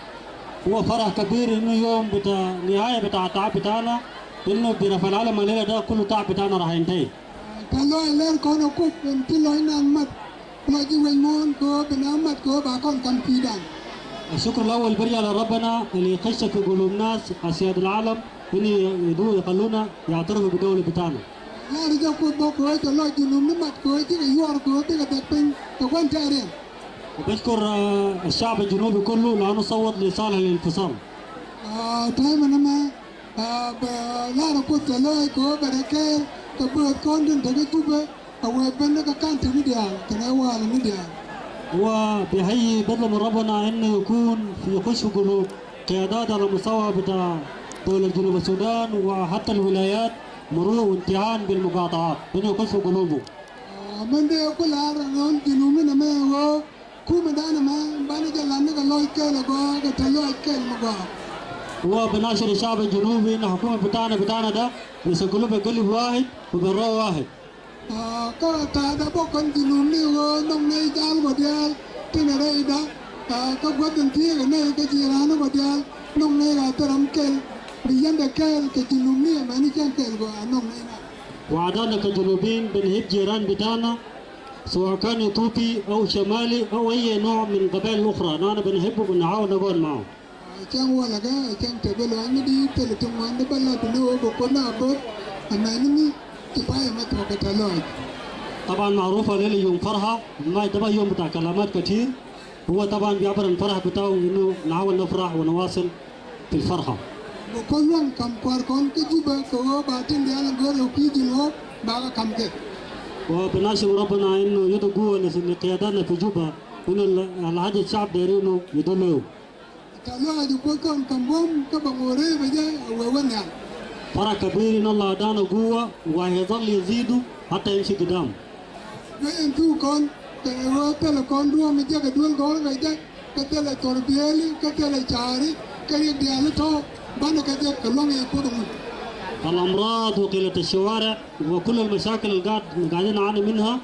هو فرح كبير إنه يوم بتاع نهاية بتاع التعب بتاعنا، إنه برفع العلم الليلة ده كله تعب بتاعنا راح ينتهي. Tɛ̈ Luac lɛr kɔn ɛ Kuoth ɛn ci lɔcdan mat. Lɔc ji̱ wec muɔ̱ɔ̱n kɛ ɣöö bi naath mat kɛ ɣöö ba kɔn ka̱m kui̱dan. الشكر الأول برجع لربنا اللي يخش في قلوب ناس أسياد العالم إنه يدو يخلونا يعترفوا بدولة بتاعنا. Lar jɛ Kuoth bä kɛ ɣöö cɛ lɔc Junub ni mat kɛ ɣöö cikɛ yuɔr kɛ ɣöö bikɛ dɛk piny kɛ kuän tɛ̈riɛn. وبشكر، آه، الشعب الجنوبي كله لأنه صوت لصالح الانفصال. Aa, täämɛ nɛmɛ, aa, bɛ lar Kuoth Tɛ̈ Luac kɛ ɣöö bɛ rɛ kɛɛl kɛ bööth kɔn tin te kä Jubɛ. A wee ben ni kä ka̱n te ni diaal kɛnɛ wa̱a̱ ni diaal. وبيحيي بيطلب من ربنا إنه يكون في، يخش في قلوب قيادات على مستوى بتاع دولة جنوب السودان وحتى الولايات مرور وامتحان بالمقاطعات، إنه يخش في قلوبهم. Aa, mɛn dee ku lar ɛn ɣän Junub ni nɛmɛ ɣöö kumɛdan ɛmɛ banɛ jɛ la̱t ni kɛ lɔc kɛl ɛ gɔaa kɛ Tɛ̈ Luac kɛl mi gɔaa. وبناشد الشعب الجنوبي إن حكومة بتاعنا، بتاعنا ده يشكلوه بقلب واحد وبروح واحد. Aa, kä ta̱a̱dä bä kɔn Junubni ɣöö nhɔk nɛy ja̱a̱l kɔ diaal tin rɛyda. Aa, kä gua̱th in thieekä nɛy kä ji̱ raan kɔ diaal nhɔk nɛy ɣaa thil ram kɛl. Bi yɛndɛ kɛɛl kɛ Junubni ɛmɛni cäŋ kɛɛl kɔ a nhɔk nɛy na. وعدنا كجنوبيين بنحب جيران بتاعنا، سواء كان إثيوبي أو شمالي أو أي نوع من قبائل أخرى، نحن بنحبه وبنحاول نقعد معه. Cäŋ walɛ kɛ cäŋ te bi luac mi di thil ti ŋuan di bä lat ni wä bi kuoth na bot. Amäni mi ci pay mɛ thuɔk kɛ Tɛ̈ Luac. طبعا معروفة ليلة يوم فرحة، ما ده ما يوم بتاع كلامات كتير. هو طبعا بيعبر عن الفرح بتاعه إنه نحاول نفرح ونواصل في الفرحة. Bi kuoth luaŋ ka̱m kua̱r kɔn kä Jubɛ kɛ ɣöö ba tin diaal in go̱o̱r ɛ kui̱ ji̱ luɔ̱ɔ̱k ba kɛ ka̱m kɛ. وبنشكر ربنا إنه يدي قوة لقياداتنا في جوبا إنه ال-، الحاجة الشعب دايرينه يدوا له. Tɛ̈ Luac kuoth kɔn ka̱m buɔ̱m kä bɛ ŋo̱o̱r rɛy bɛ jɛ a wee wä nhial. فرح كبير إن الله أدانا قوة وهيظل يزيد حتى يمشي قدام. Bɛ in thuk kɔn kɛ ɣöö thilɛ kɔn duɔ̱ɔ̱m jɛ kɛ duel gɔ̱rä kɛ jɛ. Kä thilɛ thor biëëli kä thilɛ caari kä riɛk diaali tɔ̱ banɛ kɛ jɛ kɛ luaŋ ɛ Kuoth ŋun. الأمراض وقلة الشوارع وكل المشاكل اللي قاعد، قاعدين نعاني منها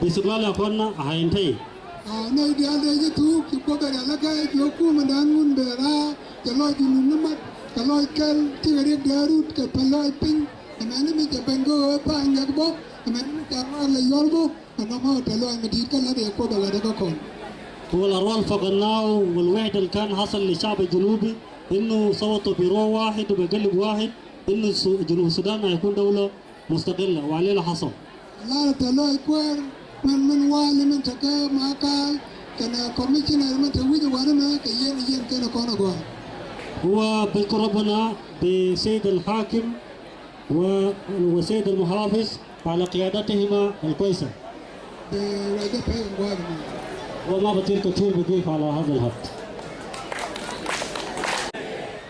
باستقلال يا أخوانا هينتهي. Aa, nɛy diaal dee ji̱ thuuk ci Kuoth ɛ rialikä jiök kumɛdan ŋun bɛ raar cɛ lɔc Junub ni mat kɛ lɔc kɛl cikɛ riɛk diaal rut kɛ pɛl lɔc piny. Ɛmɛni mi cɛ ben kä ɣöö tha̱a̱ŋ jɛ bä ɛmɛni mi cɛ raar lɛ yuɔr bä. Ɛn nɔmɔ Tɛ̈ Luac mi di̱i̱t kä la̱t ɛ Kuoth ɛ la̱t ɛ kä kɔn. هو الأرواح اللي فقدناه والوحدة اللي كان حصل للشعب الجنوبي إنه صوتوا بروح واحد وبقلب واحد إنه الس-، جنوب السودان هيكون دولة مستقلة وعليه الحصل. Lar Tɛ̈ Luac kuäär min, min wa̱a̱ li min tekɛ Makal kɛnɛ commissioner min te wi̱c wanɛ mɛ kɛ yɛn, yɛn kɛnɛ kɔn agɔaa. هو بشكر ربنا بسيد الحاكم و-، والسيد المحافظ على قيادتهما الكويسة. Bɛ wɛ jɛ pɛy in gua̱a̱th mi. وما بطير كتير بضيف على هذا الحد.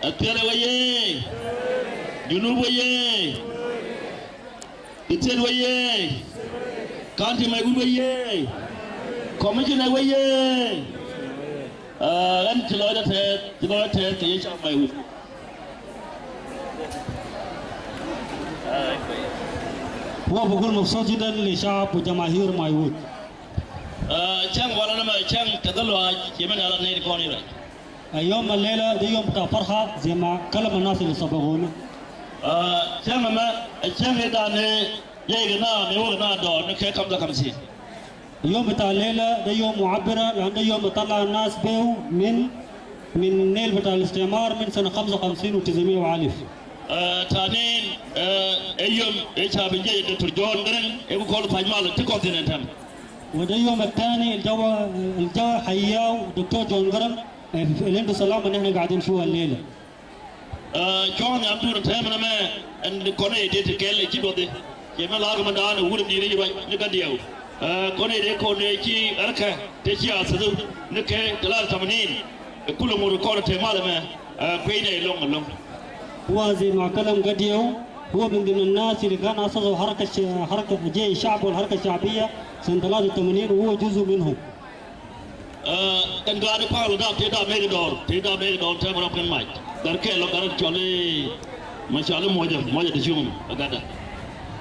Athilɛ wee yee. Junub wee yee. Ithiel wee yee. County Maiwut wee yee. Commissioner wee yee. Aa, ɣän ci lɔcdä tɛth, ci lɔcdä tɛth kɛ yee ca Maiwut. هو بقول مبسوط جدا لشعب وجماهير مايوت. Aa, cäŋ walɛ ni mɛ cäŋ Tɛ̈ Luac ci mɛn ala nɛy ti kɔn i̱ rɛc. يوم الليلة ده يوم بتاع فرحة زي ما كلم الناس اللي سبقوني. Aa, cäŋ ɛmɛ ɛ cäŋ i̱ da̱a̱n ni jɛy kɛ naath mëë wä kɛ naath dɔɔr ni kɛ kamsa kamsin. يوم بتاع الليلة ده يوم معبرة، لأن ده يوم بطلع الناس بيه من، من نيل بتاع الاستعمار من سنة خمسة وخمسين وتسعمية وألف. Aa, tani, aa, ɛ yom ɛ ca bi jɛ Doctor John Garang ɛ ku kɔl pa̱ny mal ti continental. وده يوم الثاني الجو، الجو حياه دكتور جون قرن، اللي عنده سلام اللي احنا قاعدين فيه الليلة. Aa, cuɔ̱ŋ nhiam tuur tɛmɛ nɛmɛ ɛn kɔn i̱ dee ti kɛl i̱ ci duɔth i̱ ci mɛ la̱a̱k mɛ da̱a̱n i̱ wut in di̱i̱t i̱ ruac ni kɛn diɛw. Aa, kɔn i̱ dee kɔn i̱ ci ɣärkɛ te ci a thieth ni kɛ te la̱a̱k tamanin. Kulɛ ŋot kɔn te mal ɛmɛ, ɛ, kui̱ nɛ ɛlɔ̱ŋ ɛlɔ̱ŋ. هو زي ما كلم قد يوم، هو من ضمن الناس اللي كان أسسوا حركة ش-، حركة جيش الشعب والحركة الشعبية سنة ثلاثة وثمانين، وهو جزء منهم. Ɛ, ɛn gaat i̱ pa̱a̱l da̱a̱p tëë da̱a̱p mëë kɛ dɔɔr, tëë da̱a̱p mëë kɛ dɔɔr tɛmɛ rɔ̱ kɛn mac. Dɛr kɛɛl lɔ gat rɔ cɔl i̱, ma cɔl i̱ muɔcɛ, muɔcɛ ti cuŋ ɛ gatdɛ.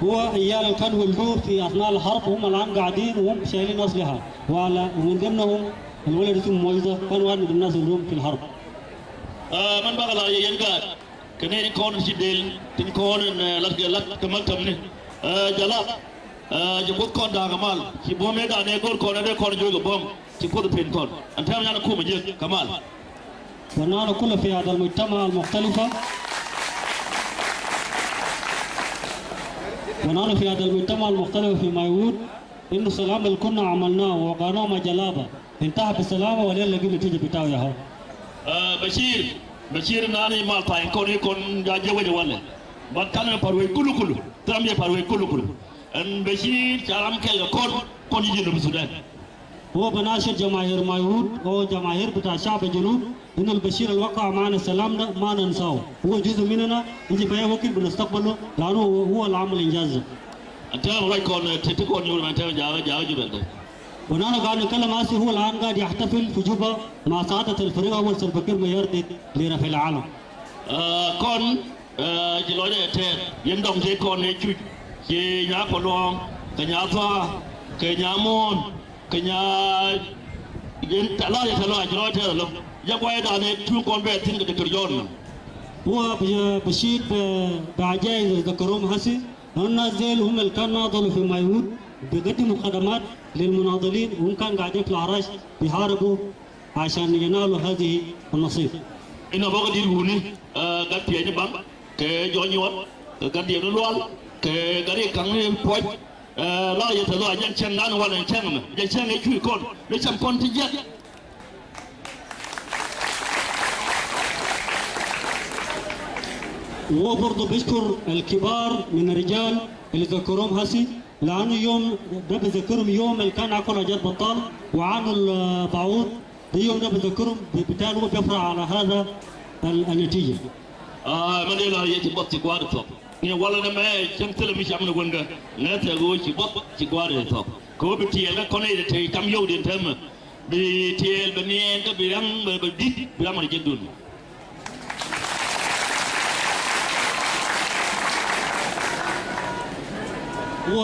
هو عيال كان ولدوه في أثناء الحرب، هم الآن قاعدين وهم شايلين أسلحة، وعلى، ومن ضمنهم الولد اسمه موجدة، كان واحد من الناس اللي هم في الحرب. Ɛ, mɛn bakɛ la yɛ yɛn gaat. Kɛ nɛy tin kɔn ci del, tin kɔn in, ɛ, lat kɛ lat kɛ maktabni. Ɛ, jalab, ɛ, ci Kuoth kɔn da̱a̱k kɛ mal, ci buɔ̱m ëë da̱a̱n ëë go̱r kɔn ɛ dee kɔn juɔc kɛ buɔ̱m, ci Kuoth pen kɔn. Ɛn täämɛ nyan ɛ kumɛ jiäk kɛ mal. ونحن كل في هذا المجتمع المختلفة، ونحن في هذا المجتمع المختلف في مايوود، إنه السلام اللي كنا عملناه ووقعناه مع جلابة انتهى بالسلامة، وليلة لقينا النتيجة بتاعه يا هو. Ɛ, Bashir, Bashir nani mal tha̱a̱ŋ kɔn i̱ kɔn ja̱ jɛ wecɛ walɛ. Bat kalɛ par wec kulu kulu. Thil ram jɛ par wec kulu kulu. Ɛn Bashir ca ram kɛl kɛ kɔn, kɔn ji̱ Junub Sudan. هو بناشد جماهير مايوود وجماهير بتاع شعب الجنوب إنه البشير الوقع معنا السلام ده ما ننساه. هو جزء مننا، يجب أي وقت بنستقبله لأنه هو، هو اللي عمل إنجاز ده. Ɛn täämɛ ruac kɔn, ɛ, ti, ti kɔn nyuur mɛn täämɛ jakä, jakä Jubɛl dee. ونحن قاعد نتكلم هسه، هو الآن قاعد يحتفل في جوبا مع سعادة الفريق أول سلفا كير ميارديت لرفع العلم. Ɛ, kɔn, ɛ, ci lɔcdɛ tɛth, yɛn dɔ̱ŋ tëë kɔn ëë cuc, ci Nyakuɔl Luɔ̱ɔ̱ŋ, kɛ Nyathɔa, kɛ Nyamuɔ̱ɔ̱n, kɛ Nya, yɛn tɛ la, yɛn tɛ la, ci lɔcdɛ tɛth ɛlɔ. Jɛ guaydan ëë tuŋ kɔn bɛ thi̱n kɛ Doctor John. هو ب-، بشير ب-، بعجائز يتذكروهم هسي. الناس ديل هم اللي كان ناضلوا في مايوود بيقدموا خدمات للمناضلين، وهم كان قاعدين في الأعراش بيحاربوا عشان ينالوا هذه النصيب. Inɔ bä kä di̱t wuni, ɛ, gat piɛcni baŋ, kɛ jɔny nyuɔt, kɛ gat diɛɛr ni lual, kɛ gat riɛk kaŋni puɔc, ɛ, la yɛ tɛ lɔ a jɛn cɛŋ dan walɛ cɛŋ mɛ, jɛ cɛŋ ɛ cuc kɔn, ni cɛŋ kɔn ti jiɛk. وهو برضو بيشكر الكبار من الرجال اللي ذكروهم هسي، لأنه يوم ده بيذكرهم يوم اللي كان أكل حاجات بطال وعمل، آه، بعوض. ده يوم ده بيذكرهم ب-، بتاع هو بيفرح على هذا ال-، النتيجة. Aa, mɛ dee la yɛ ci buɔth ci gua̱a̱r thɔk. Ni walɛ nɛ mɛ cäŋ thilɛ mi cam ni wän kä. Ŋɛ thɛk ɣöö ci buɔth ci gua̱a̱r thɔk. Kɛ ɣöö bi tiɛɛl kä kɔn i̱ te cam yio̱w diɛn täämɛ. Bi tiɛɛl bɛ niɛɛn kä bi ram bɛ, bɛ di̱t bi ram rɛ jek dun. هو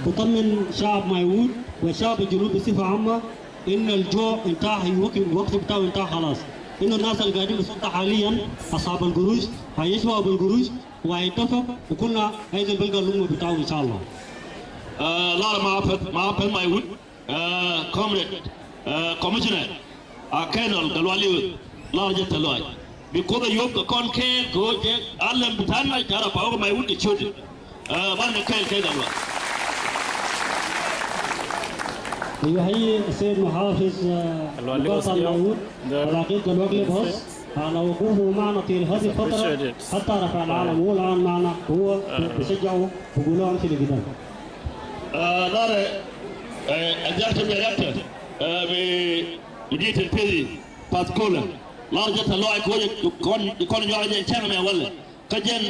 بطمن شعب مايوود وشعب الجنوب بصفة عامة إن الجوع انتهى، الوقت، الوقت بتاعه انتهى خلاص. إنه الناس اللي قاعدين بالسلطة حاليا أصحاب القروش هيشبعوا بالقروش وهيتفق، وكلنا هينزل بلقى اللقمة بتاعه إن شاء الله. Aa, lar ma pɛth, ma pɛth Maiwut. Aa, comrade, aa, commissioner, aa, Colonel Gatluak Liuth, lar jɛ thil lɔaac. Bi Kuoth ɛ yop kɛ kɔn kɛɛl kɛ ɣöö jɛ alɛm bi ta̱a̱n na ja̱rä pa̱a̱ wä kɛ Maiwut kɛ ciötdɛ. Aa, banɛ kɛɛl kɛ Gatluak. يحيي السيد محافظ، آه، محافظة مايوت، العقيد Gatluak Liuth Hoth، على وقوفه معنا طيل هذه الفترة حتى رفع العلم. هو الآن معنا، هو بيشجعه، بيقول له: "أمشي لقدام". Aa, lar ɛ, ɛ, executive director, ɛ, mi, mi di̱i̱t tin pi̱thi, Path Kola. Lar jɛ thil lɔaac kɛ ɣöö jɛ kɔn, jɛ kɔn nyuak jɛ cäŋ mɛ walɛ. Kä jɛn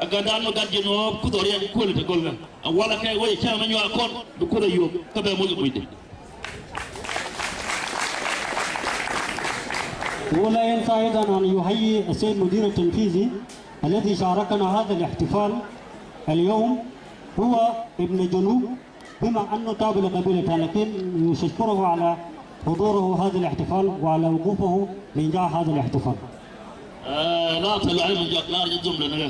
ɛ gatdan mi gat ji̱ Nuɔ̱ɔ̱r Kuoth ɔ riɛk kuël te go̱lkä. Ɛ walɛ kɛ ɣöö jɛ cäŋ mɛ nyuak kɔn bi Kuoth ɛ yop kä bɛ moc kɛ mucdɛ. ولا ينسى أيضا أن يحيي السيد مدير التنفيذي الذي شاركنا هذا الاحتفال اليوم، هو ابن جنوب، بما أنه تابع لقبيلة تانية، لكن نشكره على حضوره هذا الاحتفال وعلى وقوفه لإنجاح هذا الاحتفال. Aa, lar thil lɔaac mi jɔak lar jɛ dhom lɛ ni kɛ.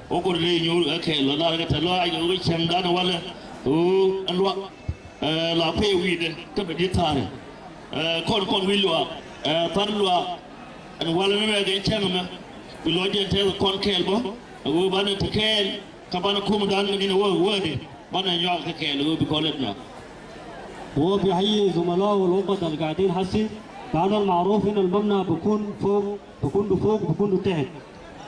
Wä go̱r ley nyuur kɛ kɛɛl, wä lar kɛ thil lɔaac kɛ wä cäŋdan walɛ. Wä ɛn luak. Aa, la pee wi̱i̱dɛ kä bɛ di̱t tha̱a̱rɛ. Aa, kɔn, kɔn wi̱i̱ luaak. Aa, tha̱a̱r luaak. Ɛn walɛ ni mɛ kɛ cäŋ mɛ. Bi lɔcdɛ tɛth kɔn kɛɛl bä. Aa, wä banɛ te kɛɛl. Kä banɛ kumdan ni wä wädɛ banɛ nyuak kä kɛɛl ɣöö bi kɔn lɛt nyuak. وهو بيحيي زملائه والأخوة القاعدين هسي، لأنه المعروف إن المبنى بيكون فوق، بيكون بفوق، بيكون بتحت.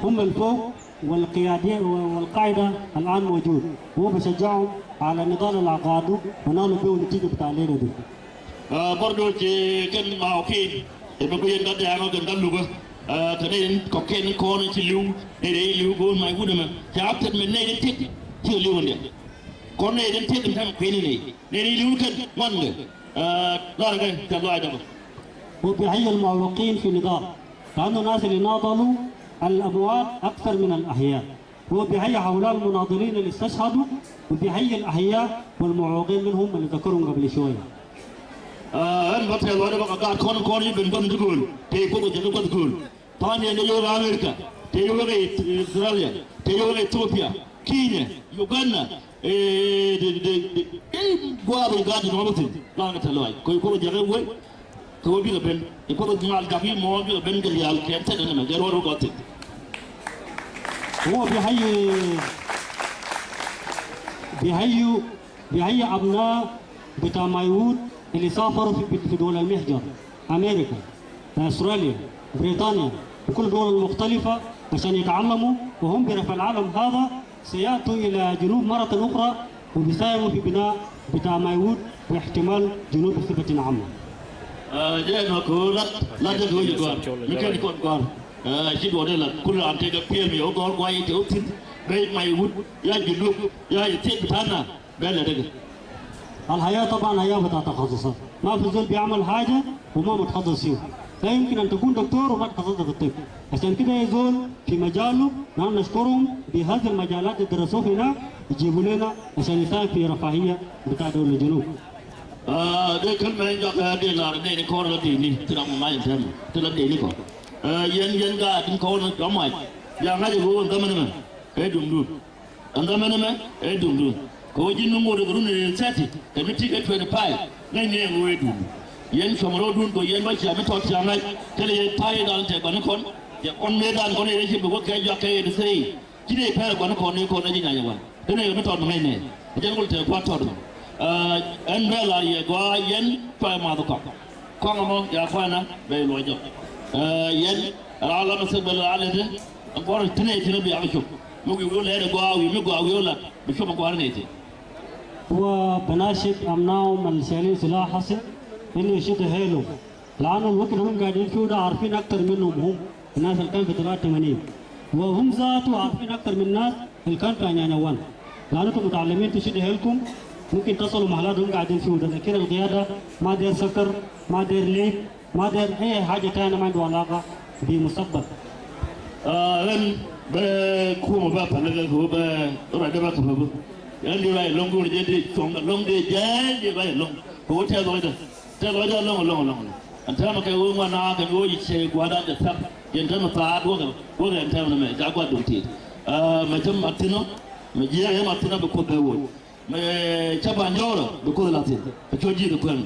هم الفوق والقيادية والقاعدة الآن موجود. هو بيشجعهم على النضال اللي قعدوا ونالوا بيه النتيجة بتاع الليلة دي. Aa, برضو ci kɛn ma ɔ ki̱n. Ɛ bɛ ku yɛn gat dɛ̈ɛ̈ŋ ɔ kɛn gat lukä. Ɛ, kɛ nɛy tin kɔ̱kiɛn kɔn ci li̱w, nɛy tin li̱w go̱o̱r mac wut ɛmɛ. Ca thil mi nɛy tin tiet ci li̱w ɛn diɛ. Kɔn nɛy tin tiet ɛn tɛm kuëëni nɛy. Nɛy tin li̱w kɛn ŋuan kɛ. Ɛ, lar kɛ, kɛ lɔaacdä bä. وبحي المعوقين في النضال، لأن الناس اللي ناضلوا الأموات أكثر من الأحياء. وبحي هؤلاء المناضلين اللي استشهدوا، وبحي الأحياء والمعوقين منهم اللي ذكرهم قبل شوية. Ɛ, ɛn bä tɛth lɔcdä bä kɛ gaat kɔn, kɔn ci ben gua̱th ti gööl, tëë Kuoth ɛ jɛ kɛ gua̱th gööl. Tha̱a̱ŋ ni ɛn dee yio̱k America, tëë yio̱k ɛ Australia, tëë yio̱k ɛ Ethiopia, Kenya, Uganda, ɛ, dee, dee, dee, ɛ, gua̱a̱th ɛ gaat ti nɔmɔ thi̱n, la kɛ tɛth lɔc. Kɛ Kuoth ɛ jɛ kɛ wec, kɛ wä bikɛ ben. Kɛ Kuoth ɛ mal gak i̱ mɔ bikɛ ben kɛ rial kɛ thɛt ɛn ɛmɛ, kɛ ruɔ̱t rɔ gɔth thi̱n. هو بيحيي، بيحيي، بيحيي أبناء بتاع مايوود اللي سافروا في، في دول المهجر، أمريكا، أستراليا، بريطانيا، وكل الدول المختلفة عشان يتعلموا، وهم برفع العلم هذا سيأتوا إلى جنوب مرة أخرى وبيساهموا في بناء بتاع مايوود واحتمال جنوب بصفة عامة. Ɛ, jɛ nɔ kɛ ɣöö lat, lat jɛ kɛ ɣöö ji̱ gɔ̱a̱r. Mi kɛn kɔn gɔ̱a̱r. Ɛ, ci duɔ̱ɔ̱r dee lat. Kul raan tëë kɛ piɛl mi ɣöö gɔ̱a̱r guay tëë wä thi̱n. Bɛ Maiwut, ya Junub, ya Ethiopia bi ta̱a̱ na. Bɛ lat dee kɛ. الحياة طبعا حياة بتاع تخصصات. ما في زول بيعمل حاجة وما متخصص فيه. لا يمكن أن تكون دكتور وما تخصصت في الطب. عشان كده يا زول في مجاله، نحن نشكرهم بهذه المجالات اللي درسوه هنا، يجيبوا لنا عشان يساهم في رفاهية بتاع دولة الجنوب. Ɛ, dee kɛn mɛ in jɔak ɛ dee lar dee ni kɔr la dee ni ti ram ma in tɛm ti la dee ni kɔ. Ɛ, yɛn, yɛn gaat in kɔr ni jɔak mac. Ya ŋa̱c ɛ ɣöö ɛn dhamɛ ni mɛ ɛ duŋdun. Ɛn dhamɛ ni mɛ ɛ duŋdun. Kɛ ɣöö ji̱n mi ŋot ɛ kɛ run ɛ thirty kɛ mi ti kɛ twenty five. Ŋäcni ɛ ɣöö ɛ duŋdun. Yɛn cuɔ̱m rɔɔdun kɛ ɣöö yɛn bä cia mi tɔt cia ŋa̱c. Thilɛ yɛ ta̱a̱ yɛ dan tɛ gua̱n kɔn. Yɛ kɔn mëë dan kɔn yɛ rɛy ci bi wä kɛ jɔak kɛ yɛ di thee. Ci dee pɛr gua̱n kɔn ni kɔn ni ci nya̱a̱ yɛ gua̱n. Kɛn yɛ mi tɔt mi ŋäcnɛ. Ɛ jɛn ɣöl tɛ kua̱r tɔt mi. Ɛ, ɛn bɛ la yɛ gɔaa yɛn cua yɛ math kɔk. Kɔŋ ɛmɔ ya kuanɛ bɛ yɛ luɔc jɔk. Ɛ, yɛn ɛ la la mi thik bɛ la lɛ ti. Ɛn kuɔr ti nɛ ti ni bia kɛ cop. Mi wi̱i̱ wi̱i̱ lɛɛr ɛ gɔaa wi̱i̱ mi gɔaa wi̱i̱ la bi cop ɛn kuɔr nɛ ti. وبناشد أبنائهم اللي شايلين سلاح حصن إنه يشدوا حيلهم. لأنه الوقت اللي هم قاعدين فيه ده عارفين أكتر منهم هم الناس اللي كان في تلاتة وتمانين. وهم ذاته عارفين أكتر من الناس اللي كان في عنانيا وان. لأنكم متعلمين تشدوا حيلكم، ممكن تصلوا محلات هم قاعدين فيه ده. لكن القيادة ما داير سكر، ما داير ليك، ما داير أي حاجة تانية ما عنده علاقة بمستقبل. Ɛ, ɣän bɛ kumɛ bä pa̱l kɛ kɛ bä ruacdä bä käp bä. Ɣän di ruac ɛlɔ̱ŋ kɛ wä jɛ di cuɔ̱ŋ ɛlɔ̱ŋ di jɛ di ruac ɛlɔ̱ŋ kɛ wä tɛth ruacdä. Tɛth ruacdä ɛlɔ̱ŋ ɛlɔ̱ŋ ɛlɔ̱ŋ. Ɛn täämɛ kɛ wä ŋuan na kɛn wä ji̱ cɛ gua̱a̱r dan jɛ thäk. Yɛn täämɛ thaat wäkɛ wäkɛ ɛn täämɛ nɛmɛ ca gua̱a̱r duŋ ti̱i̱t. Ɛ, mɛ cä mat thi̱n ɔ mɛ jiääk ɛ mat thi̱n ɔ bi Kuoth bɛ woc. Mɛ cä ba nyɔɔrä bi Kuoth la thi̱n. Ɛ cuɔ ji̱ kɛ kuɛn.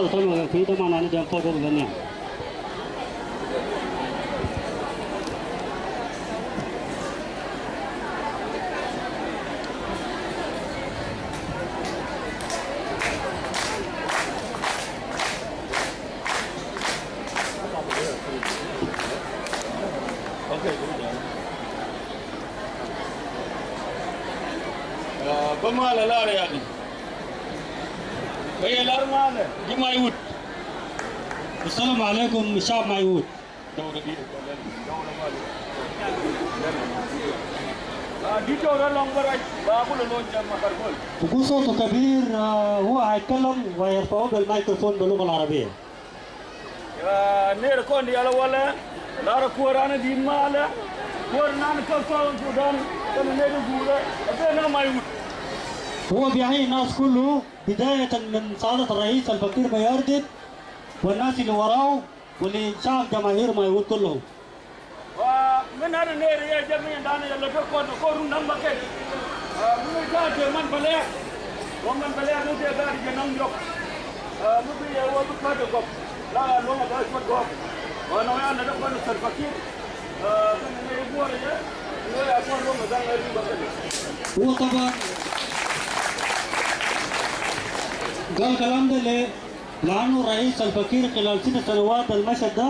Tama kɛ kui̱ dämanani jam pɔt wä kɛ niam. Bä malɛ lar yani. Bä yɛ lar malɛ ji̱ Maiwut. Assalamu alaikum, shab Maiwut. بكل صوت كبير، آه، هو هيتكلم ويرفعوه بالميكروفون باللغة العربية. Aa, nɛɛrɛ kɔn diaal walɛ, lar kuäär an di̱i̱t malɛ, kuäär nan kä South Sudan, kɛnɛ nɛy ti guurɛ, ɛ ben na Maiwut. هو بيحيي الناس كله، بداية من سعادة الرئيس الفقير مياردت والناس اللي وراه ولشعب جماهير مايوت كلهم. Wa mi nani nɛɛri yɛ jɛ mi ndan yɛ lɛ dɔk kɔn kɔn run nam ba kɛn. Aa, mi ca te man bɛlɛ. Wa man bɛlɛ mi te gari jɛ nam yɔk. Aa, mi bi yɛ wa bi kɔn de gɔp. La luɔm a ba cuɔt gɔp. Wa nɔ ya lɛ dɔk kɔn Salva Kiir. Aa, kɛn nɛ yɛ buɔr yɛ. Ni wa ya kɔn luɔm a ba ŋa ri ba kɛn. هو طبعا قال كلام ده ليه؟ لأنه الرئيس سلفا كير خلال ست سنوات المشى ده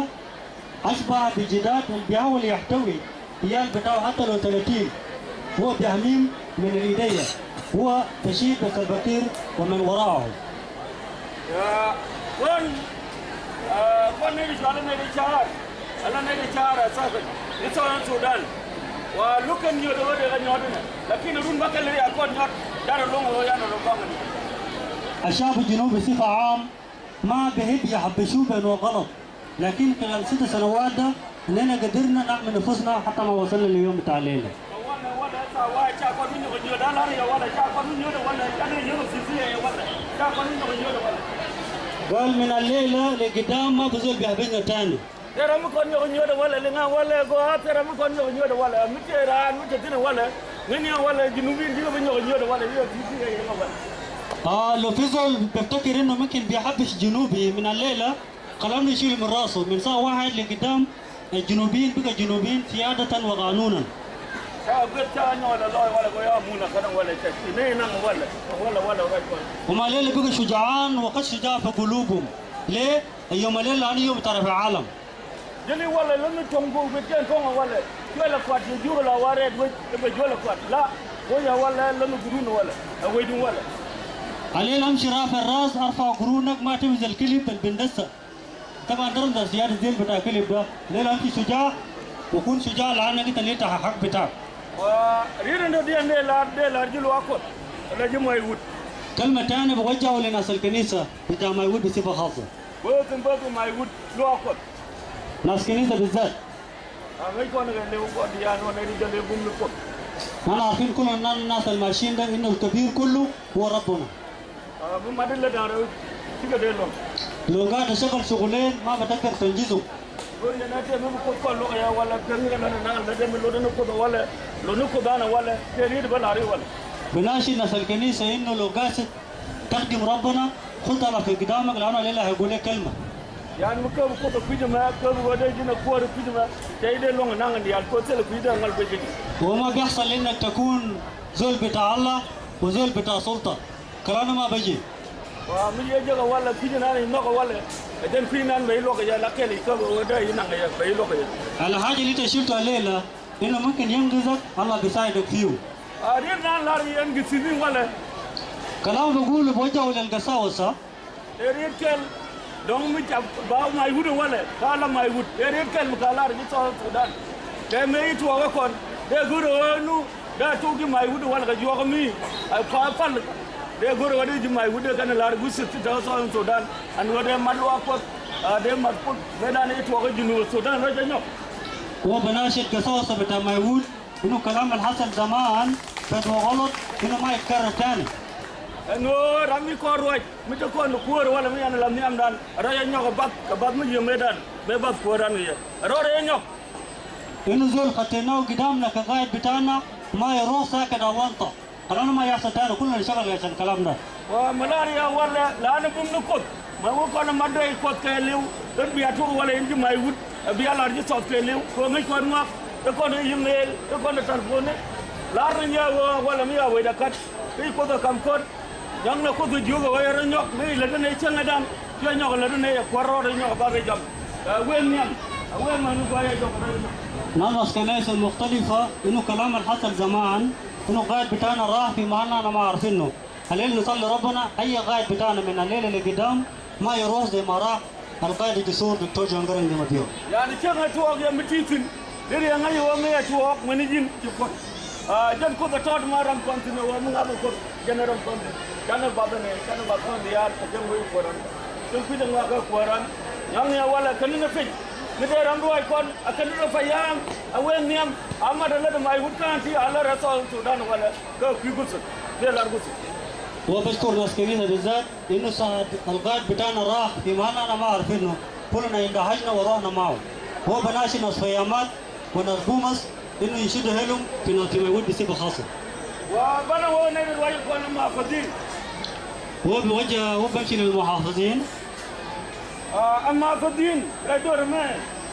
أشبه بجداد اللي بيحاول يحتوي عيال بتاعه حتى لو تلاتين. هو بيحميهم من الإيدية. هو تشيد بسلفا كير ومن وراءه. Aa, kɔn, aa, kɔn nɛy ti cual nɛy ti ca̱a̱r, ala nɛy ti ca̱a̱r asasan ni South Sudan. Wa luk kɛn nyuɔ̱th ɣöö dee kɛ nyuɔ̱th inɛ, lakin run bä kɛl ri a kɔn nyuɔ̱th, carɛ luɔ̱ŋ ɣöö yan ɣöö kɔŋ in. الشعب الجنوبي بصفة عام ما بيحب يحبشوه بأنه غلط، لكن خلال ست سنوات ده إننا قدرنا نحمي نفوسنا حتى ما وصلنا لليوم بتاع الليلة. قال من الليلة لقدام ما في زول بيحبشنا تاني. Tëë ram mi kɔn nyɔk nyuɔ̱t ɛ walɛ, liŋa walɛ, gɔaa, tëë ram mi kɔn nyɔk nyuɔ̱t ɛ walɛ, mi tëë raan mi te thi̱n ɛ walɛ, ŋäcni ɛ walɛ, Junubin ji̱ kɛ bi nyɔk nyuɔ̱t ɛ walɛ, i̱ ɛ ji̱ ji̱ ɛ yɛn ɛ walɛ. آه، لو في زول بيفتكر إنه ممكن بيحبش جنوبي من الليلة، قلم يشيل من راسه، من ساعة واحد لقدام الجنوبيين بقى جنوبيين سيادة وقانونا. Ca guet ca nyɔk lɛ lɔc walɛ, gɔaa, ya mun ɛ kɛn ɛ walɛ, cɛ ci nɛy naŋ ɛ walɛ, walɛ, walɛ, walɛ. هم الليلة بقى شجعان وقد شجاع في قلوبهم. ليه؟ يوم الليلة لأنه يوم ترفع علم. Jɛn i̱ walɛ lä mi tɔ̱ŋ go̱o̱k bɛ tiɛn tɔ̱ŋ ɛ walɛ. Juɔlɛ kuat yɛ jiök la wa rɛɛt wec ɛ bɛ juɔlɛ kuat la. Wec ɛ walɛ lä mi gurun ɛ walɛ. Ɛ wecdun walɛ. الليلة أمشي رافع الراس، أرفع قرونك، ما تمشي زي الكلب البندسة. طبعا ده رمز زيادة زي بتاع كلب ده. الليلة أمشي شجاع وكون شجاع لأنك أنت لقيت حق بتاعك. Wa riet in dɔ̱diɛn dee lar, dee lar ji̱ luaak Kuɔth. Ala ji̱ Maiwut. كلمة تانية بوجهه لناس الكنيسة بتاع مايوت بصفة خاصة. Bä thi̱n bä thi̱n Maiwut luaak Kuɔth. ناس كنيسة بالذات. A ŋäc kɔn kɛ lëw kɔn diaal nɔ nɛy ti jɔl i̱ bum ni Kuoth. نحن عارفين كلنا الناس الماشيين ده إنه الكبير كله هو ربنا. A bi mat in lät da̱ŋ rɛw cikɛ dee luɔ̱ŋ. لو قاعد تشغل شغلين ما بتقدر تنجزهم. Go̱r yɛn a tëë mi bi Kuoth kɔn luɔ̱k ɛ yɛ walɛ, piɛth ni kɛ lät in naŋ lät in mi lot in Kuoth ɛ walɛ, lot ni Kuoth an ɛ walɛ, tëë riet bä la̱r i̱ walɛ. بناشد ناس الكنيسة إنه لو قاصد تخدم ربنا، خد الله في قدامك، لأنه الليلة هيقول لك كلمة. Yan mi käp Kuoth ɛ kui̱c ɛmɛ, käp ɣöö dee ji̱n ɛ kuäär ɛ kui̱c ɛmɛ, cɛ ji̱ dee luɔ̱ŋ ɛ naŋ in diaal, Kuoth thilɛ kui̱c dee ŋɔl bɛ ji̱. وما بيحصل إنك تكون زول بتاع الله وزول بتاع سلطة. كلامنا ما بيجي. Wa mi yɛ jek ɛ walɛ kui̱c ɛnan i̱ nhɔk ɛ walɛ, ɛ jɛn kui̱ ɛnan bɛ ji̱ luɔ̱k ɛ jɛ, la kɛl i̱ käp ɣöö dee ji̱ naŋ ɛ jɛ, bɛ ji̱ luɔ̱k ɛ jɛ. الحاجة اللي أنت شلته الليلة إنه ممكن ينقذك، الله بيساعدك فيه. A riet nan lar yɛn gɛ thi̱n i̱ walɛ. كلام بقوله بوجهه للقساوسة. Ɛ riet kɛl dɔ̱ŋ mi ca ba Maiwut ɛ walɛ, ka la Maiwut. Ɛ riet kɛl mi ka lar ji̱ South Sudan. Kɛ mëë i̱ tuɔɔk ɛ kɔn dee go̱r ɛ ɣöö nu dee tuk ji̱ Maiwut ɛ walɛ kɛ juɔk ɛ mi. A pa pal dee go̱r ɛ ɣöö dee ji̱ Maiwut dee kɛn ɛ lar guth thi̱n tɔ̱ South Sudan. Ɛn ɣöö dee mat luaak Kuɔth, a dee mat Kuoth mëëdan i̱ tuɔɔk ɛ Junub Sudan rɔ jɛ nyɔk. وبناشد قساوسة بتاع مايوت إنه كلام الحصل زمان كان غلط، إنه ما يتكرر تاني. Ɛn ɣöö ram mi kɔn ruac mi te kɔn kuäär walɛ mi yan lam nhiamdan rɔ jɛ nyɔk ɛ bath kɛ bath mi yiëë mëëdan mëë bath kuäärdan kɛ yɛ rɔ rɛ jɛ nyɔk. إنه زول خطيناه قدامنا كقائد بتاعنا ما يروح ساكت أونطة. كلامنا ما يحصل تاني، كلنا نشتغل عشان الكلام ده. Wa mi lar yɛ walɛ la ni bum ni Kuoth. Mɛ wä kɔn ɛ mat dɔ̱c Kuɔth kɛɛliw, ɣän bia tuɔk walɛ in ji̱ mac wut, ɛ bia lar ji̱ thɔth kɛɛliw, kɛ ɣöö ŋäc kɔn ŋɔak, ɛ kɔn ɛ email, ɛ kɔn ɛ telephone. Lar ni yɛ ɣöö walɛ mi ya wecdɛ kat, kä ci Kuoth ɛ kam kɔn. Nyɔk nɛ Kuoth ɛ jiök ɛ ɣöö yɛ rɔ nyɔk, mi lät ni nɛy cäŋ ɛ da̱ŋ, cuɛ nyɔk ɛ lät ni nɛy ɛ kuäär rɔɔdɛ nyɔk ɛ bak rɛy jam. Ɛ wek nhiam, ɛ wek män ni gɔaa yɛ jɔk ɛ rɛy nyɔk. ناس كنائس مختلفة، إنه كلام الحصل زمان، إنه قائد بتاعنا راح في محلنا ما عارفينه. الليلة نصلي ربنا، أي قائد بتاعنا من الليلة لقدام ما يروح زي ما راح القائد الجسور دكتور جون جرنج دي مبيو. Yani cäŋ ɛ tuɔɔk yɛ mi ti thi̱n, deri yɛ ŋäc ɣöö ŋäc ɛ tuɔɔk mäni ji̱n ci Kuoth. Aa, jɛn Kuoth ɛ tɔt ma ram kɔn thi̱n ɛ ɣöö mi ŋa̱th ɛ Kuoth, jɛn ɛ ram kɔn thi̱n. Canɛ bath ɛnɛ, canɛ bath kɔn diaal, ɛ jɛn wec Kuɔth ran. Cäŋ kui̱dɛ ŋɔak ɛ Kuɔth ran. Nyɔ̱ŋ ni ɛ walɛ käni ni piny. Mi dee ram ruac kɔn, ɛ käni rɔ payam, ɛ wek nhiam, a mat ɛ lät ɛ mac wut ka̱n ti a lät ɛ South Sudan walɛ. Kä kui̱ gusu, dee lar gusu. وبشكر ناس كنيسة بالذات إنه ساعد القائد بتاعنا راح في محل أنا ما عارفينه، كلنا اندهشنا ورحنا معه. هو بناشد ناس فيامات وناس بومس إنه يشدوا حيلهم في ناس في ميوت بصفة خاصة. وبنا هو نبي الواجب كنا محافظين. هو بوجه، هو بمشي للمحافظين. Aa, ɛn ma fädhin ɛ dor ɛmɛ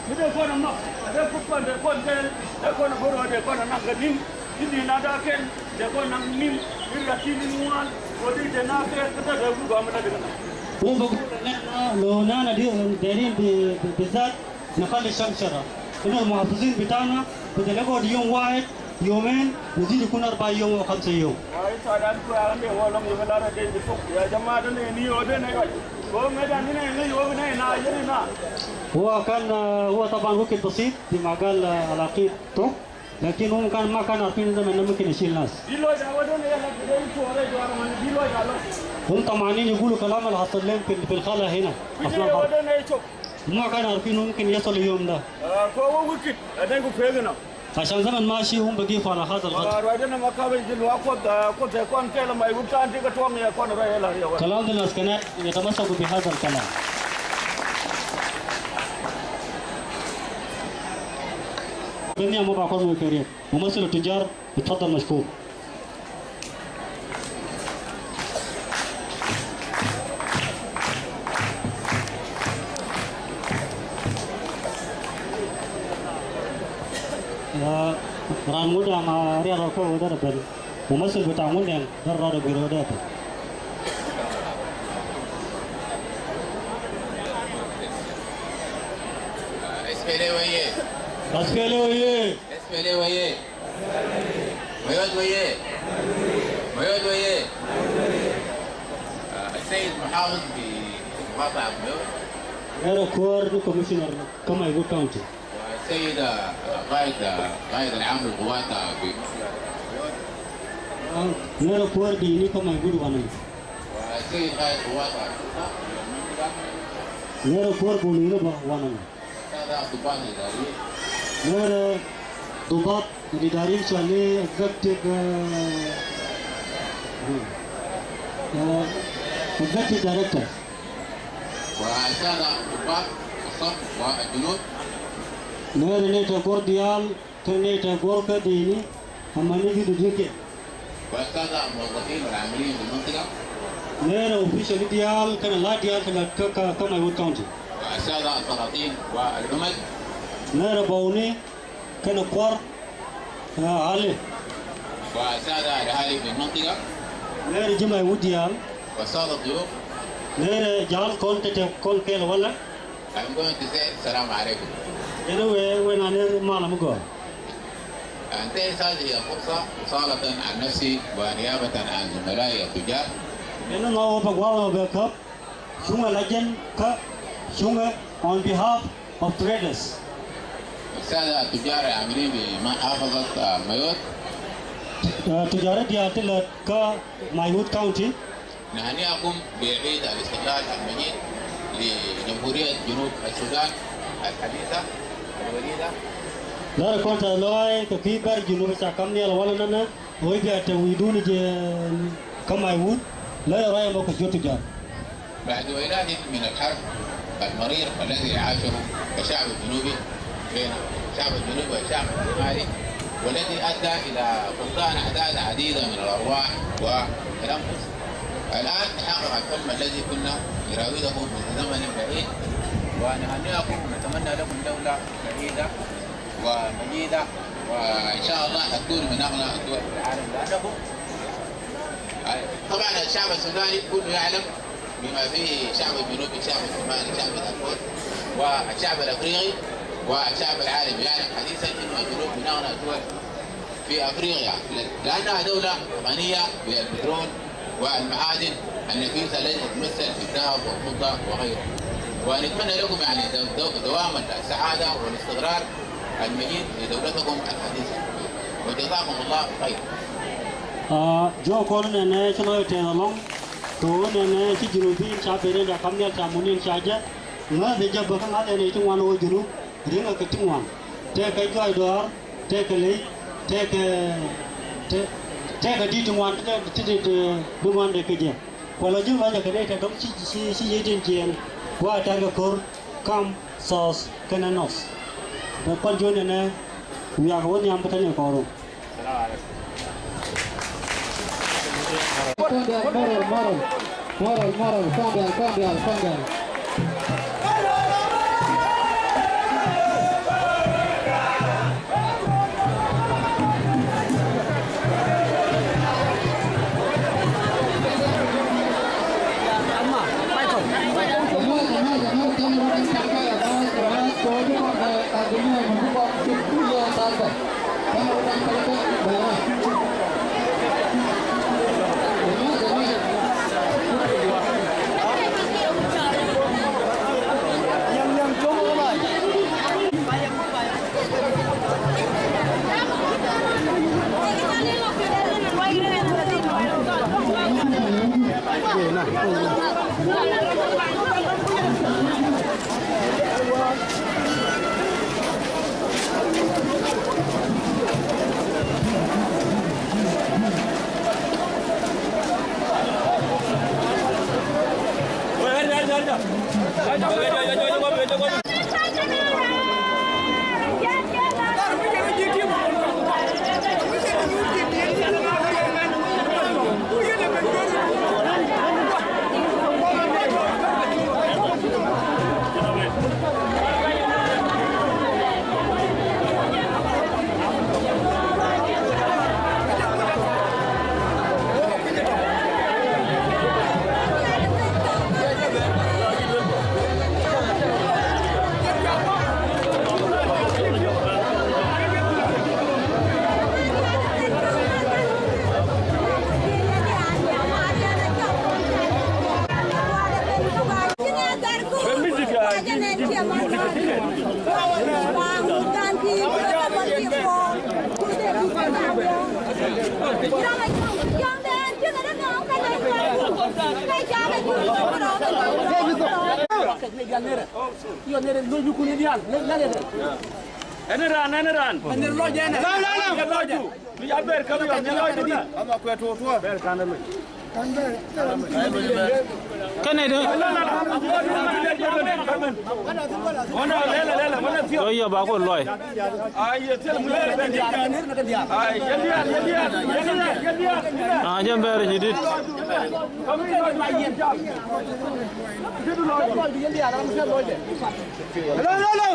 mi dee kɔn ɛ mak, ɛ dee kup kɔn, dee kɔn kɛɛl, dee kɔn ɛ bä rɔɔdɛ kɔn ɛ naŋ kɛ ni̱n. Ti di̱i̱n a da̱a̱ kɛn dee kɔn naŋ ni̱n. Ti ri a ti ni̱n ŋuan kɛ dee jɛ na̱a̱ kɛɛl kä dee dee wut gɔaa mi dee kɛ naŋ. Wun bä guur ɛ nɛn na lo̱o̱ nana di dee rin bi, bi, bi dhat. نخلي الشمس شرق. إنه المحافظين بتاعنا بدل يقعد يوم واحد، يومين، نزيد يكون أربع يوم وخمسة يوم. Wa ita dan ku ya ne wa lam ya la da dai bitu. Ya jama'a da ne ni wa da ne wa. Ko me da ni ne ni wa ne na ya ni na. هو كان، هو طبعًا وقت بسيط زي ما قال العقيد توك، لكن هم كان ما كانوا عارفين إذا ما ممكن يشيل ناس. Di lo ja wa da ne ya la da dai to re ja ma di lo ja lo. هم طمعانين يقولوا كلام اللي حصل لهم في، في الخلا هنا. Di أصلا wa da ne to. ما كانوا عارفين ممكن يصل اليوم ده. Aa, ko wa wikit a dai ku pegna. عشان زمن ماشي هم بقيفوا على هذا الخط. Aa, ruac dee nɔmɔ kap i̱ ji̱ luaak Kuɔth, aa, Kuoth ɛ kɔn kɛl ɛ mac wut ka̱n ti kɛ tuɔ̱ŋ yɛ kɔn rɛy ɛ la̱r yɛ wä. كلام الناس كنائس يتمسكوا بهذا الكلام. Beni amɔ ba kɔn mɔ kɛ riɛk. ممثل التجار، اتفضل مشكور. Aa, ran ŋut da̱ŋ a rial rɔ kɛ wä derɛ ben. Mumasil bita ŋut da̱ŋ derɛ rɔ dee guir wä derɛ ben. S P L A oyee! S P L A oyee! S P L A oyee! Mayot oyee! Mayot oyee! Ah, السيد محافظ بمقاطعة مايوت. Nɛrɛ kuäär ni commissioner kä Mayo County. والسيد، آه، قائد، آه، قائد العام للقوات، آه، في. Nɛrɛ kuäär di̱i̱ni kä Mayo County wanɛ. والسيد قائد قوات، آه، في المنطقة. Nɛrɛ kuäär bol wi̱i̱ ni bä wanɛ. السادة الضباط الإداريين. Nɛrɛ ضباط الإداريين شغالين executive، آه، آه، executive director. والسادة ضباط الصف والجنود. Nɛrɛ nɛy tɛ guɔ̱r diaal kɛnɛ nɛy tɛ guɔ̱r kä di̱i̱ni. Amäni ji̱ dudhiekɛ. والسادة الموظفين والعاملين في المنطقة. Nɛrɛ official diaal kɛnɛ la diaal kɛnɛ kä, kä, kä Mayo County. والسادة السلاطين والعمد. Nɛrɛ bɔwni kɛnɛ kuɔr, ah, ali. والسادة الأهالي في المنطقة. Nɛrɛ ji̱ Mayo diaal. والسادة الضيوف. Nɛrɛ ja̱a̱l kɔn tɛtɛ kɔn kɛɛl walɛ. I'm going to say السلام عليكم. Ɛn wee, wee na nɛr malɛ mi gɔaa. أنتهز هذه الفرصة أصالة عن نفسي ونيابة عن زملائي التجار. Ɛn nɔ wä bɛ gua̱a̱th wä bɛ käp cuŋɛ la jɛn kä cuŋɛ on behalf of traders. السادة التجار العاملين بمحافظة، آه، مايوت. Ah, tujaari diaal ti lät kä Mayo County. نهنئكم بعيد الاستقلال المجيد لجمهورية جنوب السودان الحديثة الوليدة. Nɛrɛ kɔn tɛth lɔaac kɛ kui̱ bɛr Junub ca kam nhial walɛ nɛnɛ, ɣöö bia te wi̱i̱dun jɛ kä Mayo, la yɛ ruac ɛmɔ kɛ jiöt tujaar. بعد ويلات من الحرب المرير الذي عاشه الشعب الجنوبي بين الشعب الجنوبي والشعب الشمالي، والذي أدى إلى فقدان أعداد عديدة من الأرواح والأنفس. الآن نحقق الحلم الذي كنا نراوده من زمن بعيد، ونهنئكم ونتمنى لكم دولة سعيدة ومجيدة، وإن شاء الله حتكونوا من أغنى الدول في العالم، لأنكم طبعًا الشعب السوداني كله يعلم، بما فيه الشعب الجنوبي، الشعب الشمالي، الشعب الأسود، والشعب الأفريقي، والشعب العالمي يعلم حديثًا إنه الجنوب من أغنى الدول في أفريقيا، لأنها دولة غنية بالبترول والمعادن النفيسة التي تتمثل في الذهب والفضة وغيره. ونتمنى لكم، يعني، دو-، دو-، دوام السعادة والاستقرار المجيد لدولتكم الحديثة. وجزاكم الله خير. Aa, jɔɔk kɔn nɛnɛ ci lɔc tɛth ɛlɔ̱ŋ, kɛ ɣöö nɛnɛ ci Junubin ca ben in ca ka̱m nhial ca mun in ca jɛ, ŋäth ɛ jɛ bä kä ŋa̱th ɛn ɛ ti ŋuan ɣöö Junub ri̱ŋ ɛ kɛ ti ŋuan. Tëëkɛ juac dɔaar, tëëkɛ ley, tëëkɛ, tëë-, tëëkɛ di̱t ti ŋuan, ti, ti, ti, ti, ti ŋuan dee kɛ jɛ. Kualɛ ji̱ lɔcɛ kɛ nɛy tɛth dɔ̱ŋ ci, ci, ci yiëëdiɛn jiɛɛn, gua̱a̱th tɛ̈r kɛ ko̱r, kam, south kɛnɛ north. Bɛ kual jiön ɛnɛ wiak wä nhiam bi täni kɔɔru. Moral, moral, moral, moral, moral, kɔn diaal, kɔn diaal, kɔn diaal. Ɛn raan, ɛn raan. Ɛn lɔc ɛn. Lɔc, lɔc, lɔc. Lɔc. Ama kuɛ tuɔɔk tuɔɔk. Bɛr kan lɔc. Kɛnɛ dee. Ɣɔn ɔ lɛlɛ, lɛlɛ, ɣɔn ɔ thiɔk. Ɣɔn yɔ ba kɔ lɔc. Ay, yɛ thil mi lɛlɛ. Ay, yɛ diaal, yɛ diaal, yɛ diaal, yɛ diaal. Ah, jɛ bɛr jɛ dit. Hello, hello, hello.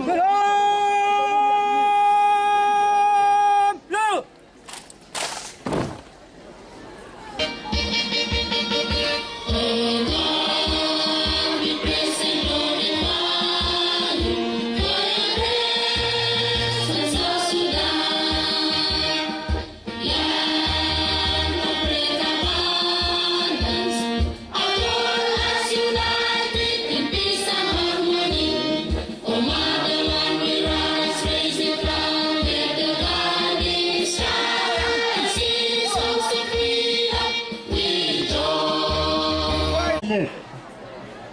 Hello.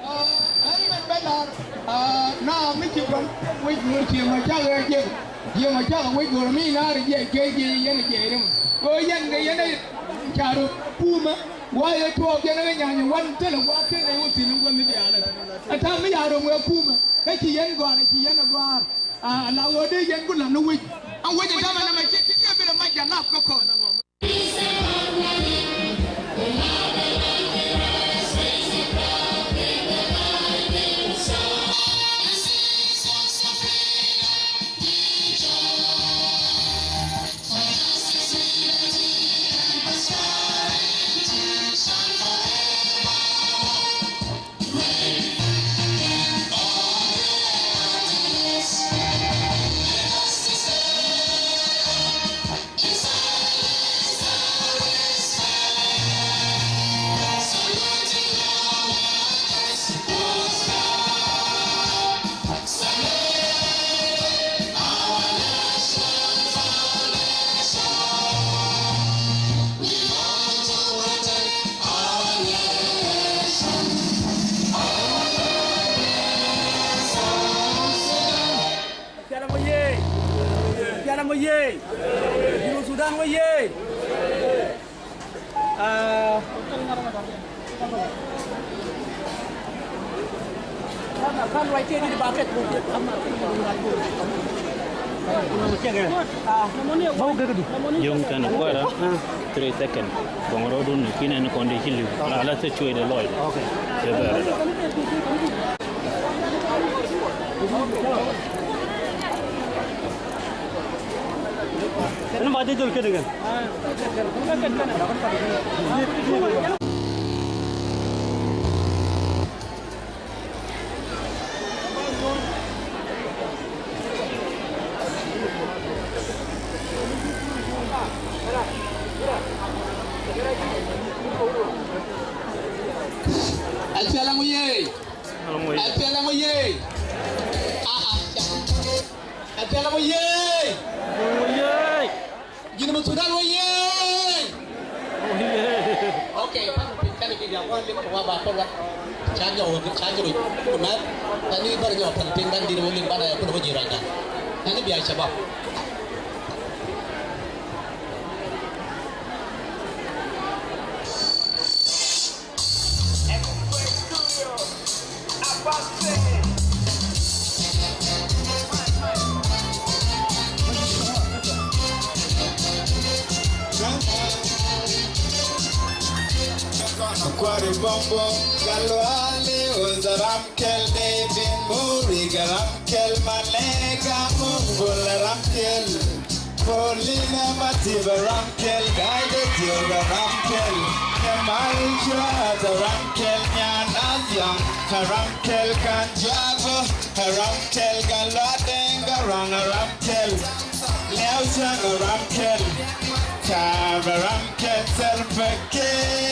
Aa, ɛn mɛn bɛ lar, aa, na mi ci gua̱n wec ŋuɔ̱t ci ma cak ɣɛ jiɛn, ci ma cak wec ŋuɔ̱t mi naar jiɛc kɛ jiɛc yɛn jiɛc rim. Kɛ yɛn kɛ yɛn ca rɔ pumä wa yɛ tuɔɔk yɛn kɛ nyany wan thilɛ wa kɛn ɛ wä thi̱n wä mi diaalä. Ɛ ta̱a̱ mi ya rɔ ŋuɛ pumä kä ci yɛn gɔ̱a̱r ci yɛn ɛ gɔ̱a̱r. Aa, la ɣöö dee yɛn ku la̱t ni wec. Ɛ wec ɛ ta̱a̱ mɛ nɛ mɛ ci ci kɛ bi rɛ mac jɛ lap kä kɔn. Oyee! Junub Sudan oyee! Ah. Jiɔŋ kɛn kuäärä three second. Gɔŋ rɔɔdun ni kinɛ ni kɔn di ci li̱w la la thil cuëëc de lɔc. Cɛ bɛr. Ɛn ba jɛ jɔl kɛn kɛn. Ɛn piɛl ɛŋu yee? Ɛn piɛl ɛŋu yee? Aa, aa. Ɛn piɛl ɛŋu yee? Junub Sudan oyee! Okay, pan piny kani ki diaŋ wan lim wa ba kol wa. Ca jɔ wa, ca jɔ ru mɛt. Kani bar jɔ pan piny ban dir wa lim ban a ya kun wa jiran kan. Kani bia shabab. Kuari Bambo, Galwali was a Ramkel, David Muri, Ramkel, Malega, Mungul, Ramkel. Paulina Matip a Ramkel, Gaida Dior a Ramkel, Kemal Juat a Ramkel, Nyan Adiang a Ramkel, Kan Juago a Ramkel, Galadeng a Rang a Ramkel, Liao Chang a Ramkel, Char a Ramkel, Salva Kiir.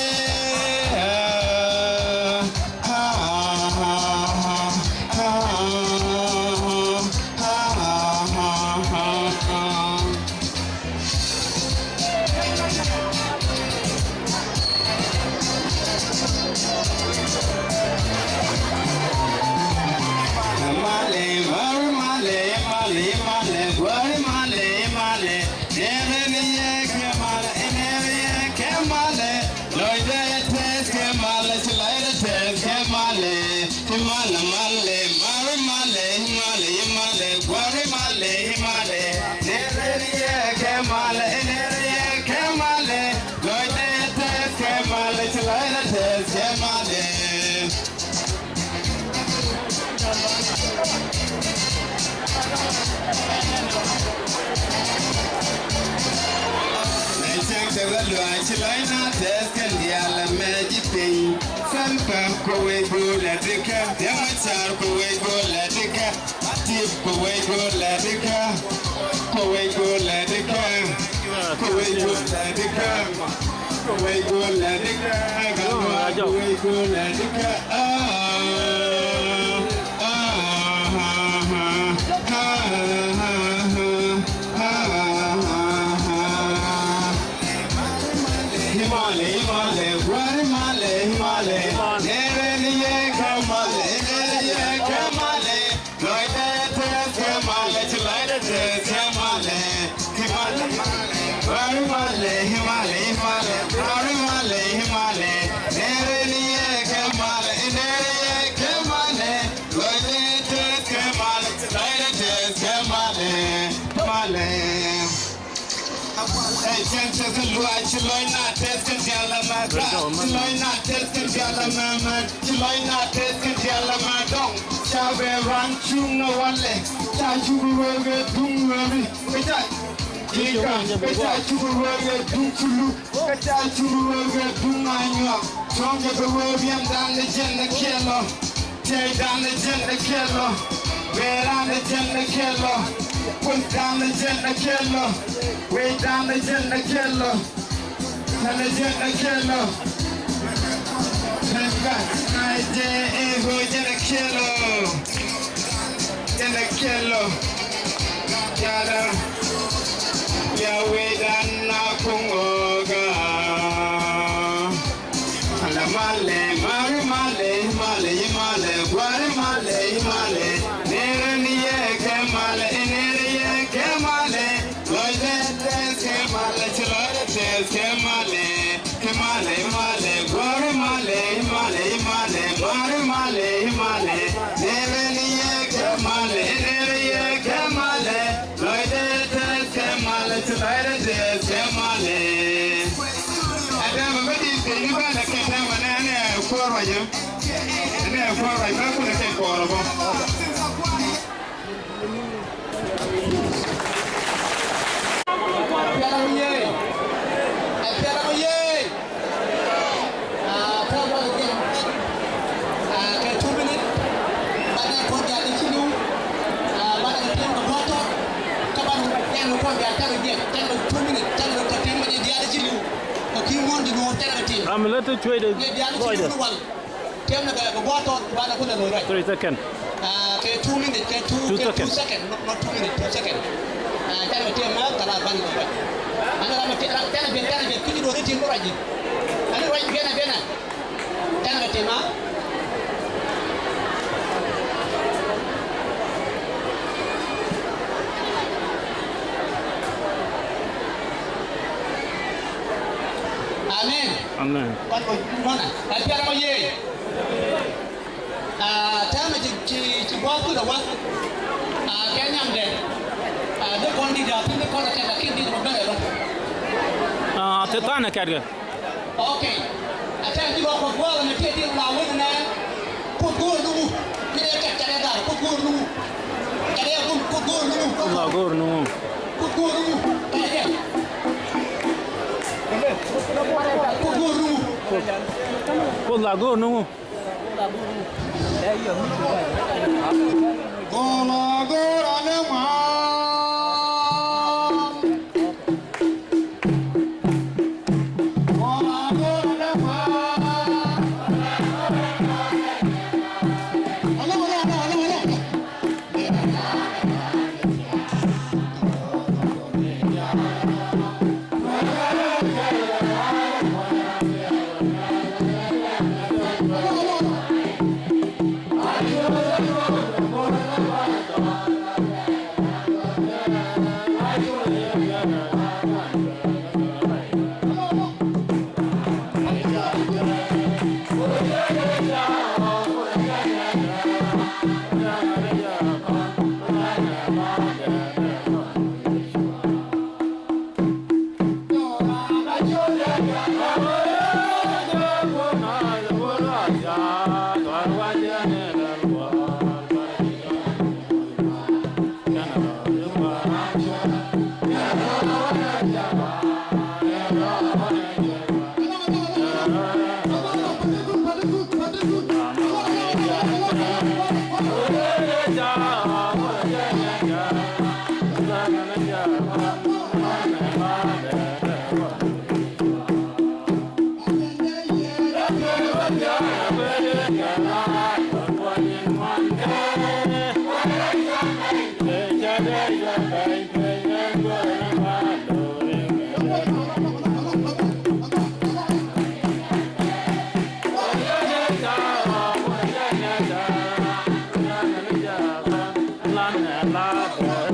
Male, mare, male, male, male, guare, male, male, nere ni ye ke male, nere ye ke male, loide tes ke male, loide tes ke male. Himale, male, mare, male, himale, himale, guare, male, himale, nere ni ye ke male, nere ye ke male, loide tes ke male, loide tes ke male. Mɛ cäŋ te rɔ luaac ci lɔc na tɛth kɛn diaal mɛ ji̱ piny. Sɛn päm kɛ wec go̱o̱l ɛ dikä, diɛm mɛ caar kɛ wec go̱o̱l ɛ dikä. Tip kɛ wec go̱o̱l ɛ dikä. Kɛ wec go̱o̱l ɛ dikä. Kɛ wec go̱o̱l ɛ dikä. Kɛ wec go̱o̱l ɛ dikä. Kɛ wec go̱o̱l ɛ dikä. Ah, ah, ah, ah, ah, ah. Himale, himale, guar himale, himale. Nere ni ye kamale, nere ye kamale. Loide tes kamale, ci loide tes kamale. Himale, guar himale, himale, himale. Guar himale, himale. Nere ni ye kamale, nere ye kamale. Loide tes kamale, ci loide tes kamale. Male. Ɛ cɛn tɛth kɛ luaac, ci lɔc na tɛth kɛ diaal ɛmɛ kä. Ci lɔc na tɛth kɛ diaal ɛmɛ mɛ. Ci lɔc na tɛth kɛ diaal ɛmɛ dɔŋ. Ca bɛ ran cuŋ ɛ walɛ. Ca cuk ruɔ̱k ɛ duŋ weri. Kä ca, kä ca cuk ruɔ̱k ɛ duŋ culu. Kä ca cuk ruɔ̱k ɛ duŋ anyuak. Cuɔ̱ŋ jɛ bɛ wee riɛmdan ni jɛn ni kiɛn lɔ. Tɛy dan ni jɛn ni kiɛn lɔ. Wee ran ni jɛn ni kiɛn lɔ. Kuoth dan ni jɛn ni kiɛn lɔ. Wee dan ni jɛn ni kiɛn lɔ. Tɛn ni jɛn ni kiɛn lɔ. Tɛn ka na jɛ ee ro jɛn ni kiɛn lɔ. Jɛn ni kiɛn lɔ. Yada. Ya wee dan na kuŋ ɔ ga. Ala male, mare male, male, male, guare male, male. Nere ni ye ke male, nere ye ke male. Malɛ, ɛ nɛy ɛ kɛ malɛ, lɔcdɛ tɛth kɛ malɛ, ti lɔcdɛ tɛth kɛ malɛ. Ɛ tɛmɛ bä di̱t kɛ Uganda kɛ tɛmɛ nɛ, nɛ kuäär ruac ɛ. Nɛ kuäär ruac bä kulɛ kɛ kuɔɔr ɛ bä. Piɛl ɛ ɣöö yee. Ɛ piɛl ɛ ɣöö yee. Aa, täämɛ banɛ jiɛk, aa, kɛ two minute. Banɛ kɔn diaal i̱ ci li̱w. Aa, banɛ kɛ tim kɛ buɔ̱ɔ̱t tɔt. Kä banɛ jiɛk kɔn diaal täämɛ jiɛk, täämɛ two minute, täämɛ kɛ tim banɛ diaal i̱ ci li̱w. Kɛ ki̱i̱ muɔ̱ɔ̱n di nuɔ̱ɔ̱r täämɛ kɛ tim. Ram lät ti cuec de. Banɛ diaal i̱ ci li̱w ni wal. Tiɛm ni kɛ, kɛ gua̱a̱th tɔt, banɛ kulɛ lo̱c ruac. Three second. Ah, kɛ two minute, kɛ two, two kɛ two second. Second, not, not two minute, two second. Ah, canɛ tiɛm ni kɛ la banɛ lo̱c ruac. Ani ram ti, ram, canɛ biɛn, canɛ biɛn, kici do̱ri tim ni ruac ji̱. Ani ruac biɛn, biɛn. Canɛ kɛ tiɛm a. Amen. Amen. Kɔn kɔ nɔnɛ. Ɛ piɛl ɛ ɣöö yee. Aa, täämɛ ci, ci, ci gua̱a̱th kulɛ wä. Aa, kɛ nyamdɛ. Aa, dee kɔn di̱t a, dee kɔn a kɛn, lakin di̱t mɔ ben ɛ lɔ. Aa, te tha̱a̱n ɛ kɛt kɛ. Okay. Ɛ täämɛ ci gua̱a̱th kɔ gua̱a̱th ɛmɛ tëë di̱t la wen ɛnɛ. Kuoth go̱o̱r ni wu. Mi dee kɛt kɛt ɛ dhar, Kuoth go̱o̱r ni wu. Kɛt ɛ kun, Kuoth go̱o̱r ni wu. Kuoth la go̱o̱r ni wu. Kuoth go̱o̱r ni wu. Kɛt ɛ. Kuoth go̱o̱r ni wu. Kuoth la go̱o̱r ni wu. Go̱o̱r la go̱o̱r ni wu.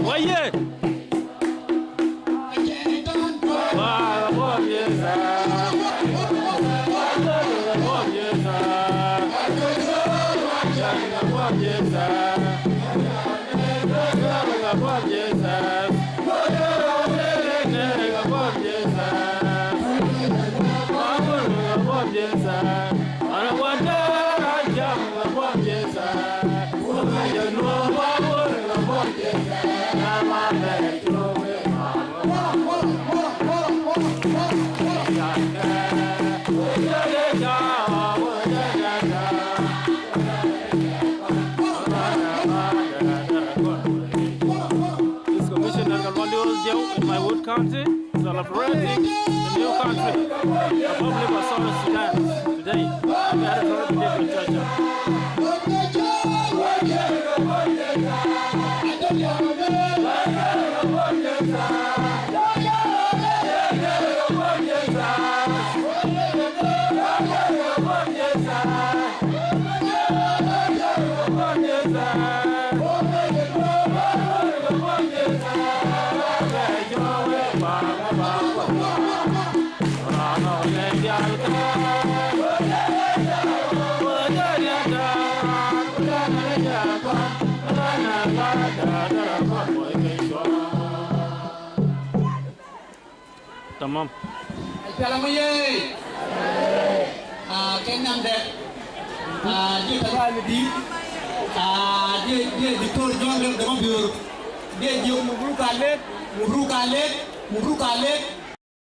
Waiye. This commissioner Kalwali Ol Jeu in my wood county, celebrating the new country, Republic of South Sudan, today. Happy anniversary, President Churchill. Tamam. Piala mi yee. Ah, kɛ nam dɛ. Ah, diɛ taba mi di. Ah, diɛ, diɛ Diktor John Deng Deng Mabior. Diɛ, diɛ, mubruk alek, mubruk alek, mubruk alek.